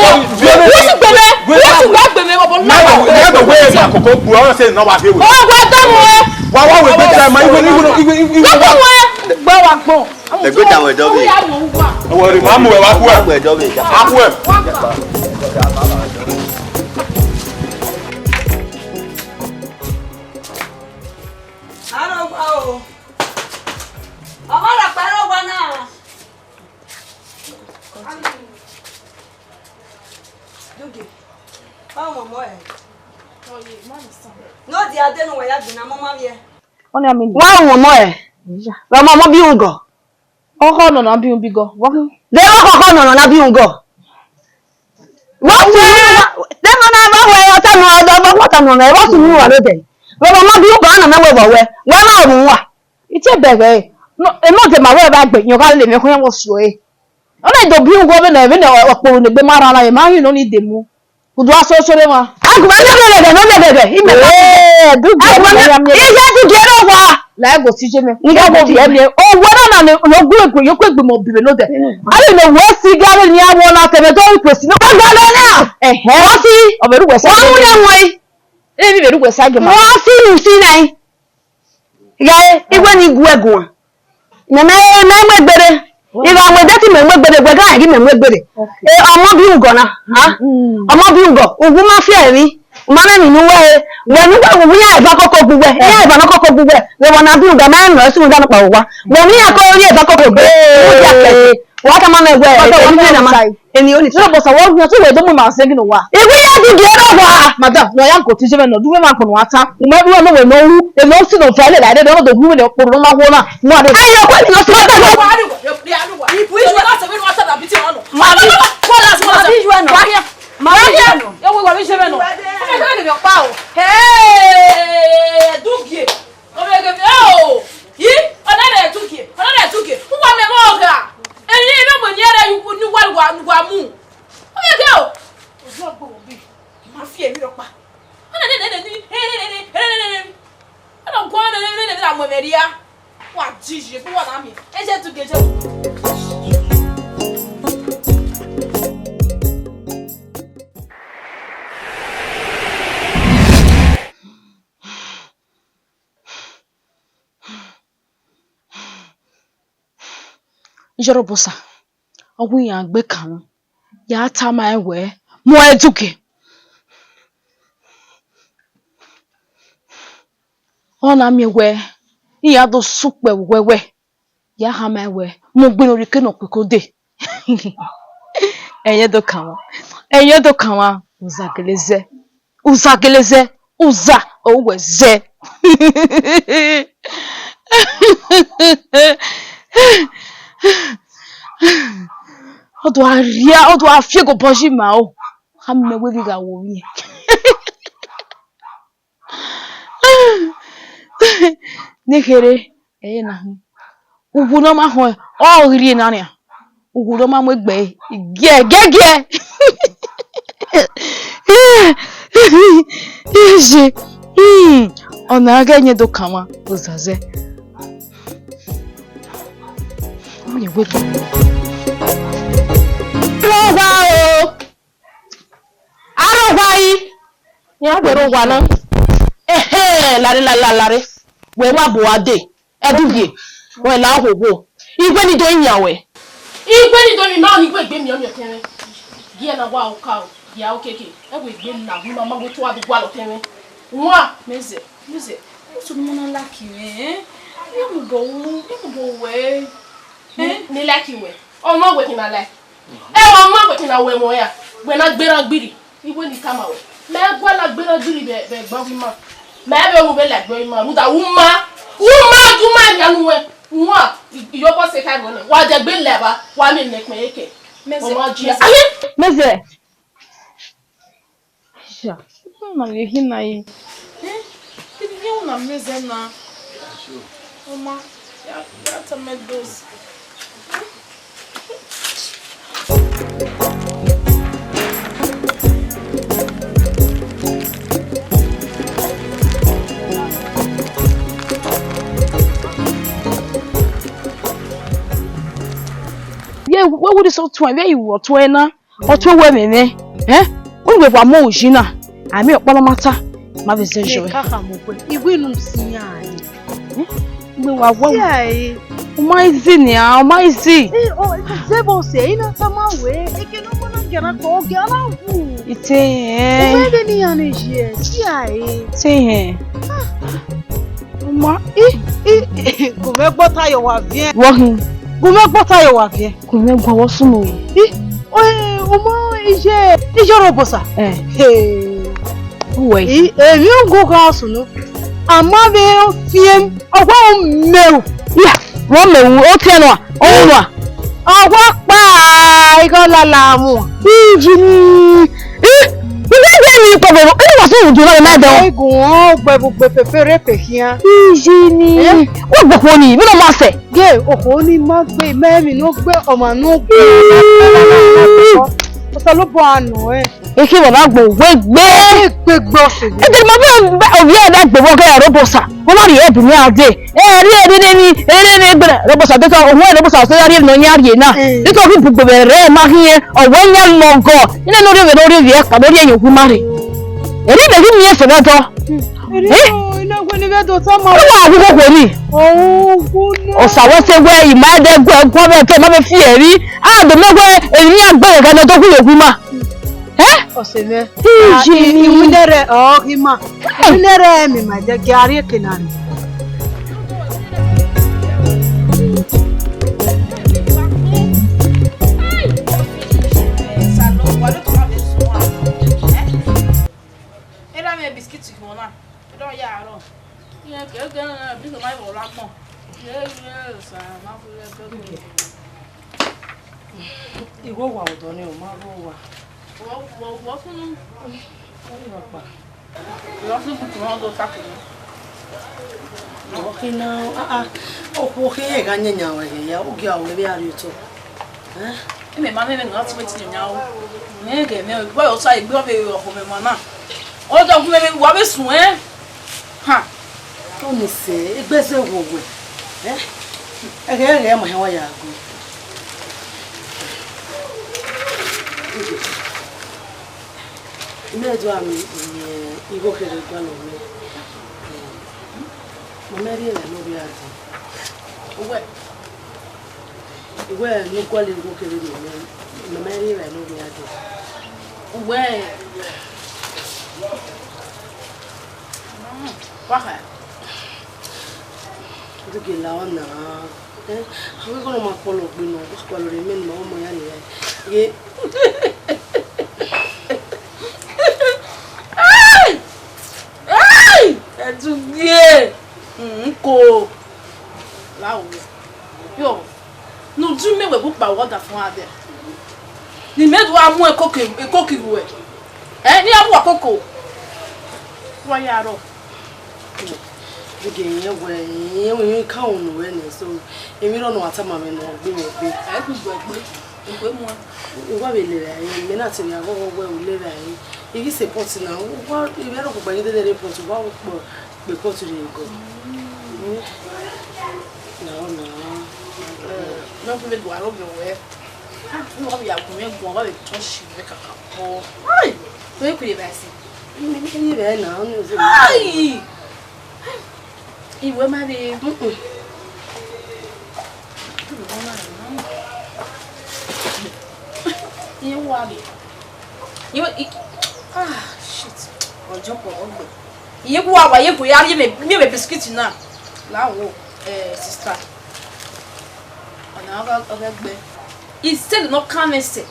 Wọ́n sì gbẹ̀mẹ̀, wọ́n sì gbà gbẹ̀mẹ̀, ọmọ náà wà. Never, never wey ma koko gbu, ọ sẹ na wa fi wẹ. Ó wá dọ́mọ ẹ. Wa wa wẹ gbẹdẹ ma, ìwé, ìwé, ìwé, ìwé. Lọ́kọ̀ wọn, gbọ́ wa gbọ́n. Ẹgbẹ́ tàwọn ẹ̀dọ́ mi. Ó yà wọ̀ wá. Ọwọ́ rẹ̀ máa mú ẹ wá kú ẹ. Máa mú ẹ̀dọ́ mi. Á kú ẹ. Wá gbà. Arọgba o. Ọmọ rẹ pẹrẹ ọgba na. Duge. Wa wọn ọmọ ẹ. No di ade nu wa ya gbina mọ ma viẹ. Ọna mi. Wa wọn ọmọ ẹ. Wa ọmọ ọmọ bi ugọ. Ọkhọ nọ na bi un bi gọ. Vbe ọkhọ nọ na bi un gọ. Wa tu ni wa, de no na ba wẹ ọta nọ, ọdọ ba wọta nọ, wa tu ni wa lo dẹ. Vbe ọmọ bi ugọ na mẹ wẹ vọ wẹ. Wa na ru wa. Ite bẹghe, no, emọ de ma wẹ ba gbe, yan gha lele mwẹ khian vbọ suẹ. Ọ na do bi ugho vbene, vbene ọkporo ne egbe ma rran na, ma ghi nọ ni demu. Udu aso sore ma. Aguba ni gẹgẹgẹ, no gẹgẹgẹ, ime. Eh, du gẹgẹgẹ, ime. Iye du gẹgẹgẹ wa. La ego si je me. Ni gẹgẹgẹ. Owẹ na na ne, no gu egbe, yo ku egbe mo bi vbe no dẹ. Ari no wẹ si gare ni awọ na tẹmẹ do request no. Gẹgẹgẹ na. Ẹhẹ. Wọ́n sí. Ọbẹ̀rù wẹ̀ sá. Wọ́n mú yẹn wọ̀nyí. Emi vbe ru wẹ sa gẹ ma. Wọ́n sí nu sí na. Ghe, iwe ni gu ẹguan. Mẹ mẹ mẹ mu egbere. Igha mu ede ti mẹ mu egbere, wẹ gha ghi mẹ mu egbere. E, ọmọ bi ugọ na, ha? Ọmọ bi ugọ, uwu ma fi ẹrin. U ma mẹ emwi ne uwẹ re. Wẹ ne uwẹ wu ya eva koko gbe uwẹ. Ya eva ne koko gbe uwẹ. Wẹ wa na bi ugọ, ma nọ ẹsu da nọkpa uwa. Wẹ ne ya ko ri eva koko gbe. Wa ta ma mẹ wẹ, e, e, e, e, e, Eni oni. Sọrọ bọsa wọ yan tu wẹ do mu ma sẹ gino wa. Iwu ya du die do wa. Madam, no ya go ti je me no du me ma ko no ata. U ma du me we no ru. E no si no fa le la de no do ru me no kporo no ma wo na. No ade. Ayo ko ni no so. Wa ni wa, ya ni wa. Ibu isu na se me no ata da biti no. Ma bi. Ko la so. Ma bi ju na. Wa ya. Ma bi ju na. Yo we wa bi je me no. Ko me ka ni mi pa o. Hey, dugie. Ọmọ ẹghẹ mi, oh! Yi, ọnẹrẹ ẹtugie, ọnẹrẹ ẹtugie, uwa mẹ vbe ọgha. Ẹyin, ẹyin, mẹ ne ẹrẹ yu ni uwa, uwa, uwa mu. Ọmọ ẹghẹ o! Ojú ọgbọ wo bi, ma fi ẹmí rọkpa. Ọnẹrẹ, ẹrẹ, ẹrẹ, ẹrẹ, ẹrẹ, ẹrẹ, ẹrẹ. Ami, eje tuke, eje tuke. Iyọrọbosa, ọ wẹ iran gbe kanmwẹ, ya tama ẹn wẹẹ, mu ẹn tuke. Ọ na miẹn wẹẹ, iran do sẹ ukpẹ vbe uwẹ wẹ, ya khama ẹn wẹẹ, mu ugbẹn ne ọ rhie eke ne ọ kpeko dee. Ẹyẹn do kanmwa, ẹyẹn do kanmwa, uza gele zẹ, uza gele zẹ, uza ọre uwẹ zẹ. Ọ do a rhia, ọ do a fi ego bọji ma o. Khama ẹn wẹẹ vbe I gha wo vbiẹ. Ne kherhe, ẹre na hin. Uwu ne ọ ma họn, ọ ghi rhie na nian. Uwu ne ọ ma mu egbe ẹre, giẹ, giẹ, giẹ. Iye, hmm, ọna ghe ẹyẹn do kanmwa, ozazẹ. Ọ yẹ wẹ. Arọgha o! Arọgha i! Iran wẹ rre owa na. Ehe, lare, lare, lare, lare. Wẹ wa bu uwa dee. Ẹduvie, wẹ la okhuo okhuo. Iwẹ ni do yan wẹ. Iwẹ ni do yan ima, ni wẹ egbe miẹn ọmiọtẹn mwẹ. Gie na wa oka o, gie okeke. Ẹ wẹ egbe na, wẹ ima ma wẹ tua do gualọ ọtẹn mwẹ. Wan, mẹ zẹ, mẹ zẹ. Usun ma na like mwẹ, eh? Ya mu bọ ru, ya mu bọ wẹ. Ne, ne like wẹ. Ọ ma wẹ kina like. Ẹ wa ma wẹ kina wẹ mọ ya. Wẹ na gberra gbirri. Iwẹ ni tama wẹ. Mẹ gualọ gberra gbirri vbe, vbe ẹgbẹe ima. Mẹ vbe mu vbe la ẹgbẹe ima. Rhunmwuda u ma, u ma, u ma yan nuẹn. Wan, iyobọ sẹ kha ẹvbo nẹ. Wa dẹ gbe lẹ evba, wa miẹn ne ẹkpẹn ye kẹ. Mẹ zẹ. Ọ ma jia. Aye! Mẹ zẹ. Aisha, na vbe khin na yi. Eh, kidie iran na mẹ zẹ na? Ọ ma, ya, ya tomatoes. Ye, wẹ wo de sẹ ọtuẹn, vbe I ru ọtuẹn na? Ọtuẹn wẹ mwẹ mwẹ, ẹn? Wẹ wẹ wa mu ohu yi na, a miẹn ọkpa ne ọ ma ta, ma vbe zẹ yọ. Ka khama okhuo, I wẹ ne u si iran ẹre. Ẹn? Wẹ wa wẹ. Si ẹre. U ma easy nian, u ma easy. Eh, ọ, zẹ vbe ọ sẹ, I na tama wẹ, eke ne ọ ma na giana kọ, ọ giana wu. Ite hẹn. U ma vbe ne iran ni ye, si ẹre. Ite hẹn. Ah. U ma. I, I, gu mwẹ gbọta ye owa viẹn. Wọ hin. Gu mwẹ gbọta ye owa viẹn. Gu mwẹ gua wọ sunu. I, ẹ, u ma iye, iye Iyọrọbosa. Eh. Hey. Uwẹ. I, emwi ugu gha sunu. A ma vbe fiẹn, ọ wa mẹ ru. Ya, wọ mẹ ru, ọ tiẹ nua, ọ nua. Ọ wa kpa, I gha lala mu. Iji ni. I, I gha de emwi kpọgbọ, I wa sunu du na ma dẹ. Igun, ọ gbẹ bu gbe pepe rre pe khian. Iji ni. Eh? Wọ gbọkhuo ni, vbene ọ ma sẹ. Ghe okhuo ni ma gbe, ma emwi ne ọ gbe, ọmwa ne ọ gbe, Osanobua nọ ẹn. Ekhe vbe ọ na gbe owẹ gbe. Egbe gbe ọse gbe. Ẹdẹ ma vbe ovbi ẹre gbe vbe ọghe Iyọrọbosa. Ọ ma rhie ẹbu ne a dee. Ẹ rhie ẹbu ne emwi, ere ne egbe Iyọrọbosa, dọtọ, ohun Iyọrọbosa sẹ ya rhie ne ọ yan rhie na. Mm. Dọtọ, ọ ghi bu gbe vbe rẹ ma khian, ọ wẹ yan lọgọ. Ine ne ọ rhie vbe ne ọ rhie vbe ẹka, ne ọ rhie yan ohu ma rre. Ere ne ghi miẹn sẹ vbe dọ. Ẹ? Ẹ wa wu koko ni. Owu ne. Osa wẹ sẹ wẹ ima ẹdẹ guẹ guan vbe ẹto ma vbe fi ẹre. A do mẹ wẹ emwi iran gbe vbe ẹghẹ ne ọ do hu ye ohu ima. Ẹ? Ọse mwẹ. Iji ni. Iwinna rẹ ọ ghi ima. Iwinna rẹ mi ma ẹdẹ gie a rrie eke na ni. Erha mwẹ biskit vbe ọna, erha ọ ya rọ. Irẹn ke ghe na, biko ma vbe ọre agbọn. Ye, ye, sa, ma fu ye, ke ghe. Igho wa odọ ni, ọ ma rho wa. Wọ, wọ, wọ sunu. Ọ ni wa kpa. Wọ sunu kutu, ọ do ta kunu. Ọ khin na, ah, ah. Okhuo khin ye gha yẹn yan wẹ ya, u gia wẹ vbe a rrie otọ. Imẹ ma mẹ mwẹ ne ọ te wẹ te yan o. Mẹ ghẹ mẹ o, igbe ọsa igbe ọvbe ọkhọ mwẹ ma na. Ọ da gu mwẹ vbe wa vbe suẹn. Ha. Ọni sẹ, egbe zẹ wọ wẹ. Eh? Ẹghẹ ẹghẹ ma hẹn wa ya gu. Imẹ do amiẹn igho kherhe gualọ mwẹ. Mama rhie ẹmwẹ ne ovbi a dee. Uwẹ, uwẹ ne u gualọ igho kherhe ne imẹ, mama rhie ẹmwẹ ne ovbi a dee. Uwẹ, wa kha. Dughe la ọna. Eh, avbe igho ne ọ ma kpọlọ gbe nọ, ọ kpọlọ rre mẹ ne ma ọmọ ya rre. Ye. Ai! Ai! Ẹdughe. Mm, ko. La wo. Yo. Ne udu mẹ wẹ gu kpa wẹ ọdafẹn a dẹ. Ne imẹ do a mu ẹkoki, ẹkoki ruẹ. Eh, ne a mu ẹkoki. Wa ya rrọọ. Dughe, irẹn wẹ, irẹn wẹ, irẹn ka unu wẹ nẹ, so, emwi rọ ne ọ wa tama mwẹ ne ọ gbe mwẹ egbe. Ẹ i gu egbe, egbe muẹn. Uwa vbe lele ẹre, mẹ na te rhie aghọghọ wẹ u lele ẹre. I ghi support na, uwa, I vbe rọ kugbe ghi dede rre airport, uwa kpọ, kpe airport rre Lagos. Mm. Na, na. Ẹ, mẹ khuibe do aro vbe wẹ. Ah, uwa vbe ya gu mwẹ guan, uwa vbe touch mwẹ kakabọ. Ai! Wẹ khuibe ba ẹse. Mẹ, mẹ, mẹ, mẹ, na, ọni ozo. Ai! Iwe ma rre. Mm-mm. Iye wa rre. Iwe, i-, ah, shit. Ọjọ kọ ọgbe. Iye wa wa, iye ya rre, me, me biscuit na. La wo, eh, sister. Ọna ọghe, ọghe gbe. Isẹ ne ọ kan mwẹ sẹ,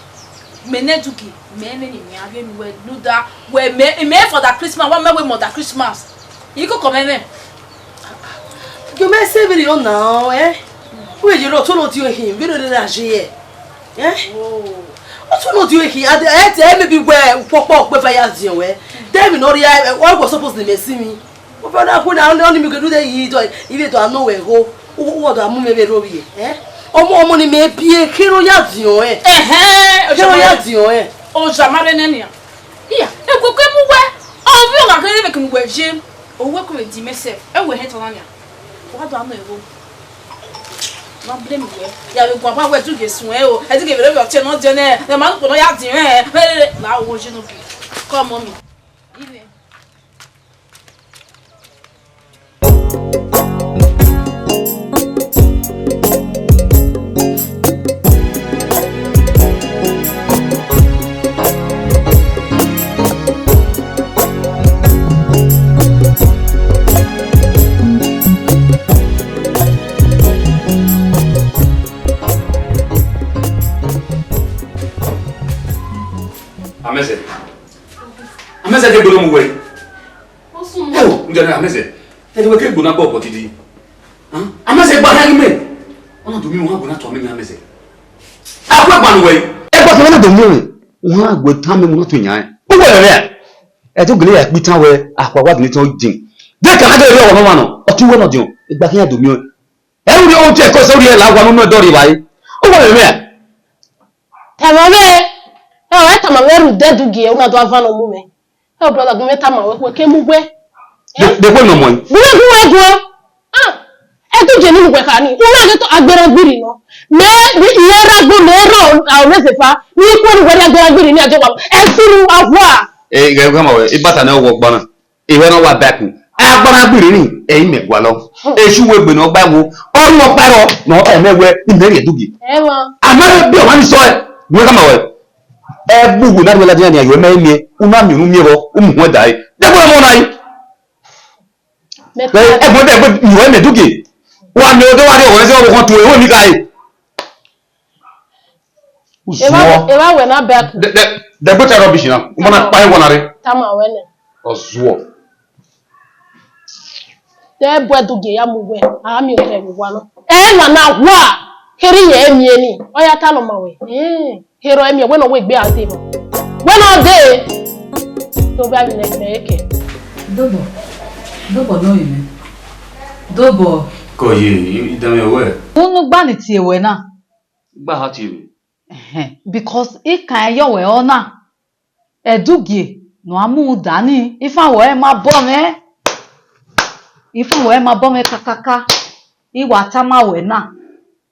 mẹ ne Dughe, mẹ mwẹ ne mẹ a vbe nu wẹ nuda, wẹ mẹ, mẹ Father Christmas, wa mẹ wẹ Mother Christmas. I koko mẹ mwẹ. Gie mẹ sẹ vberriọ na, eh? Wẹ ye rọ, ọtọn ne ọ die ohin, vberriọ ne a ye, eh? Oh. Ọtọn ne ọ die ohin, a de, ẹ te, maybe wẹ ukpọkpọ ọkpẹva ya diọn wẹ. Then emwi ne ọ rhia, eh, why was supposed to mẹ si mi? Ovbi ọna khui na, ọni mi gele ude yi dọ, ivbe do a nọ wẹ gho, u, u do a mu mwẹ vbe rre ovbi, eh? Ọmọ, ọmọ ne imẹ biẹ, kherhe ọ ya diọn ẹn. Ẹhẹn, kherhe ọ ya diọn ẹn. Oja ma rre nẹ nian. Iya, ekwekwe mu wẹ, ovbi ọmwa kherhe vbe kene uwẹ ye, owẹ kọ vbe di mẹ sẹ, ẹ wẹ hẹn tọn na nian. Wa do a nọ ẹvbo. Ma blame wẹ. Ya vbe guan pa wẹ Dughe suẹn o, ẹ Dughe vbe rre ovbi ọtiẹn ne ọ diọn nẹ, ẹ ma nukpo ne ọ ya diọn ẹn, vbe rere, la wo je no bi. Come on me. Ivẹ. Amẹzẹ. Amẹzẹ de gbele mu wẹ. Osun. Eo, njẹ ne Amẹzẹ. Ẹdẹ wẹ ke gbona bọ bọ didi. Hàn? Amẹzẹ gba hẹn mẹ. Ọna do mi wọn gbona tọ mẹ ni Amẹzẹ. Akwe gba nu wẹ. Ẹgbẹ kẹmẹ na do mi wẹ. Wọn gbe tan mẹ mu na to yan. Uwẹ rẹ. Ẹ to gele ya kpitan wẹ, akwa wa dini tọn jin. De ka na gele rẹ ọmọ ma nọ. Ọtun wẹ nọ diọn. Ẹgbẹ kẹmẹ do mi wẹ. Ẹ wẹ o te ko so ri la wa nu mẹ dọ ri wa. Uwẹ rẹ. Tama mwẹ, ẹ, ọ tama mwẹ rhunmwuda Dughe, u na do a van ne ọ mu mwẹ. Ẹ, brother, gu mwẹ tama wẹ, wẹ ke mu wẹ. De, de wẹ nọ mọ. Gu mwẹ, gu mwẹ, gu mwẹ. Ah, ẹ Dughe ne wẹ kha ni, u na ghe to agberra gbirri nọ. Mẹ, mẹ, I ra gbo, mẹ rọ, a, o mẹ sefa, ni ku ni wẹ agberra gbirri ni a jọ wa. Ẹ sunu a wa. Ẹ, ghẹ ghẹ ma wẹ, ibata nẹ wọ gbọna. Ehọ na wa back. Agbara gbirri ni, ẹ i mẹ gualọ. Esu wegbe ne ọ gba wo. Ọ ru ọkpa rọ, nọ ẹ mẹ wẹ, I mẹ rhie Dughe. Ẹ wa. A ma bi ọmwa ni sọ ẹ, wẹ ka ma wẹ. Ẹ bu wu na rhie ladian ni ayọ mẹ miẹn, u na miẹn unu miẹn vbọ, u mu huẹn dae. De gbe ọmọ na yi. Mẹ Ẹ, ẹ gbọ́dọ̀ ẹ gbọ́dọ̀ ìwọ ẹ mẹ Dughe. Wa mi o do wa ri ọwọ ẹsẹ ọwọ kan tu ewe mi ka e. Eva, uzuọ. Eva wẹ na bẹk. Dẹ, dẹ, dẹ gbẹtẹ rubbish na. Mo na kpa ẹwọ na re. Tama wẹ nẹ. Ọzuọ. Dẹ bu Dughe ya mu wẹ, a mi o tẹ vbe wa nọ. Eva na wa, kherhe yẹ emi eni, ọ ya ta nọ ma wẹ. Eh, kherhe emi, wẹ nọ wẹ egbe a te nọ. Wẹ nọ de. To bẹ a vbe nẹ, nẹ eke. Dobọ, dobọ nọ yẹ mẹ. Dobọ. Kọ ye, idan mẹ wẹ. Unu gba ni tie wẹ na. Gba ha tie mẹ. Ẹhẹn, because ikan yọ wẹ ọ na, Ẹdughe ne a mu da ni, ifa wẹ ma bọ mwẹ, ifa wẹ ma bọ mwẹ kakaka, I wa tama wẹ na,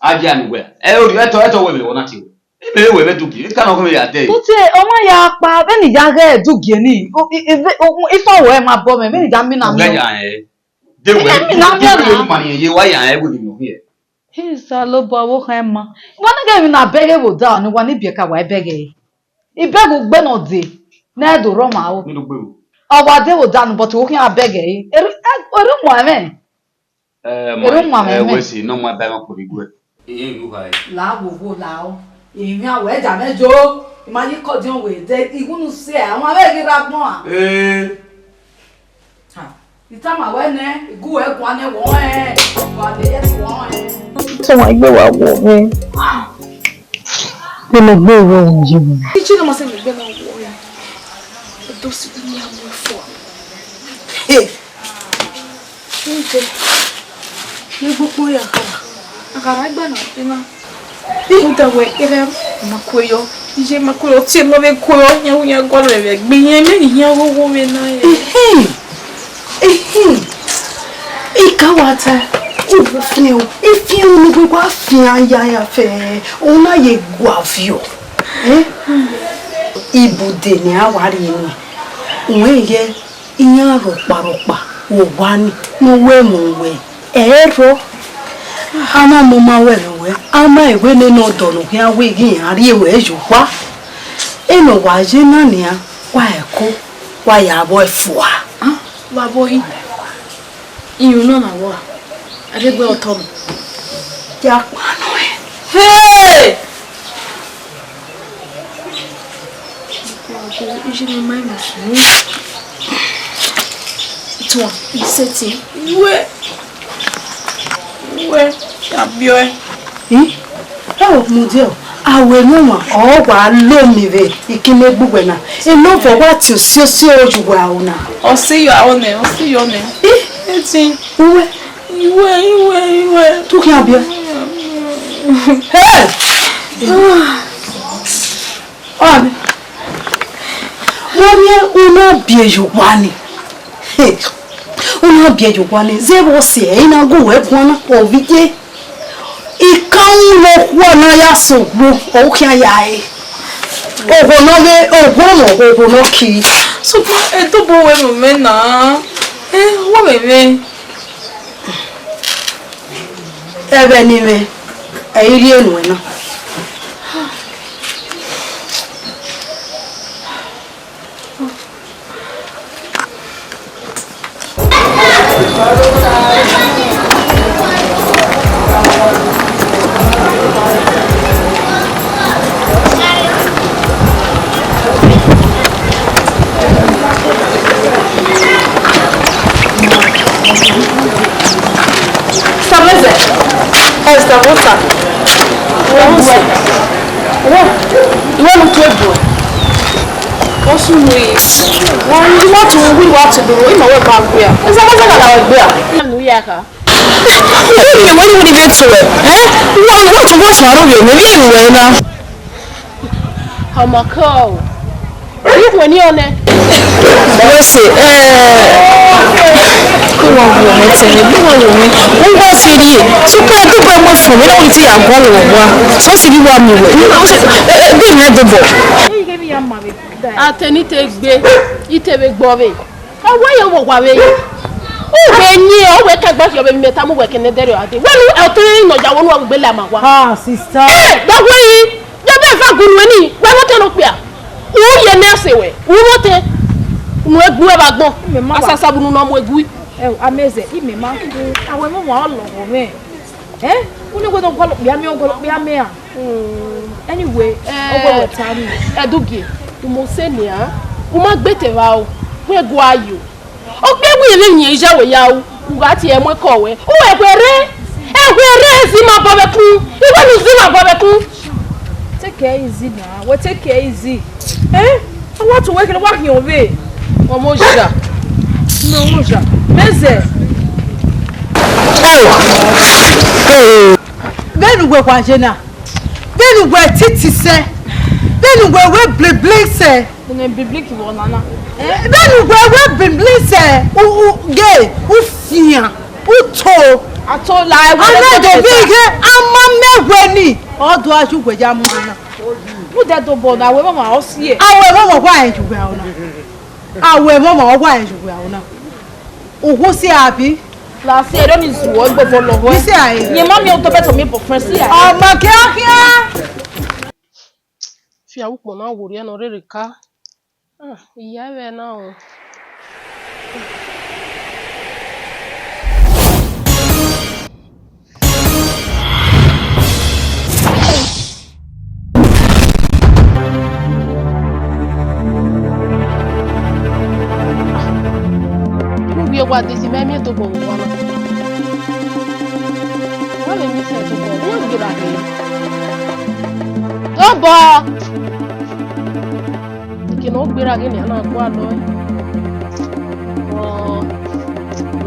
a dia ne uwẹ. Ẹ, orhiọn ẹtọ, ẹtọ wẹ vbe wọ na tie. Ẹ, mẹ vbe wẹ vbe Dugie, eka nọ khin vbe ya dẹ. But, eh, ọmwa ya kpa, vbene I ya ghẹ Dugie ni, o, i, i, vbe, o, ifa wẹ ma bọ mwẹ, vbene I ya mina Uwẹ miẹn. ya ẹ. De wẹ, Ẹ, mina miẹn na. Ma ni ye wa ya ẹ wẹ ni nọ hiẹ. Isalobua vbe okhan ma. Wa na ghe emwi na bẹghe vbe odaro ni, wa ni biẹ ka wa bẹghe ẹre. I bẹghe ugbe ne ọ dee, ne ẹ do rre ọmwa aro. Nene ugbe o. Ọ wa dee vbe odaro ni, but u khian bẹghe ẹre. Erriọ, erriọ mu mwẹ. Eh, Erriọ mu mwẹ, eh, mẹ. Wẹ si, nọ ma ba ma kori guẹ. Iye nu ha e. La wo wo la o. Emwi a wẹ da mẹ jo. I ma yi kọ diọn wẹ de, ighunu sẹ, ọmwa vbe ghi rre agbọn a. Eh. Ha, I tama wẹ nẹ, I gu wẹ guan nẹ wọ rẹn, wa vbe ye ti wọ rẹn. Te wa gbe wa wo mwẹ. Vbene egbe vbe ọ ye mwẹ. Ichie na ma sẹ ne egbe na wo rẹn. Edo si ni ya mu fo. Hey. Nde. Ne gbogbo ya kha. A kha ra gba na, ena. Rhunmwuda wẹ, erha ma kue yọ, iye ma kue yọ, tie ma vbe kue yọ, yan, yan gualọ vbe egbe, yan, mẹ ni yan ghogho vbe na, eh. Ehe, ehe. I ka wa ta, u fian o, i fian o, ne uwẹ wa fian ya ya fẹ, ọ na ye gua viọ. Eh? Ibude ne a wa rrie ni, uwẹ ye iran rhọkpa rhọkpa vbe owa ni, ne uwẹ mu wẹ, ẹ i rrọọ. A ma mu ma wẹ vbe wẹ, a ma wẹ nene ọdọ ne ọ khian wẹ ighẹ iran rrie ruẹ ye owa. Enọ wa ye na nian, wa ẹko, wa ya vbọ fua. Ah, wa vbọ yi. Irun nọ na vbọ a? A deghẹ otọ mẹ. Ya kpa nọ ẹ. Hey! Iye ne ma ima sunu. Tuan, isẹtin. Uwẹ. Uwẹ, ya biẹ ọe. Ih? Ẹ o, mudia o. A wẹ ne ọmwa, ọ wa lo mi vbe ikine gbe uwẹ na. Enọ vbe ọ wa tie osiosio ye uwẹ aro na. Ọ si yọ aro nẹ, ọ si yọ nẹ. Ih? Ẹtin. Uwẹ. Iwẹ, iwẹ, iwẹ. Tu khian biẹ. Hey! Ọni, wẹ miẹn u na biẹ ye owa ni. Hey, u na biẹ ye owa ni. Zẹ vbe ọ si ẹre, I na gu wẹ guan na, ọ vbe ye. I ka ru ne okhuo na ya sẹ ogbo, ọ khian ya re. Ogho nọ vbe, ogho nọ, ogho nọ kiri. Sokpan, ẹdobọ wẹ mu mwẹ na. Eh, wẹ mwẹ mwẹ. Ẹvbo ne I mwẹ, ẹ i rhie nuẹn na. Sister Blessed. Hey, Sister Rosa. Wẹ, wẹ, wẹ, iwẹ ne u tu egbe. Wọ́n sún mi. Wọ́n ní mọ́tò wíwá ti dúró, ìmọ̀ wẹ̀ bá gbé à. Ẹ sọ fún sẹ́kà làwọn gbé à. Ẹ ní ìwé ni wọ́n ní bẹ́ẹ̀ tó ẹ̀. Ẹ wọ́n ní wọ́n tún wọ́n tún àrùn yòó, mi rí ẹ̀rù wẹ̀ náà. Ọmọ kọ́ ò. Yìí wẹ̀ ní ọ̀nẹ́. Wọ́n ṣe, ẹ, kí wọ́n wò mí tẹ̀lé, kí wọ́n wò mí. Wọ́n gbọ́ sí rí e. Ṣùgbọ́n ẹ dúpẹ́ mọ́ fún mi, lọ́wọ́ tí ìyá gbọ́ wọ̀ wá. Sọ́ọ̀sì bí wàá mi wẹ̀. Ẹ, ẹ, bí mi ẹ dùn bọ̀. Atẹni te gbe, itebe gbọ vbe. Ọwọ ye wọ wa vbe ye. Uwẹ yin, ọ wẹ ka gba khiọ vbe mẹ ta mu wẹ kene dẹrẹ ade. Wẹ nu ọtẹn nọ ya wọnu ọgbe la ma wa. Ah, sister. Eh, da wẹ yi. Ya bẹ fa gunu ni. Wẹ mo te no kpia. U ye ne se wẹ. U mo te. Nu egbu ẹ ba gbọn. Asasa bunu nọ mu egui. Ẹ, amẹzẹ, imẹ ma ku. Awẹ mo wa ọlọghọ mwẹ. Eh? Unu wẹ ne ọ gualọ kpia mẹ, ọ gualọ kpia mẹ a? Anyway, eh, ọ gualọ ta ni. Ẹdugie, u mose nian, u ma gbe te vba o, wẹ gua yo. Ọ gbe wẹ vbe yin iya wẹ ya u, u gha tie ẹmwẹ kọ wẹ. U ẹwẹ rre, ẹwẹ rre Zima bọ vbe kun. Iwẹ nu zima bọ vbe kun. Take it easy now. Well, take it easy. Eh? I want to work in what you way. Ọmọ ọja. No, ọmọ ọja. Meze. Vbene uwẹ wa ye na, vbene uwẹ titi sẹ, vbene uwẹ wẹ blibli sẹ. Ene blibli ki vọ nana. Vbene uwẹ wẹ blibli sẹ, u, u, ghe, u fian, u to. A to la, ẹwẹ Ana do bi ghe, a ma mẹ wẹ ni. Ọ do a ju wẹ ya mu nana. Mu dẹ do bọ na, wẹ mama ọ si ẹ. A wẹ mama wa ẹ ju wẹ a na. A wẹ mama wa ẹ ju wẹ a na. Uhu si abi. La si ẹre ni zuọ igbo vọ lọghọ. Ni si ae. Yẹn ma miẹn otọ bẹtọ miẹn boyfriend si ae. Ọmọ kíákíá. Fi awukpọn na worriẹ ne ọ rherhe ka. Ah, iya ẹvbo na o. Vbene uwẹ wa de si mẹ, miẹn tobọ vbe owa na. Wa vbe miẹn sẹ tobọ, u na gberra ghe. Tobọ! Eke ne ọ gberra ghe nian na gualọ ẹe. Ọ,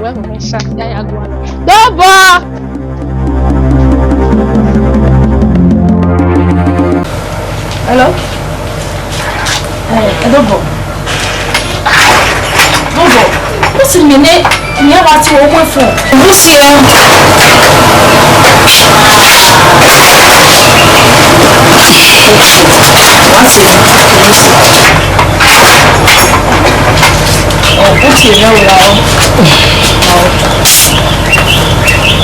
wẹ vbe mwẹ sha, ya ya gualọ. Tobọ! Hello? Eh, Edobọ. Dobọ. Ó sì mí ní, ìyẹn bá ti wọ́n wé fún un. Ìlú ṣe é. Wá sí i. Ó sì yẹ wò ra ọ.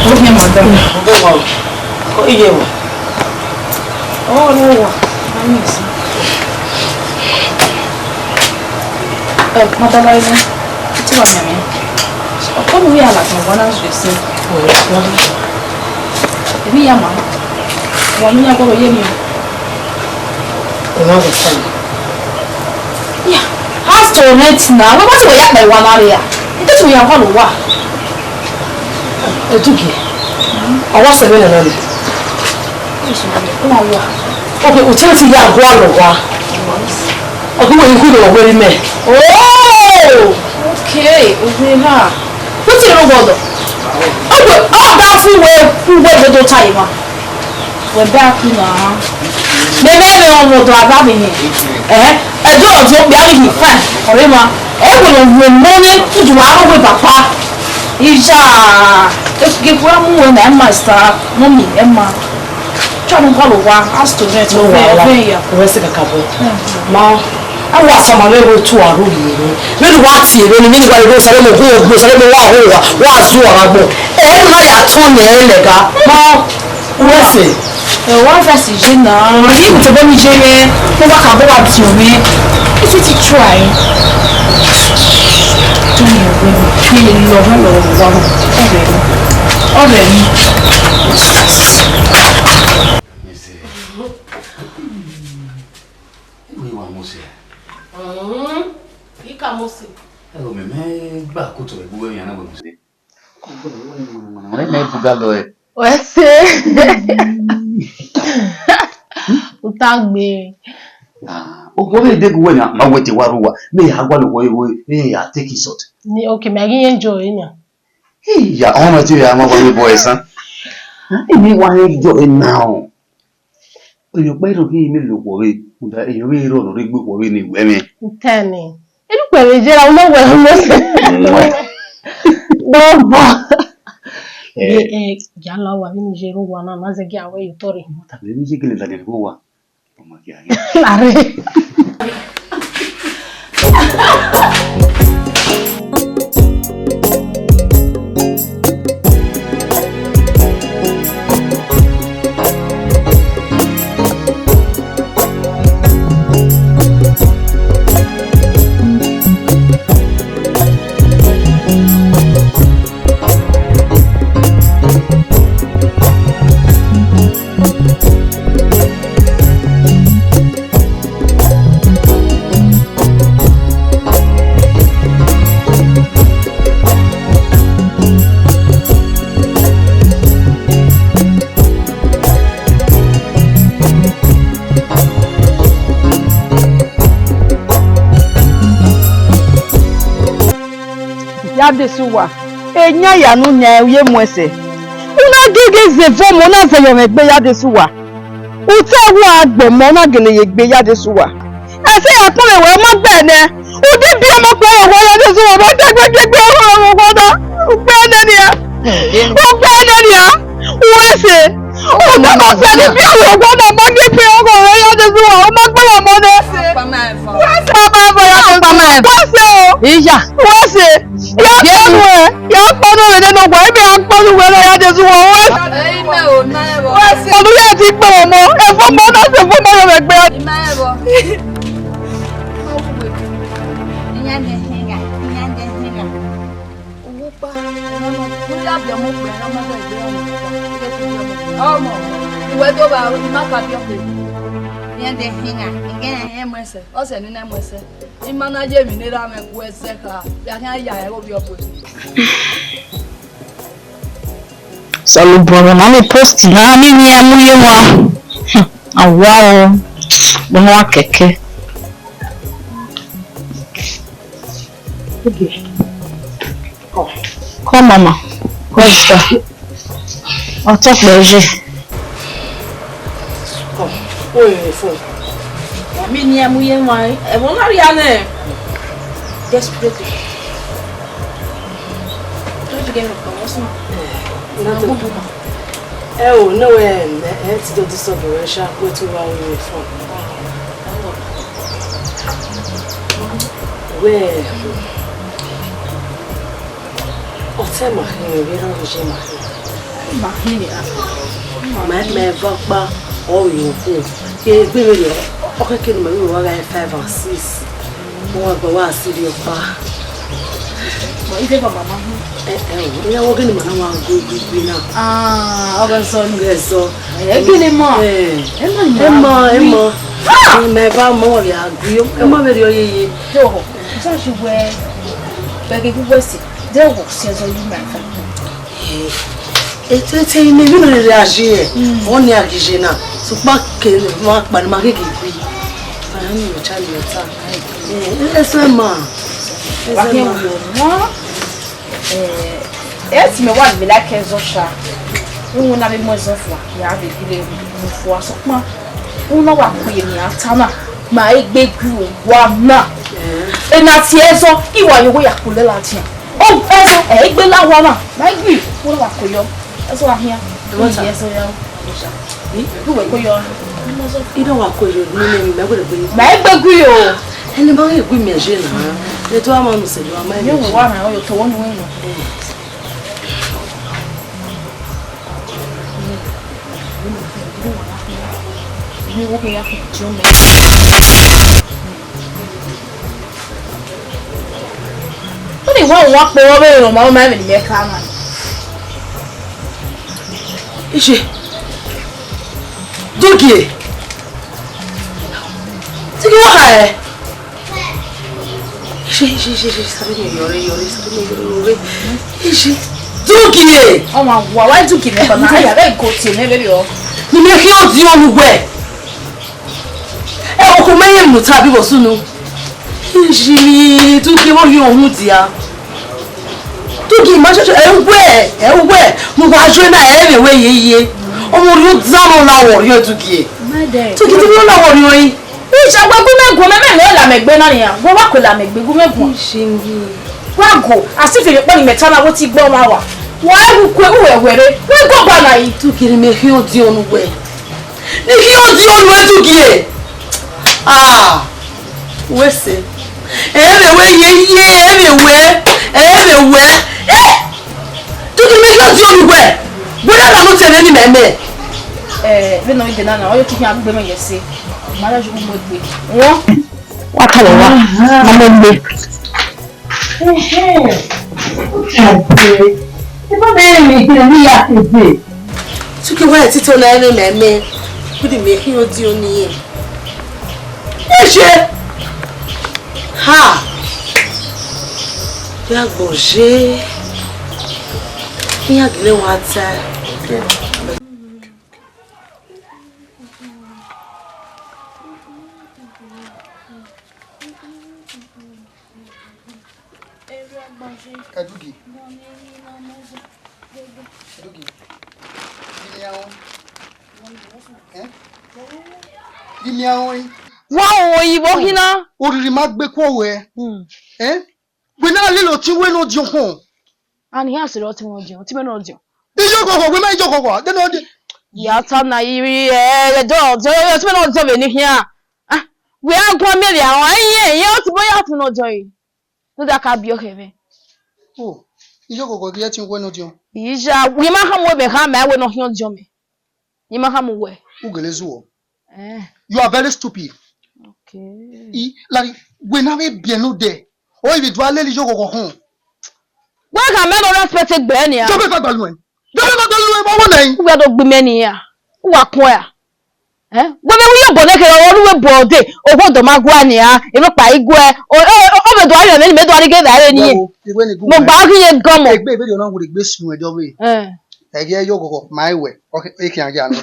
Ó ní màdàm. Ó yẹ wò. Ọ, ọ wa. Ẹ, madala ile, iti wa miẹn mwẹ. Ọkọ mi ya la kan wa na zue sin. Èmi ya ma. Wa mi ya gbọdọ ye mi o. Ẹ má bẹ fun. Ya, house to rent na. Wẹ bá ti wẹ ya kpa wa na re ya. Ẹ ti wẹ ya kọ lo wa. Edugie, ọ wa sẹ vbene nọ nẹ? Ọ ma wa. Ok, utẹn ti ya gualọ wa. Ọ ghi wẹ ikhu ne ọ wẹre mẹ. Oh, ok, ovbi erha. Wẹ te rre obọ dọ? Ọ wẹ, ọ da fu wẹ, fu wẹ vbe do ta emwa. Wẹ bẹ a ku na. Mẹ mẹ mẹ ọmọ do ava vbe yẹn. Ẹhẹn, ẹdẹ ọdọ okpia ni hi fine. Ọre ma. Ẹ wẹ ne ọ wẹ mọ ni udu wa ro wẹ papa. Iya, eke kura mu wẹ na, ẹ ma star, mummy, ẹ ma. Try to call wa, ask to rent, no, over, over here. Wẹ se kakabọ. Ma, a wa sama vbe ro tu aro yi ro. Vbene wa tie vbene, vbene wa ro sare mo go go, sare mo wa ho wa, wa zu ara gbọn. Ẹ na ya tọn ne ẹ lẹga. Ma, wẹ se. Ẹ wa fẹ si je na. Yi mi to bo mi je yẹn. Mo wa ka bo wa ti o mi. If you to try. Do you really, really love her, love her, love her? Ọrẹ mi. Ọrẹ mi. Ese. Iwe wa Mose. Mm. Ika Mose. Ẹ o, mẹ, mẹ gba koto ẹgbe uwẹ yan na wẹ Mose. Ko gbọdọ wẹ mọnamọna, wẹ mẹ buga lọ ẹ. Wẹ se. Uta gbe. Ah, o ko vbe degu wẹ na, ma wẹ te wa ru wa. Me ya gua lo wẹ, wẹ, me ya take it short. Ni, okay, me gi enjoy na. Iya, ọmọ ti ya ma wẹ boy san. Emi wa enjoy now. Èèyàn pẹ́ rọ kí mi lò pọ̀ rè, kódà èèyàn rí rọ̀ lórí gbé pọ̀ rè ní ìwé mi. Ntẹni. Inú pẹ̀lú ìjẹ́ra, ọmọ wẹ̀ ọmọ sẹ́. Bọ́bọ̀. Ẹ. Ẹ, ẹ, ìyá ńlá wa, bí mi ṣe rú wa náà, má ṣe kí àwọn èyí tọ́ rè. Tàbí mi ṣe kí lè dàgbà kó wa. Ọmọ kí a yẹ. Láàrin. Adesuwa, eyan ya ne u yan ye mu ẹsẹ. U na gele zẹ vbe ọmọ na zẹ yọ mwẹ egbe ya Adesuwa. U te wa gbe ọmọ na gele ye egbe ya Adesuwa. Ẹsẹ ya kpọnmwẹ wẹ, ọ ma gbe nẹ. U di biẹ ọmọ kpẹre wẹ ya Adesuwa, ọ ma gbe egbe ọmọ na. U gbe nẹ nia. U gbe nẹ nia. U wẹ ẹse. Ọmọ na sẹ ni biẹ ọmọ na, ọ ma gbe egbe ọmọ rẹ ya Adesuwa, ọ ma gbe ọmọ nẹ. Ọkpa ma ẹvọ. Ọkpa ma ẹvọ ya Adesuwa. Wẹ ẹse o. Iya. Wẹ ẹse. Ya kpọnu ẹ, ya kpọnu ẹ nene owa, ebe ya kpọnu wẹ ya Adesuwa, wẹ. Ẹyin mẹ o, ma ẹvọ. Ọdún yẹn ti gbẹrẹ ọmọ, ẹfọ ọmọ náà ṣe fún ọmọ rẹ gbẹ. Ma ẹvọ. Iyan de hinga, iyan de hinga. Owó pa, ẹ̀rọ náà, ó yà bí ọmọ pẹ̀, ẹ̀rọ náà bẹ̀ gbé ọmọ pẹ̀, ó yẹ kó bí ọmọ pẹ̀. Ọmọ, ìwé tó bá, ìmá pa bí ọkùnrin. Iyan de hinga, ìgẹ̀rẹ̀ ẹ̀ mọ̀ ẹsẹ̀, ọ̀sẹ̀ nínú ẹ̀ mọ̀ ẹsẹ̀. Ima na ye emwi ne erha mwẹ gu ẹzẹ kha, ya khian ya ẹre ovbi ọvbue. Osanobua, vbe ọna ni post na, ne I miẹn mu ye emwa. Hmm, a wa o, vbe ọna kẹkẹ. Come, mama. Come, sister. Ọ tọ kpẹ ye. Come, hold the phone. Mami, ne I mu ye emwa, ẹvbo na rhia nẹ. Just pray to. Don't you get me from us, ma? Ẹ o, ne wẹ ẹ ti do disturb wẹ sha, wẹ te wa hold the phone. Wẹ, ọtẹn ma khin, vbe erha ọvbehe ma khin. Ma khin nian. Ma, ma eva ọkpa, ọ vbe okhuo. Ye egbe vberriọ, ọ khẹke ne imẹ vbe wa gha five and six. Mo wa gba wa si rrie ọkpa. But ife baba ma hu. Ẹ, ẹ, o, iran wo gele ma na wa gu egbe na. Ah, ọ ghe zọ ni. Ọ ghe zọ. Ẹ, gele ma. Ẹ. Ẹ ma, ẹ ma, ẹ ma. Ah! Ẹ ma, eva ma wa vbe a gu yo. Ẹ ma vberriọ yeye. Yo, just you wear, beg you wear. Deghẹ wẹ ọ si ẹzọ ye ima evba. Ẹ, etẹtẹ imẹ vbene ọ rherhe a ye rẹn, mm, ọnii a ghi ye na, sokpan ke ma kpa ne ma ghi ghi gui. Ọna ni mẹ cha ne mẹ ta. Ẹ, ẹzọ ima. Wa khian wẹ ọmọ. Ẹ, ẹ ti mẹ wa vbe like ẹzọ sha. Uhunmwu na vbe mu ẹzọ fua, ya vbe gele mu fua, sokpan uhunmwu na wa ku ye ne iran ta na. Ma egbe gu owa na. Eh. Ena tie ẹzọ, I wa ye owa ya kpolo ladian. Ọ, ẹzọ, ẹ, egbe la owa na. Ma egbe, wo na wa ko yọ. Ẹzọ a hian. Ẹ, what's up? Ẹzọ ya. Ẹ? Gu wẹ ko yọ. I do wa ko yọ, ni, ni, ni, ma egbe gu. Ma egbe gu yo. Ẹni ma egbe mi je na. Ẹ to a ma nu se do a ma. Yo, wa na, yo to wonu wẹ. Eh. Ọ ni wa wa kpọrọ vbe erhunmwu ma, ọ ma vbe ne imẹ kha na. Iye. Dugie. Tigi wa ha ẹ. Iye, iye, iye, iye, sare mi yọre, yọre, sare mi yọre, yọre. Iye. Dugie. Ọ ma wa, wa Dugie mẹ kpa na, ya vbe go tie mẹ vbe rọ. Ni mẹ khian odiọn ne uwẹ. Ẹ, okhuo mẹ ye mu ta bi vbe sunu. Iye, Dugie, vbọ rhie uhunmwu dia. Dugie, ma chọchọ, ẹ uwẹ, ẹ uwẹ, mu wa jọ na, ẹ vbe wẹ yeye. Ọmọ rhie udan ne ọ la wọ rhie Dugie. Dugie, te ne ọ la wọ rhie ọnrẹn. Iye, wẹ gu mẹ guan, mẹ, mẹ, mẹ la mẹ egbe na nian. Wẹ wa ku la mẹ egbe, gu mẹ guan. Wa go, a si firi kpọ ni mẹ ta na, wo ti gbọ ọmwa wa. Wa ru kue, uwẹ wẹre, wẹ go ba na yi. Dugie, ni mẹ khian odiọn ne uwẹ. Ni khian odiọn ne uwẹ Dugie. Ah, wẹ sẹ. Ẹ vbe wẹ yeye, ẹ vbe wẹ, ẹ vbe wẹ. Eh! Dugie, ni mẹ khian odiọn ne uwẹ. Wẹ na la mu tẹn ne ni mẹ mẹ. Eh, vbene ọ dee na na, ọ yo kiki agbe mẹ ye ẹse. Ma ya ju mu egbe. Wọ́n. Wa ka lọ wa. Ma mu egbe. Ẹhẹn. Ó ti àgbẹ̀. Ẹ bá bẹ̀rẹ̀ mi gbé ní ìyá kejì. Tuke wa etito na ẹmwẹ mẹ mẹ. Kudi mẹ khin odiọn ne irẹn. Ẹ ṣe. Ha. Ya gbọ je. Iran gele wa ta. Ẹdugie. Ẹdugie. Ghi miẹn ọẹn. Ẹ? Ghi miẹn ọẹn. Wa o yi vbe khin na. Oriri ma gbe kuọ wẹ. Hmm. Ẹ? Wẹ na lele ọtẹn wẹ ne ọdiọn khọn. And he has to tell me ọdiọn, tell me ọdiọn. Iyọ kọkọ, wẹ ma iyọ kọkọ. Then ọdiọn. Ya ta na yi, ẹ, ẹ, dọ, dọ, dọ, tell me ọdiọn vbe ni khian. Ah, wẹ a guan miẹn vbe ahọn, ẹ, ẹ, ẹ, ọtẹn bo ya fun ọdiọn yi. Ne u da ka biẹ ọkhẹ mwẹ. Oh, iyọ kọkọ ghi ẹtin wẹ ne ọdiọn. Iya, wẹ ma khama wẹ mẹ khama wẹ ne ọ khian ọdiọn mẹ. Ima khama wẹ. U gele zuọ. Eh. You are very stupid. Okay. I, like, wẹ na vbe biẹ ne odẹ. O ivbi dua lele iyọ kọkọ khọn. Wẹ khama no respect egbe nia. Jọbe fa gbalu ẹn. Jọbe fa gbalu ẹn, ma wọ nẹ. U wa do gbe mẹ nia. U wa kun ya. Eh? Wẹ vbe wi yobọ nẹ kẹ, ọ ru wẹ bọ ọdẹ, oghọ dọ ma gua nia, emọ kpa iguẹ, ọ, ọ, ọ, ọ vbe do ayọ vbe ni, mẹ do arighe vbe are ni. Mo gba ghi ye gọmọ. Egbe vbe rhie ọna wẹ egbe sun ẹdọ vbe. Eh. Ẹghẹ yo gọgọ, ma i wẹ, ọ kẹ, e khian ghi anọ.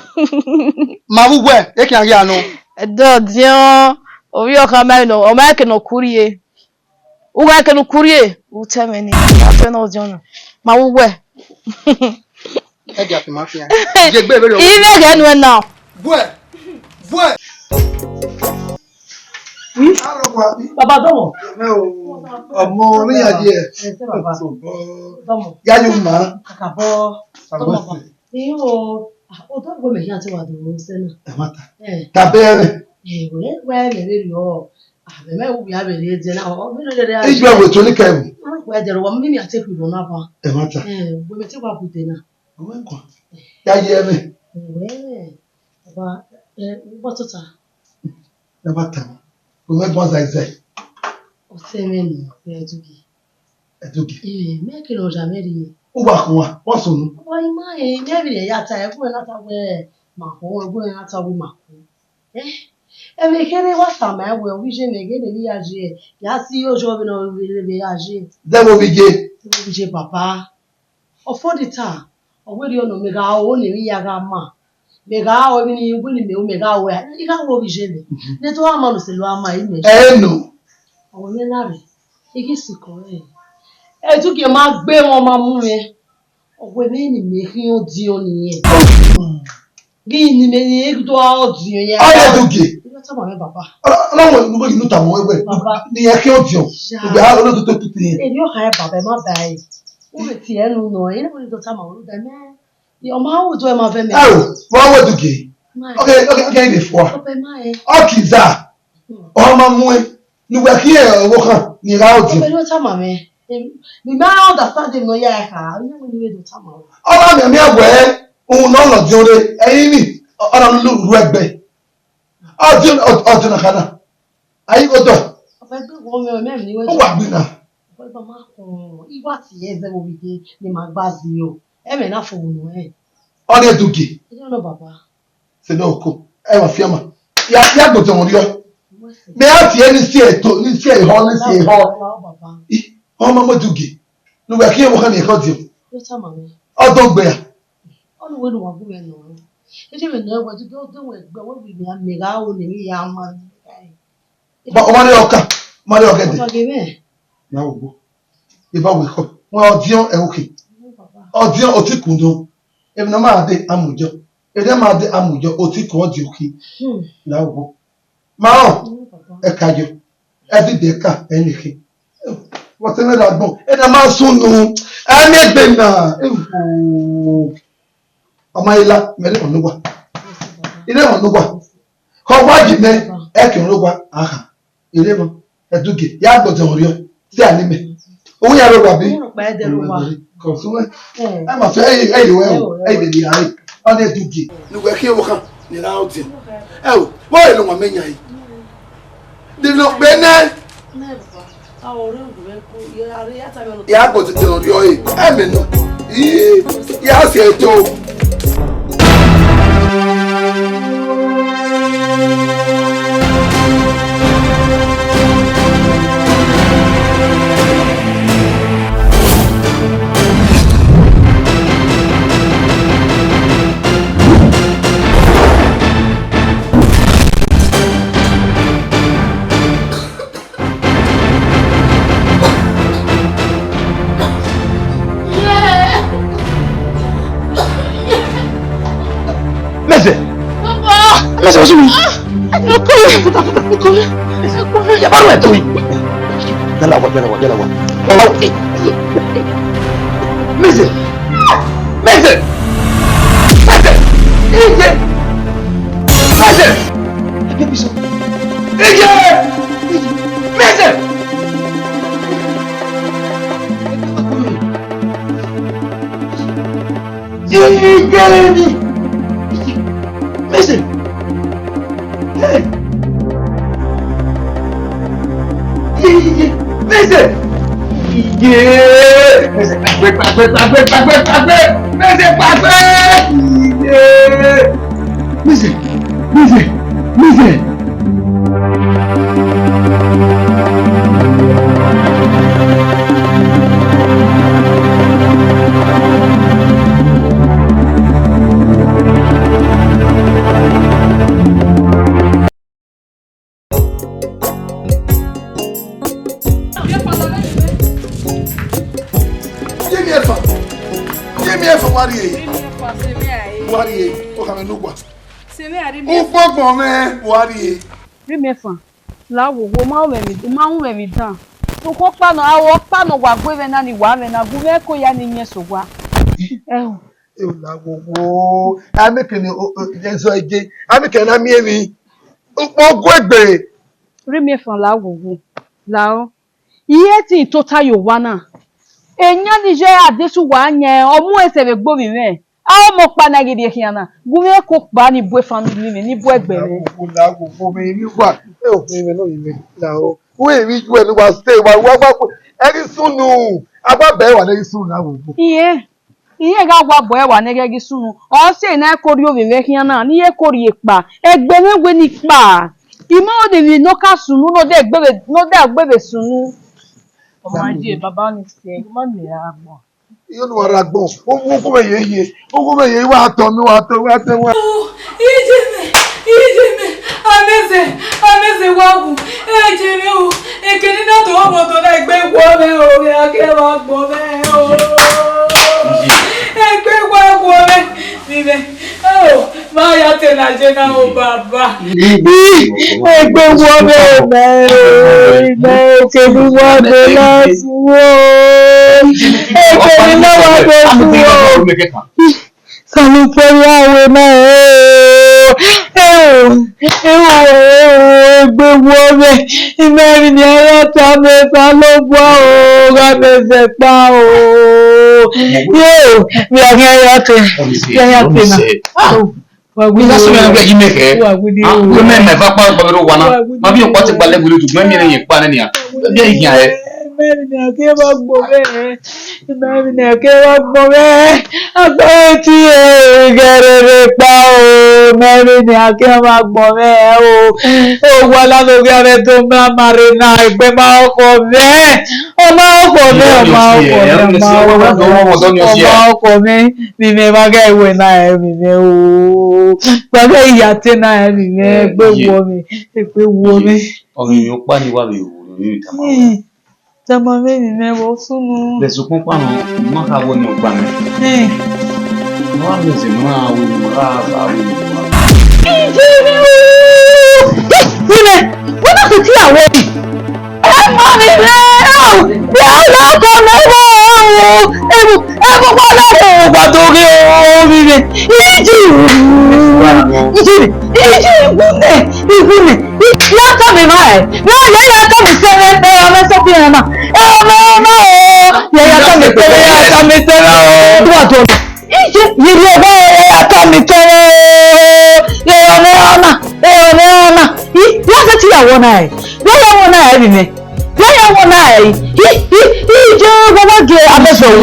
Ma vbe uwẹ, e khian ghi anọ. Ẹdẹ ọdiọn, ovbi ọkhan ma nọ, ọ ma ke nọ kurie. U gha ke ne u kurie, u tẹ mwẹ ni, a tẹ ne ọdiọn na. Ma vbe uwẹ. Ẹ dia fi ma fian. Ye gbe vbe rọ. I vbe ghẹ nuẹn na. Vuẹ. Vuẹ. Baba dọmọ. Ẹ o, ọmọ ne ya ye. Ẹ sẹ baba. Dọmọ. Ya yo ma. Kakabọ. Dọmọ. Iyo, odọ gbe mẹ hian te wa do sẹ na. Ẹ ma ta. Eh. Ta bẹ rẹ. Eh, wẹ, wẹ mẹ vbe rriọ. Ah, mẹ mẹ wu ya vbe rre diẹ na, ọ vbe rre rre. Iju ẹvbo eto ni kẹ vbo. Wẹ dẹ rọ, wa mi mi a te khui rọ na ba. Ẹ ma ta. Eh, wẹ mẹ te wa bu de na. Ọ mẹ guan. Ya ye ẹmwẹ. Wẹ, baba, eh, u bọ tota. Ẹ ma ta. Ọ mẹ guan zaizae. Ọ sẹ mwẹ nọ, wẹ Ẹdugie. Ẹdugie. Eh, mẹ kere ọja mẹ rrie. U wa khua, wa sunu. Ọ i ma, eh, mẹ vbe ya ta, ẹ gu ẹ na ta wẹ, ma khua, ẹ gu ẹ na ta wẹ ma khua. Eh, ẹmwẹ kherhe wa tama ẹn wẹ, ovbi iye mwẹ ghe ne emwi ya ye, ya si ojo vbene ọ vbe ya ye. Dẹ vbe ovbi iye. Dẹ vbe ovbi iye baba. Ọ fo de ta, ọ wẹ rriọ nọ, mẹ gha ho ne emwi ya gha ma. Mẹ gha ho emwi ni wẹ ne mẹ ho, mẹ gha ho, I gha ho ovbi iye mwẹ. Ne to ama no sẹ lo ama imẹ. Ẹ no. Ọ wẹ mwẹ na rre, I ghi sikẹ ọnrẹn. Ẹdugie ma gbe emwa ma mu mwẹ. Ọ wẹ mwẹ ne mẹ khian ọdiọn nìyẹn. Ghi ne mẹ ne do a ọdiọn ya. Ọ ya Ẹdugie. Ẹ tama mwẹ baba. Ọ, ọ, ọ, wẹ, wẹ, inu tama wẹ, wẹ. Baba. Ne ẹ khian ọdiọn. Ya. Wẹ a, ọ, tutu, tutu yẹn. Ẹ ni ọ kha ẹ baba, ẹ ma ba ẹ. U vbe tie ẹre unu nọ, ẹ ne wẹ do tama wẹ, da mẹ. Ọ ma ru do ẹ ma vẹ mẹ. Ẹ o, vbe ọ wẹ Ẹdugie. Ma ẹ. Okay, okay, okay, ẹ vbe fua. Ọ bẹ ma ẹ. Ọ kiza. Hmm. Ọ ma mu ẹ. Ne uwẹ khian ọvbokhan ni ra ọdiọn. Ọ bẹ do tama mwẹ. Em, mi ma understand him nọ ya kha, ọ ya wẹ ne I vbe do tama wẹ. Ọ na miẹn miẹn wẹ, uhunmwu ne ọ lọdiọn rre, ẹrinmwi, ọ na lulu ru ẹgbẹ. Ọdiọn, ọ, ọdiọn na kha na. A i gho dọ. Ọ bẹ gbe wọ mwẹ, mẹ ni wẹ. Uwa gbi na. Ọ bẹ ma kọ, I wa tie ẹzẹ vbe ovbi iye ne ima gba zẹ o. Ẹmwẹ na fo unu ẹn. Ọ ni Ẹdugie. Ẹ jọ nọ baba. Sẹ ne oko, ẹ wa fian ma. Ya, ya gbọdọ mwẹ rriọ. Mẹ a tie ne I si ẹto, ne I si ẹhọ, ne I si ẹhọ. Ih, ọ ma mu Ẹdugie. Ne uwẹ khian ọvbokhan ni ẹkọ diọn. Ọ dọn gbe ra. Ọ ni wẹ ne uwa gu mwẹ nọ. Ẹ jẹ mwẹ nọ, ẹ wẹ Ẹdugie, ọ dọn wẹ gbe, wẹ vbe mẹ, mẹ gha ho ne emwi ya ma. Ba, ọ ma rre ọka, ọ ma rre ọka ẹdẹ. Ọ ma ghe mwẹ. Na wo gbo. Eva wẹ khọ. Wẹ ọdiọn ẹ okhi. Ọdiọn otikun nọ. Emwi ne ọ ma de amujọ. Erriọ ma de amujọ, otikun ọdiọn okhi. Hmm. Na wo gbo. Ma rẹn, ẹ ka yọ. Ẹ dide ka, ẹ ni khin. What's another agbọn? Ẹ na ma sunu. Ẹ miẹn egbe na. Ewu. Ọ ma i la, mẹ rhie emwa ne uwa. I rhie emwa ne uwa. Khọ wa yi mẹ, ẹ ke emwa ne uwa. Aha. I rhie emwa. Ẹdugie, ya gbọdọ rriọ. Si a ni mẹ. Owu ya rre owa bi. Ọkpa ẹdẹ rre owa. Kọ sunu. Eh. Ẹ ma fẹ, ẹ, ẹ, ẹ, ẹ, ẹ, ẹ, ẹ, ọ ni Ẹdugie. Ne uwẹ khian ọvbokhan, ne I ra ọdiọn. Ẹ o, vbọ re ne ọmwa mẹ yan yi? De ne ọ kpe nẹ? Ya gbọ tete nọ rriọ ẹre, ẹ mẹ nọ. Ii, ya si ẹto. Mẹsẹ, what's wrong? Come here. Come here. Come here. Ya ba ruẹ to yi. Yala wa, yala wa, yala wa. Oh, eh. Mẹsẹ. Mẹsẹ. Mẹsẹ. Iye. Mẹsẹ. Ẹ jẹ bi sọ. Iye. Mẹsẹ. Iye. Mẹsẹ. Hey. Iye, iye, iye. Mẹsẹ. Iye. Mẹsẹ, gbàgbé, gbàgbé, gbàgbé, gbàgbé, gbàgbé. Mẹsẹ, gbàgbé. Iye. Mẹsẹ, mẹsẹ, mẹsẹ. Ye miẹn fan. Ye miẹn fan, wa rrie. Ye miẹn fan, sẹ mwẹ a re. Wa rrie, ọ kha mwẹ ne uwa. Sẹ mwẹ a re. Ugbọgbọn mwẹ, wa rrie. Ye miẹn fan. La wo wo, ma ru mwẹ emwi, ma ru mwẹ emwi dan. Sokpan ọkpa nọ, a ru ọkpa nọ wa gu mwẹ na ni wa mwẹ na, gu mwẹ ko ya ni yẹn sẹ owa. Ẹo. Eo, la wo wo. A miẹn kẹ ne o, o, ẹzọ eje. A miẹn kẹ ne a miẹn emwi. Ukpọn gu egbe. Re miẹn fan, la wo wo. La o. Iye te tota ye owa na. Eyan ni ye adesu wa yan, ọ mu ẹsẹ vbe gbe ovbi mwẹ. A ọmọ ọkpa na ghi rhie khian na, gu mwẹ ko kpa ni bu family mwẹ, ni bu ẹgbẹ mwẹ. Wo la wo wo, mẹ emwi uwa. Eo, mẹ emwi nọ, mẹ emwi la o. Wẹ emwi ju ẹre ne uwa stay, wa, wa, wa, ẹghi sunu. A gba bẹẹ wa ne ẹghi sunu na wo wo. Iye, iye gha wa bẹẹ wa ne ẹghi sunu. Ọ sẹ ne a ko rhie ovbi mwẹ khian na, ne iye ko rhie kpa. Ẹgbẹ mwẹ wẹ ni kpa. I ma rẹn emwi ne ọ ka sunu, ne ọ de gbe vbe, ne ọ de gbe vbe sunu. Ọ ma ye baba ni sẹ, ọ ma miẹn agbọn. Iye ne uwa rre agbọn, ogho mwẹ ye ye, ogho mwẹ ye, wa tọ mẹ, wa tọ, wa tọ, wa. Iye mẹ, iye mẹ, amẹzẹ, amẹzẹ wa wu, ẹ jẹ mẹ o, ekene na tọ ọmọ tọ na egbe wọ mẹ o, mẹ a kẹ wa gbọ mẹ o. Egbe wa gbọ mẹ, mi mẹ, o, ma ya te na je na o baba. Egbe wọ mẹ, mẹ, mẹ, ekene wa de la su o. Ekene na wa de su o. Salu pẹrẹ awe na o. Eo, eo, eo, egbe wọ mẹ. Imẹ emwi ne a ya ta mẹ, Osanobua o, gha mẹ zẹ kpa o. Yo, mẹ a ghi ya te, mẹ a ya te na. Wa gu mi. Ina sọ ya gbe yi me kẹ. Wa gu mi. Ah, we me me va pa pa ro wa na. Ma bi o pa ti gba le gulu du, me mi ne yin pa ne ni a. Bi yi ya e. Me ni a ke wa gbo me. Me ni a ke wa gbo me. Agbo ti e gẹrẹ re pa o. Me ni a ke wa gbo me o. O wa la no gẹrẹ do ma mare na egbe ma ọkọ mẹ. Ọ ma ọkọ mẹ, ọ ma ọkọ mẹ, ọ ma ọkọ mẹ. Ọmọ ọkọ mẹ, mi mẹ ma gẹ wẹ na ẹ mi mẹ o. Wa gẹ iya te na ẹ mi mẹ, egbe wọ mẹ, egbe wọ mẹ. Ọmọ mi ọkpa ni wa vbe ru ni tama. Tama mẹ mi mẹ vbe sunu. Bẹ sokpan kpa nọ, ma kha wọ ni ọkpa mẹ. Wa vbe se ma wo ni ma ba wo ni ma. Ije mi o. Ni mẹ, wọ́n bá kò tí àwọ̀ bì. Ẹ mọ mi rẹ o, bí ọlọ́kọ lọ́wọ́ o, ẹ̀wù, ẹ̀wù wà lọ́wọ́ o, wà tó rí o, mi rẹ. Ìjì, ìjì, ìjì ìgúnlẹ̀, ìgúnlẹ̀. Ìyá tọ́ mi máa ẹ̀, náà lè yà tọ́ mi sẹ́rẹ́, ẹ ọmọ ẹsẹ̀ bí ẹ máa, ẹ ọmọ ẹ máa o, yẹ yà tọ́ mi sẹ́rẹ́, yà tọ́ mi sẹ́rẹ́ o, wà tó rí. Ije, yiri ọgbọ ya ya ta mi tọrọ. Yọrọ ne ọna, yọrọ ne ọna. I, ya fẹ ti ya wọ na ẹ. Ya ya wọ na ẹ bi mẹ. Ya ya wọ na ẹ. I, i, i je wo wa ge abẹsẹ wo.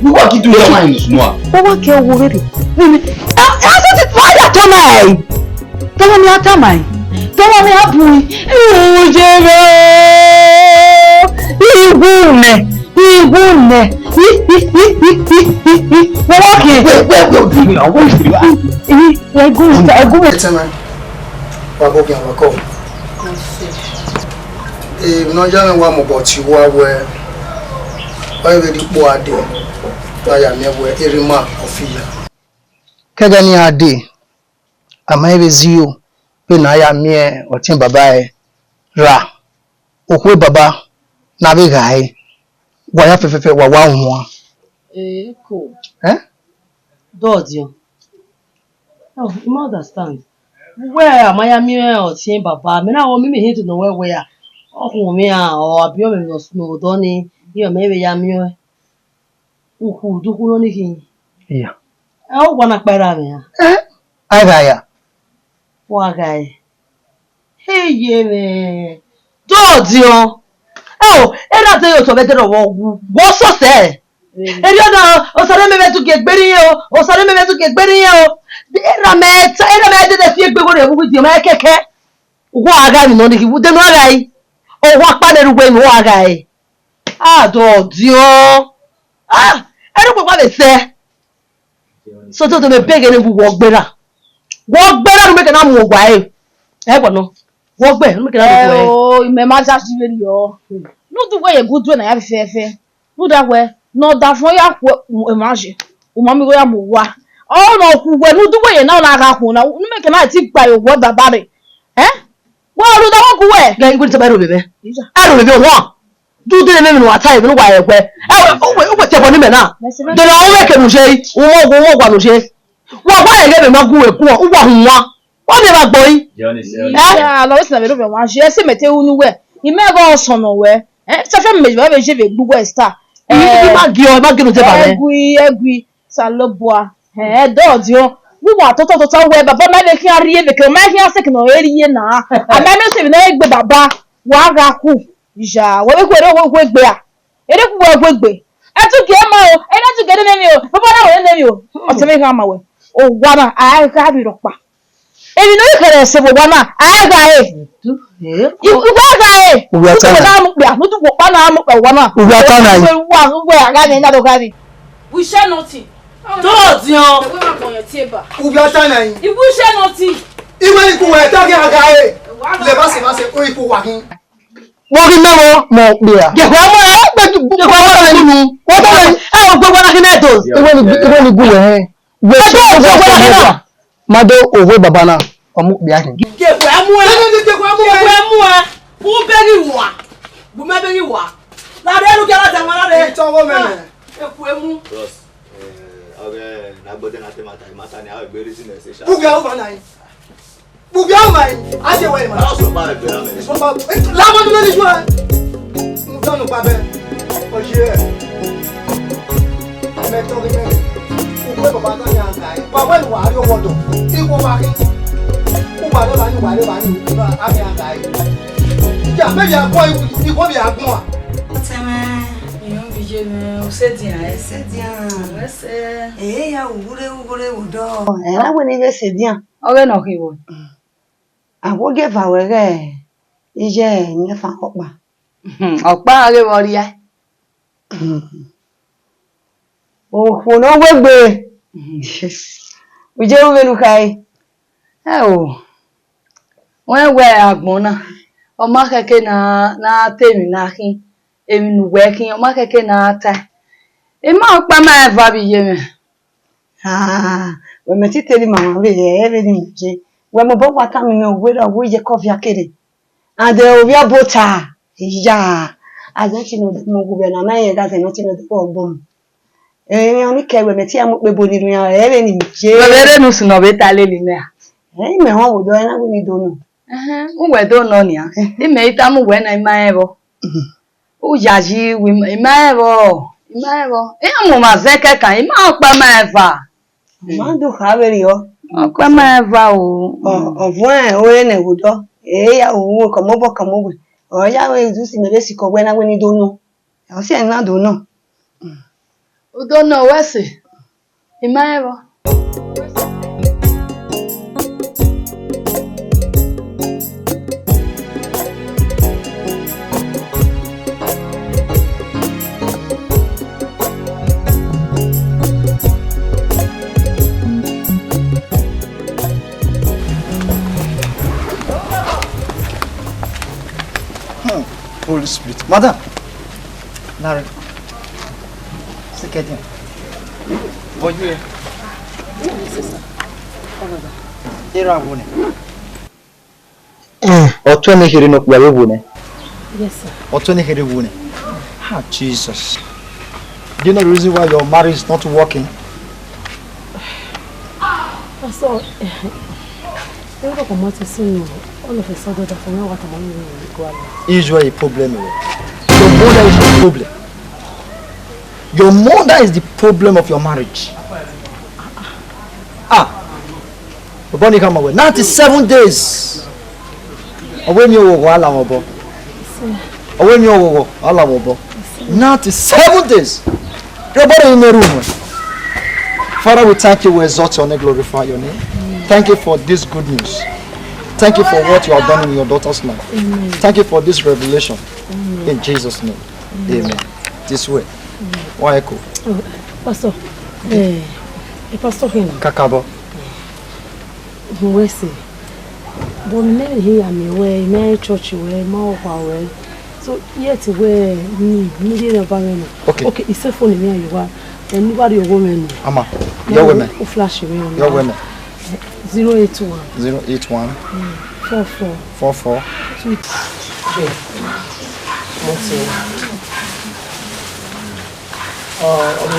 Wo wa ki du ya wa ni sunu a. Wo wa ge wo rere. Bi mẹ. A, a fẹ ti wa ya tọ na ẹ. Tọmọ mi a tama ẹ. Tọmọ mi a bu ẹ. Ije mẹ. Iwu mẹ. Iwu nẹ. I, i, i, i, i, i, i. Wọ́n wá kì í. Wait, wait, wait, wait, wait, wait. I, i, ẹgún, ẹgún mi. Ẹtẹ mẹ, wa bọ gẹn wa kọ. Ee, nọ ya mẹ wa mọ bọ ti wa wẹ. Wa yẹ vbe di kpo ade. Wa ya mẹ wẹ erima ọfiya. Kẹgẹ ni a dee, a ma vbe zẹ iyo, vbene a ya miẹn ọtiẹn baba ẹre ra, okhuo baba ne a vbe gha ẹre, wa ya fẹfẹfẹ, wa wa huan. Eko. Eh? Dọdiọn. Oh, I ma understand. Wẹ a ma ya miẹn ọtiẹn baba, mẹ na wẹ mẹ miẹn hin do nọ wẹ wẹ a. Ọ khuọnmwi a, ọ abiọ mẹ ne ọ sunu odọ ni, iran mẹ vbe ya miẹn ukhu dukhu nọ ni khin. Iya. Ẹ, ọ wa na kpa erha mwẹ a. Eh? A gha ya. Wa gha ẹre. Eye mwẹ. Dọdiọn. Ẹ o, erha te ye otọ vbe ẹdẹrẹ ọvbọ wu, wọ sọsẹ. Erriọ na, Osarẹmẹ vbe tu gie egbe rre irẹn o, Osarẹmẹ vbe tu gie egbe rre irẹn o. Erha mẹ ta, erha mẹ dede fi egbe gho rre vbe uwu idiọn mẹ kẹkẹ. Uwa gha emwi nọ ni, de ne uwa gha ẹre. Owa kpa ne rugbe emwi uwa gha ẹre. A dọdiọn. Ah, ẹre ukpakpa vbe sẹ. So, to, to, mẹ bẹghe ne wọ gberra. Wọ gberra ne u miẹn ke na mu owa ẹre. Ẹ gbọnọ. Wọ gbe ne u miẹn ke na mu owa ẹre. Ẹ o, imẹ ma ja si vberriọ. Ne u du wẹ ye gu due na ya fẹfẹfẹ. Ne u da wẹ, ne ọdafẹn ya khu emwa ye. U ma miẹn igho ya mu owa. Ọ na khu wẹ, ne u du wẹ ye na, ọ na gha khu na. Ne u miẹn ke na ti gba ye owa baba rre. Ẹ? Wẹ ọ rhunmwuda wẹ gu wẹ. Gẹ igwe ni tama ẹrhovbi mwẹ. Ẹrhovbi mwẹ wan. Du de ne mẹ wa ta emwi ne uwa rẹn wẹ. Ẹ, uwẹ, uwẹ tiẹbọ ne imẹ na. De ne ọ mwẹ ke mu ye, u mọ, u mọ wa nu ye. Wa wa rẹn ghẹ mẹ ma gu wẹ guan, uwa hu wan. Wa miẹn vbe agbọn yi. Johnny, Johnny. Ẹ? Iya, lọ wẹ sẹ na vbe ro vbe wan ye, ẹse mẹ te ru ne uwẹ. Imẹ ghe ọsọn nọ wẹ. Ẹ, sẹfẹ mẹ vbe ye vbe gbe uwẹ star. I, I ma gie ọ, I ma gie ne u zẹ ba mwẹ. Ẹgui, ẹgui. Osanobua, ẹ dọdiọn, vbe uwa tọtọtọtọ wẹ baba ma vbe khian rrie vbe ke, ọ ma khian sẹ ke ne ọ rrie na. A ma mẹ sẹ vbe ne ọ gbe baba, wa gha ku. Iya, wẹ vbe ku ẹre wẹ gbe a. Ere ku wẹ gbe. Ẹ tu gie ma o, ẹ na tu gie ne mi o, baba na wẹ ne mi o. Ọ tẹ vbe gha ma wẹ. Owa na, a gha vbe rhọkpa. Emwi ne ọ kherhe sẹ vbe owa na, a gha re. Uwa gha re. Uwa ta na. Uwa na mu kpia, ne u tu kpokpa na mu kpia owa na. Uwa ta na. Uwa, uwa, a gha re, na do gha re. We share nothing. Dọdiọn. Uwa ta na. We share nothing. Iwe ikun wẹ ta ghi a gha re. Lẹ ba se, ba se, o ikun wa hin. Wọ́n rí mẹ́wọ́ mọ̀ pé a. Jẹ̀kọ́ ọmọ ẹ, jẹ̀kọ́ ọmọ ẹ nínú. Wọ́n tó wẹ̀, ẹ ò gbogbo ara kí náà tó. Ìwé ni, ìwé ni gúnlẹ̀ ẹ. Wẹ̀ ṣe gbogbo ara kí náà. Ma do owe baba na, ọmọ okpia hin. Jẹ̀kọ́ ẹ mú ẹ. Jẹ̀kọ́ ẹ mú ẹ. Jẹ̀kọ́ ẹ mú ẹ. Bú bẹ́ẹ̀ ni wà. Bú mẹ́ bẹ́ẹ̀ ni wà. Làdé ẹnu kí ara tẹ̀ wọ́n lálẹ́. Ìtọ́wọ́ mẹ́mẹ́. Ẹ̀kú ẹ mú. Bros, eh, ọghe ne a gbẹdẹ na te mata, mata ni a gbe reason ẹ sẹ sha. Bughe ọmọ na yi. Bughe ọmọ yi. A je wẹ ma. Ọsọ pa ẹgbẹ na mẹ. Ọsọ pa. Lamọ dun ni ju ẹ. N dọnu pa bẹ. Oye ẹ. Mẹ tọ ghi mẹ. Ukwe baba ta ya ga ẹ. Wa wẹ wa ri owọdọ. Iwo wa ghi. Uwa rẹ ba ni, uwa rẹ ba ni. A ghi a ga ẹ. Iya, mẹ ya gbọn iwo, iwo ya gbọn a. Ọtẹn mwẹ, irun bi ye mwẹ, u sẹ dian ẹ. Sẹ dian. Wẹ sẹ. Ẹ ya ughure, ughure, udọ. Ẹ ra wẹ ne I vbe sẹ dian. Ọghe ne ọ khin vbo? A wo gie eva wẹ ghẹ iye ne ẹfan ọkpa. Ọkpa ghe vbe ọ rria. Okhuo ne ọ wegbe. U je ru vbene u khare. Ẹ o, wẹ wẹ agbọn na, ọ ma khẹke ne a, ne a ta emwi ne a khin, emwi ne uwẹ khin, ọ ma khẹke ne a ta. I ma ọkpa ma eva vbe iye mwẹ. Ah, wẹ mẹ te te rhie ima mwa vbe hẹ, ẹ vbene I ye. Wẹ mobọ wa tama mwẹ wẹ ọ wẹ iye kọ via kere. And, eh, ovbi ọbo ta, iya, azẹ tine odẹ mu gu vbe na, ma rẹn gha zẹ ne ọ tine odẹ vbe ọgbọ mu. Eh, ọnii kẹ wẹ mẹ te ya mu ukpe ebo ni rhian, ẹ vbene I ye. Wẹ vbe rre ne usun ne ọ vbe ta lele mẹ a? Eh, imẹ họn vbe odọ, ẹ na wẹ ne I do nọ. Ẹhẹn, uwẹ do nọ nian. Imẹ i tama uwẹ na, I ma rẹn vbọ. Mhm. U yayi, I ma rẹn vbọ, I ma rẹn vbọ. Iran mu ọmwa zẹ kẹkan, I ma ọkpa ma eva. Ma do kha vberriọ. Ọkpa ma eva o. Ọ, ọ vuẹn ore nẹ vbe odọ. E ya ru uwu kọmọ obọ kọmọ uwẹ. Ọ ya ru ezusi mẹ vbe sikẹ wẹ na wẹ ne I do nọ. Ọ si ẹre na do nọ. U do nọ wẹ sẹ. I ma rẹn vbọ. Hmm, Holy Spirit. Madam, Nare. Sikẹdian. Vọ ye? Erha wo nẹ? Ọ tuẹ ne kherhe ne okpia vbe wu nẹ? Yes, sir. Ọ tuẹ ne kherhe wu nẹ? Ah, Jesus. Do you know the reason why your marriage is not working? Pastor, eh, every time I see you, all of a sudden, that's when I want to go out. Is your problem? Your mother is the problem. Your mother is the problem of your marriage. Ah, baba ni kama we. Ninety-seven days. Ọ wẹ miẹn oghọghọ, a la mwẹ obọ. Ọ wẹ miẹn oghọghọ, a la mwẹ obọ. Ninety-seven days. Your body in the room. Father, we thank you, we exalt your name, glorify your name. Thank you for this good news. Thank you for what you have done in your daughter's life. Amen. Thank you for this revelation. Amen. In Jesus' name. Amen. This way. Why echo? Oh, Pastor, eh, eh, Pastor Ken. Kakabọ. Wẹ sẹ, but mẹ vbe hia miẹn wẹ, I ma rẹn church wẹ, I ma rẹn owa wẹ. So, yet wẹ, mi, mi rhie ne ọ ba mwẹ nọ. Okay. Okay, I sẹ phone mwẹ ya ye owa. Then ne uwa rhie owa mwẹ nọ. Ama, yọ wẹ mẹ. U flash mwẹ nọ. Yọ wẹ mẹ. Zero eight one. Zero eight one. Mm, four four. Four four. Two. Okay. Mo ti. Ọ, ọmọ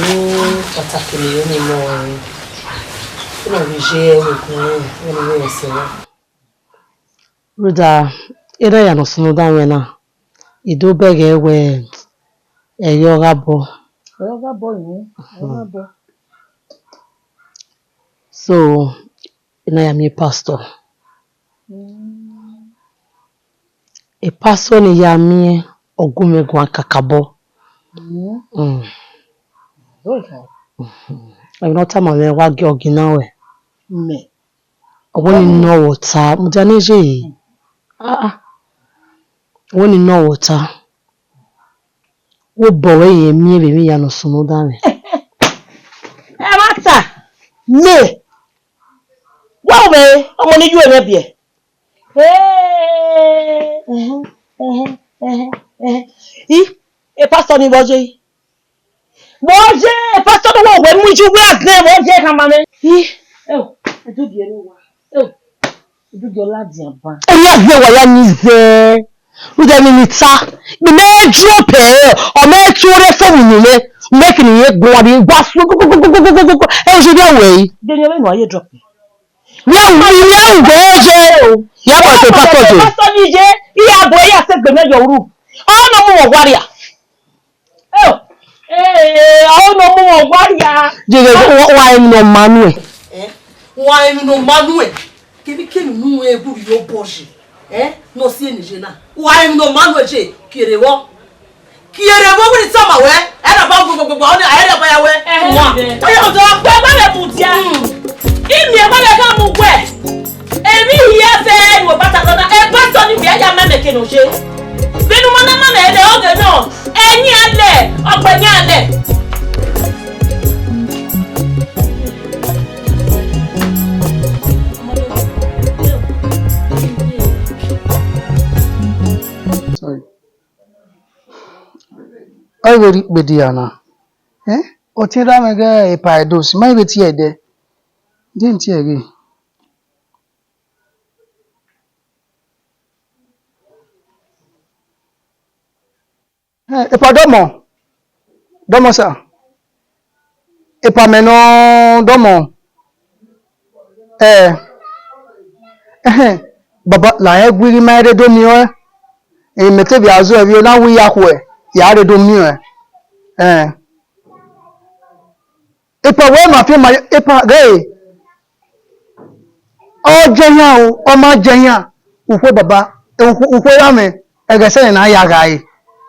pàtàkì nìyẹn nínú ọ̀rọ̀ yìí. Kí ló fi ṣe ẹrù kún ẹrù ẹrù ẹsẹ̀ náà? Rhoda, erha ya ne ọ sunu da mwẹ na, I do bẹghe wẹ ẹ yọ gha bọ. Ẹ yọ gha bọ yẹn, ẹ yọ gha bọ. So, I na ya miẹn pastor. Mm. E pastor ni ya miẹn, ọ gu mwẹ guan kakabọ. Mm. Mm. Emwi ne ọ tama mwẹ wa gie ọgina ruẹ. Mẹ. Ọ wẹ ne I nọ vbe ọta, mudia ne ye. Ah, ah. Ọ wẹ ne I nọ vbe ọta. Wẹ obọ ruẹ irẹn miẹn vbe emwi hia ne ọ sunu da mwẹ. Ẹmwata, mẹ. Wẹ obọ ọmọ ni yu mwẹ biẹ. Ẹhẹn, ẹhẹn, ẹhẹn, ẹhẹn. I, e pastor ni vbe ọ ye. Vbe ọ ye, e pastor ni wẹ wẹ mu iye uwu agbẹn, vbe ọ ye khama mwẹ. I, ẹo, ẹdugie ne uwa. Ẹo, ẹdugie ọ ladian ban. Erriọ agbẹn wa ya ni zẹ. Rhunmwuda emwi ne I ta, ne imẹ drop ẹre, ọ mẹ tu ore fo vbe unu mwẹ, mẹ kene irẹn gbọn wa vbe gua su gogogogogogo. Ẹ, ojo vbe wẹ yi. Ghe ne ọ vbe nu a ye drop. Wẹ ru, wẹ ru, wẹ ye, ya kọ to pastor je. Pastor ni ye, I ya bu ẹre ya sẹ egbe mwẹ yọ ru. Ọ nọ mu mwẹ ọgua ria. Eo, eh, ọ nọ mu mwẹ ọgua ria. Jẹghe, wa, wa emwi ne ọ ma nuẹn. Eh? Wa emwi ne ọ ma nuẹn. Kevbe kevbe ne u ru ẹre vbe urhi obọ yi. Eh? Ne ọ si eni ye na. Wa emwi ne ọ ma nuẹn je, kierre vbọ. Kierre vbọ, wẹ ne I tama wẹ. Ẹ na ba gbogbogbogbo, ọ na, ẹ na ba ya wẹ. Eh, wa. Eh. Ọ ya ọdọ. Wẹ ma vbe mudia. Hmm. Imi ẹ ma vbe gha mu wẹ. Emwi hia zẹ ne uwẹ bata nọ na, e pastor ni wẹ ya ma mẹ ke ne ọ ye. Vbene u ma na ma mẹ nẹ, ọghe nọ, ẹyin alẹ, ọgbẹyin alẹ. Sorry. Ọ vbe rhie ikpẹdẹ na. Eh? Ọtiẹn da mwẹ ghẹ epa Ẹdo, si ma vbe tie ẹdẹ. Deghẹ tie ẹre. Eh, epa dọmọ, dọmọ sa. Epa mẹ nọ dọmọ. Eh, ẹhẹn, baba, la rẹn gui ghi ma rre do miẹn ọẹn. Mẹ te vbe a zẹ ẹvbo na wi ya khuẹ, ya rre do miẹn ọẹn. Eh. Epa wẹ ma fian ma epa ghe. Ọ jẹ yan o, ọ ma jẹ yan. Ukhue baba, ukhue, ukhue ra mwẹ, ẹghẹ sẹ ne a ya gha re.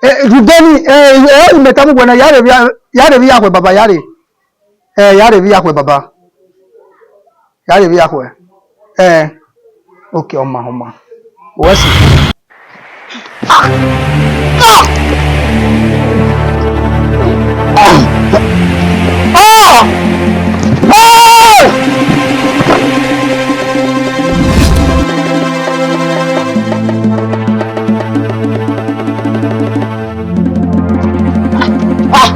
Eh, rhunmwuda ni, eh, eh, imẹ tama uwẹ na, ya rre vbe, ya rre vbe ya khuẹ baba, ya rre. Eh, ya rre vbe ya khuẹ baba. Ya rre vbe ya khuẹ. Eh, okay, ọ ma, ọ ma. Wẹ si. Ah! Ah! Ah! Ah! Ah!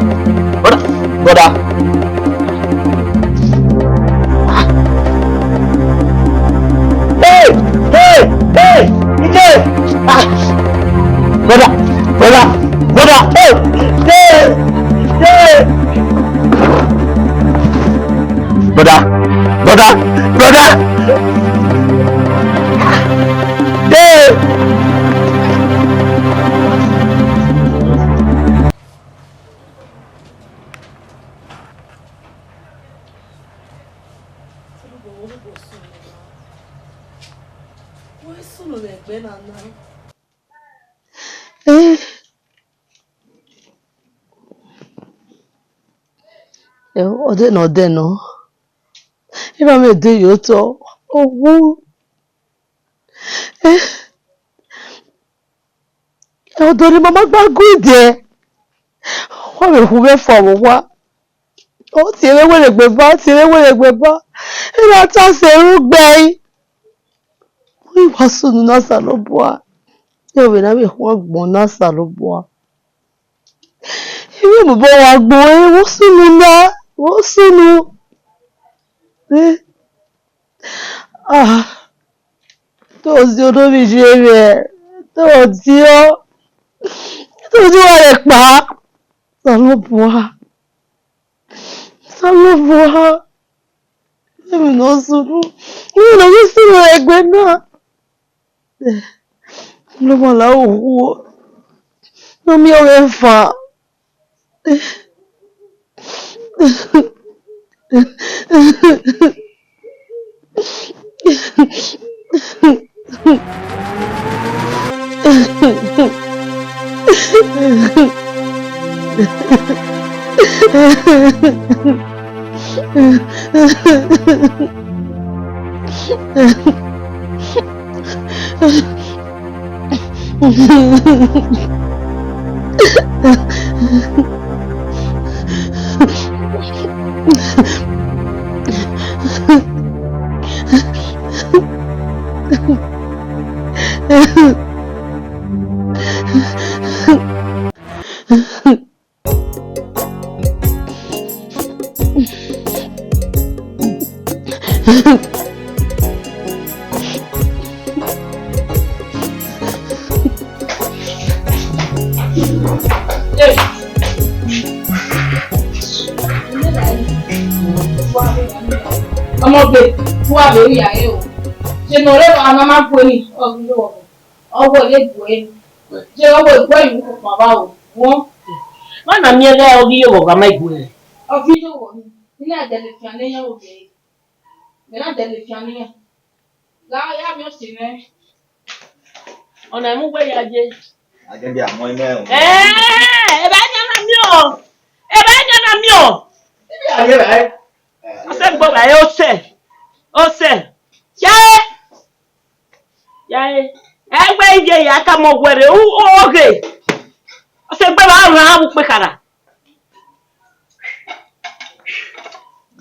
Brother, brother. Hey! Hey! Hey! Ije! Wẹ sunu vbe ẹgbẹ na na. Eh, eh, ọ dẹ nọ, ọ dẹ nọ. Iran mwẹ de ye otọ. Owu. Eh, ọdọ ne mama gba gu ẹdẹ. Wa vbe khu vbe fo vbe owa. Ọ tie vbe werriegbe ba, ọ tie vbe werriegbe ba. Iran ta sẹ ru gbe ẹre. Wẹ wa sunu na Osanobua. Iran vbe na vbe khu agbọn na Osanobua. Ivbi mobọ wa gbọn ẹre, vbe ọ sunu na, vbe ọ sunu. Eh, ah, te ọ zi odọ vbe iye mwẹ, te ọ zi ọ, te ọ zi uwa rẹ kpa. Osanobua, Osanobua, emwi ne ọ sunu, emwi ne ọ ghi sunu vbe ẹgbẹ na. Ne ọ ma la okhuo, ne ọ miẹn ọghe eva. Ọmọgbe, wá vbe ria ẹre o. Ṣe ne ọre a ma ma gue ni, ọ ghi ro ọmọ. Ọ wẹ vbe gue ni. Ṣe ọ wẹ gue ni, kọkpa vba o. Wọ. Ma na miẹn ghẹ ọ ghi yo vbe ọ gha ma gue. Ọ ghi yo vbe ni. Ina dẹlẹ fian ne iran vbe. Mẹ na dẹlẹ fian ne iran. La ya miẹn ọse nẹ. Ọna mu wẹ ya ye. A jẹ bi amọ imẹ o. Ẹẹ, eva yan na miẹn o. Eva yan na miẹn o. Ibi a ye ra ẹ. Ọsẹ gbọ ba ẹ, ọsẹ. Ọsẹ. Ya ẹ. Ya ẹ. Ẹ wẹ iye ya ka mọ wẹrẹ u oghe. Ọsẹ gbọ ba ran avbe ukpekara.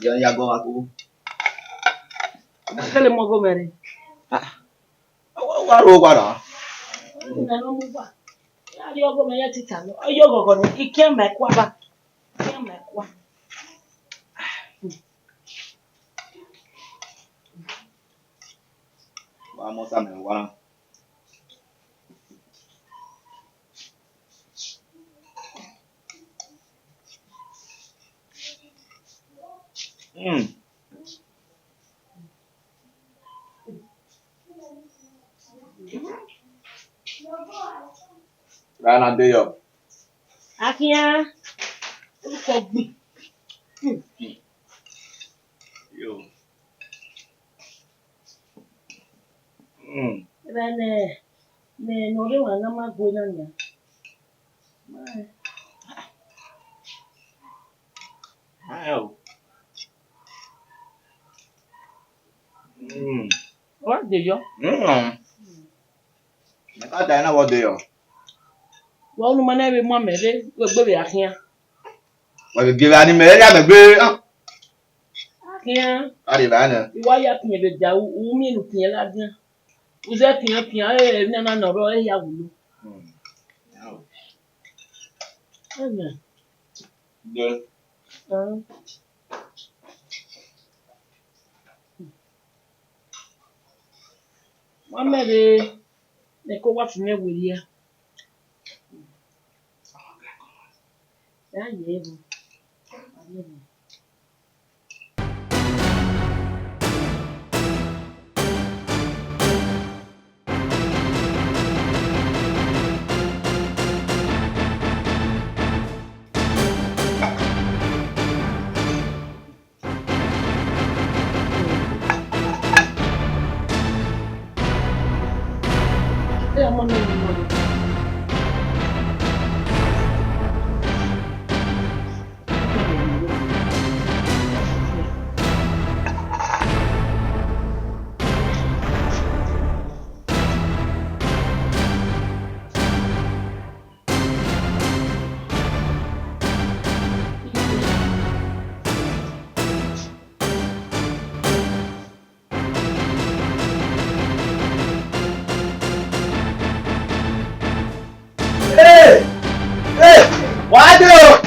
Ya ya gọ wa ko. Kele mọ ọgọ mẹ rre. Ah. Wa, wa ro wa ra. Mẹ ne ọ mu wa. Ya rhie ọgọ mẹ ya tita nọ. Ọ ye ọghọghọ nẹ. I kian ma ẹkua ba. I kian ma ẹkua. Wa mọ sa mẹ wa. Mm. Ra na de yọ. Akhian, orúkọ gbìn. Yo. Mm. Ra nẹ, nẹ, ne ọ rre emwa ne a ma gue na nian. Aẹn o. Mm. Ọ wa de yọ. Mm. Mẹ ka da na wọ de yọ. Wa unu ma na vbe mu amẹ rre, wẹ gbe vbe a khian. Wa vbe gie vbe a ni mẹ rre, a mẹ gbe. A khian. A rre evba nẹ. I wa ya fian vbe dia, u, u miẹn ne u fian ladian. U zẹ fian fian, ẹ, emwi na na nọ rrọọ, ẹ ya wulo. Hmm. Amen. Dẹ. Ah. Wa mẹ rre, ne ko wa fi mwẹ werriẹ. Ya ye vbo. Ẹ, ọmọ náà ni mo lè. Hey! Hey! Wa dee o!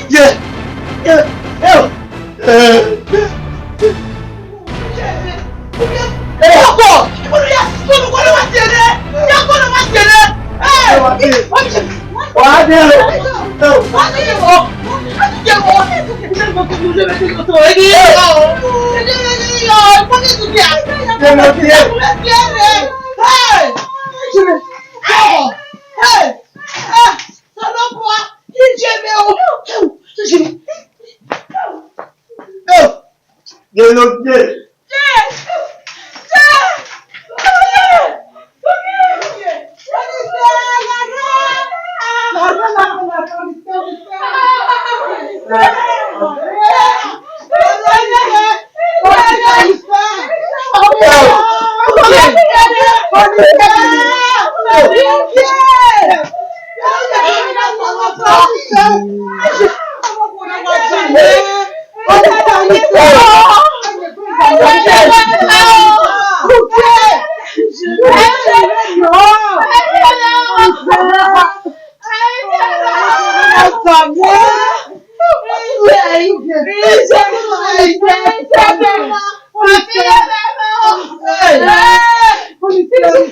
Yeah! Yeah! Yeah! Hey! Wa dee o! Hey! Hey! Ah! Osanobua, I ye mwẹ o. Hey! Hey!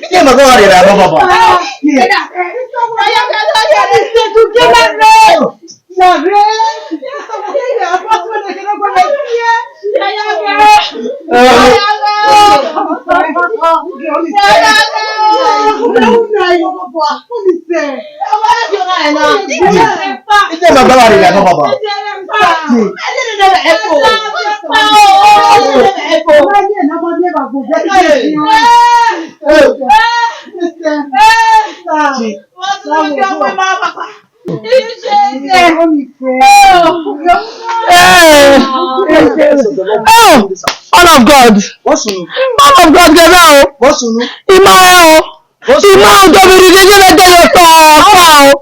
Ke ma ko gha rhie ra baba. Ite ma gba gha rhie ra baba. Eh, oh, man of God. What's your name? Man of God, gẹ̀gẹ̀ o. What's your name? Ima o. What's your name? Ima o, dọ̀bìrì ni yẹn lè dọ̀wọ̀ tọ̀ ọ̀pá o.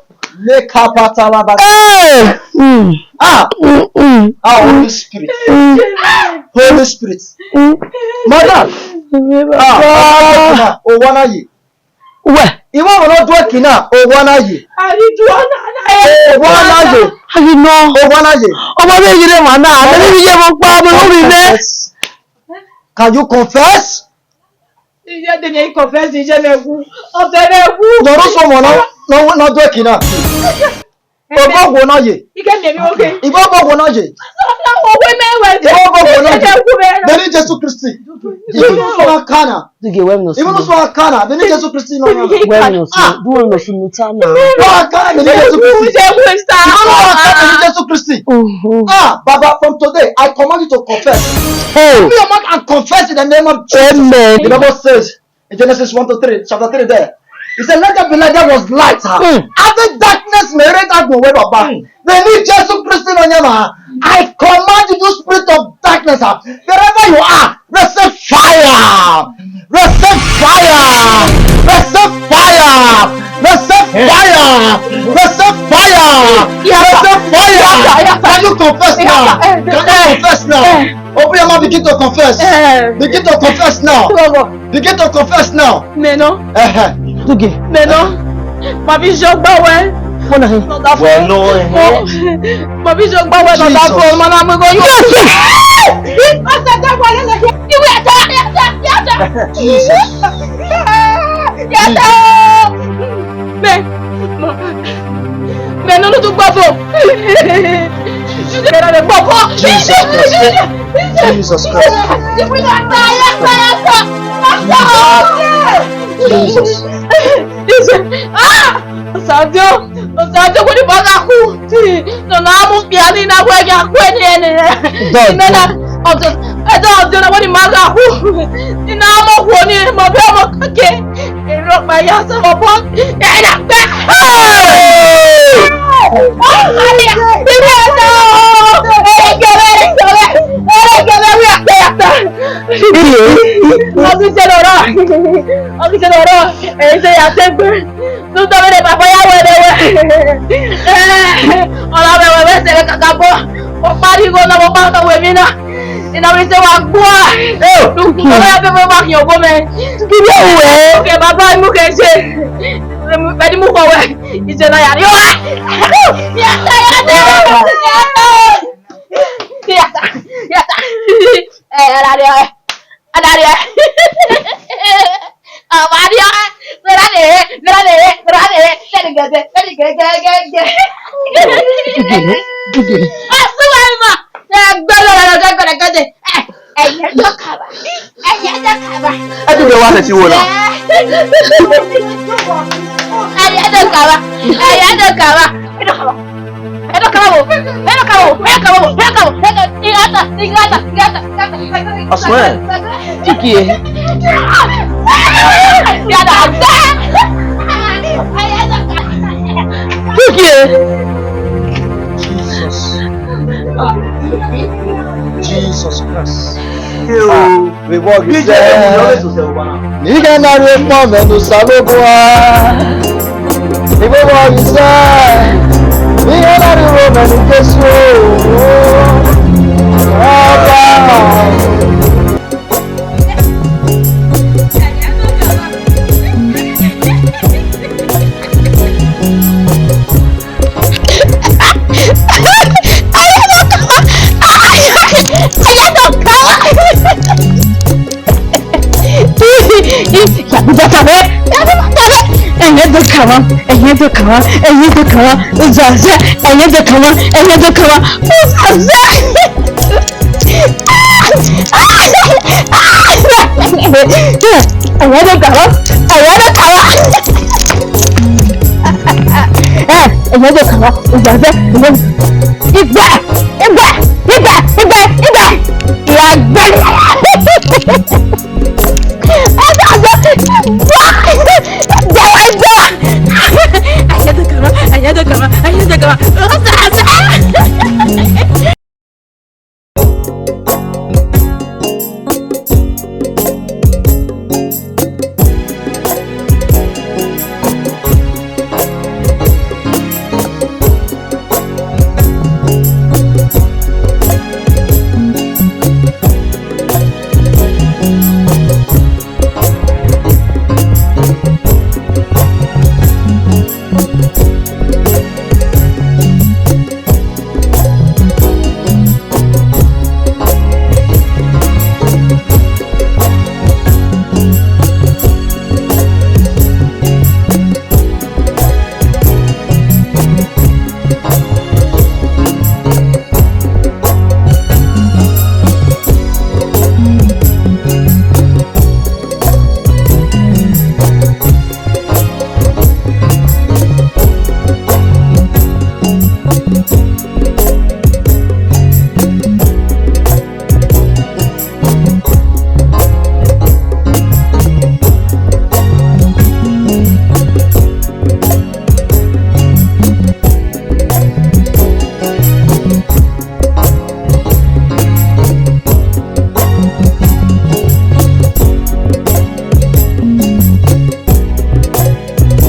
Make up a talaba. Eh. Mm. Ah. Mm, mm. Ah, Holy Spirit. Mm. Holy Spirit. Mm. Madam. Ah, ah, ah, ah, oh, one hour. Wẹ. Iwẹ ọmọ ne ọ duẹ kin na, owa na ye. Owa na ye. Ayi nọ. Owa na ye. Ọmọ vbe ghi rre emwa na, mẹ vbe ghi ye vbe ọkpa, mẹ vbe ghi mẹ. Can you confess? Iye de ne confess, iye mẹ wu. Ọtẹ mẹ wu. Yọrọ sọ ọmọ na, na, na duẹ kin na. Obọ wo na ye. Ike miẹn mi oke. Ibo obọ wo na ye. Owe mẹ wẹ. Ibo obọ wo na ye. Bẹni Jesu Kristi. Ibo no so akana. Duge wẹ mi no. Ibo no so akana. Bẹni Jesu Kristi no. Wẹ mi no so. Du wẹ mi no so muta na. Wa akana bẹni Jesu Kristi. Ibo no akana bẹni Jesu Kristi. Ah, Baba, from today I command you to confess. Oh. Open your mouth and confess in the name of Jesus. Amen. The Bible says, in Genesis one to three, chapter three there. He said, "Let there be light," there was light. Ah. Mm. After darkness, may light have no way, Baba. Mm. Bẹni Jesu Kristi no nyama. I command you, you spirit of darkness, ah, wherever you are, receive fire. Receive fire. Receive fire. Receive fire. Receive fire. Receive fire. Can you confess now? Can you confess now? Open your mouth, begin to confess. Eh. Begin to confess now. Begin to confess now. Mẹ nọ. Ẹhẹ. Duge. Mẹ nọ. Ma vbe zẹ ọgba wẹ. Wẹ nọ, ẹhẹ. Ma vbe zẹ ọgba wẹ nọ da fo, ma na mu igho yo. Jesus. Ọsẹ da wẹ lele. Iwe da, da, da, da. Jesus. Ya da. Mẹ, mẹ ne unu tu gbọbọ. Mẹ ne unu gbọbọ. Jesus Christ. Jesus Christ. Jesus. Jesus. Ah! Osadio, Osadio, wẹni ma gha khu. Nọ na mu kpia ni na wẹ ya khu ni ẹni. Dog. Mẹ na, Osadio, Osadio, wẹni ma gha khu. Ni na mu khu ni, mo bi ọmọ kake. Ero Ya sẹ vbe obọ, ẹ na gbe. Hey! Ọ kha ya, ẹ na gbe. Ọ ghi sẹ ne ọ rrọọ, ọ ghi sẹ ne ọ rrọọ, ẹ i sẹ ya sẹ egbe. Ne u tọ vbene baba ya wẹ ne wẹ. Ọ na mwẹ wẹ vbe sẹ vbe kakabọ. Ọkpa rhie igho na, ọkpa tọ wẹ emwi na. Ina vbe sẹ wa gbua. Ọ na ya bẹbẹ wa khian ogo mẹ. Kiri ohu ẹ. Okẹ baba, mu kẹ je. Vbe ni mu kọ wẹ. Ije na ya rrie wa. Ya ta, ya ta, ya ta. Ya ta, ya ta. Ẹ, ẹ ra rrie ọe. Adaria. Amaria. Merale, merale, merale. Sẹni gẹgẹ, sẹni gẹgẹgẹgẹ. Gidi, gidi. Ọsùn wa ma. Ẹgbẹ́ lọ́la lọ́jọ́ gbẹ̀rẹ̀gẹ̀dẹ̀. Ẹ̀yẹ́ jọ kàwá. Ẹ̀yẹ́ jọ kàwá. Ẹ ti bẹ wá fẹ́ sí wo náà. Ẹ̀yẹ́ jọ kàwá. Ẹ̀yẹ́ jọ kàwá. Ẹ dọ kaba wo, ẹ dọ kaba wo, ẹ dọ kaba wo, ẹ dọ kaba wo, ẹ dọ, igata, igata, igata, igata. I swear. Tuki e. Igata, igata. Tuki e. Jesus. Jesus Christ. Yo. Vbe vbọ ghi sẹ, ne I gha na rhie ukpọn mwẹ ne Osanobua. Vbe vbọ ghi sẹ, ne I gha na rhie uro mwẹ ne Jesu. Ọba. Ẹ̀yin dọ kàwá, ẹ̀yin dọ kàwá, ẹ̀yin dọ kàwá, Ozaze, ẹ̀yin dọ kàwá, ẹ̀yin dọ kàwá, Ozaze. Ẹ̀yin dọ kàwá, ẹ̀yin dọ kàwá. Ẹ, ẹ̀yin dọ kàwá, Ozaze, ẹ̀yin dọ. Igbe, igbe, igbe, igbe, igbe. Ìyá gbẹ.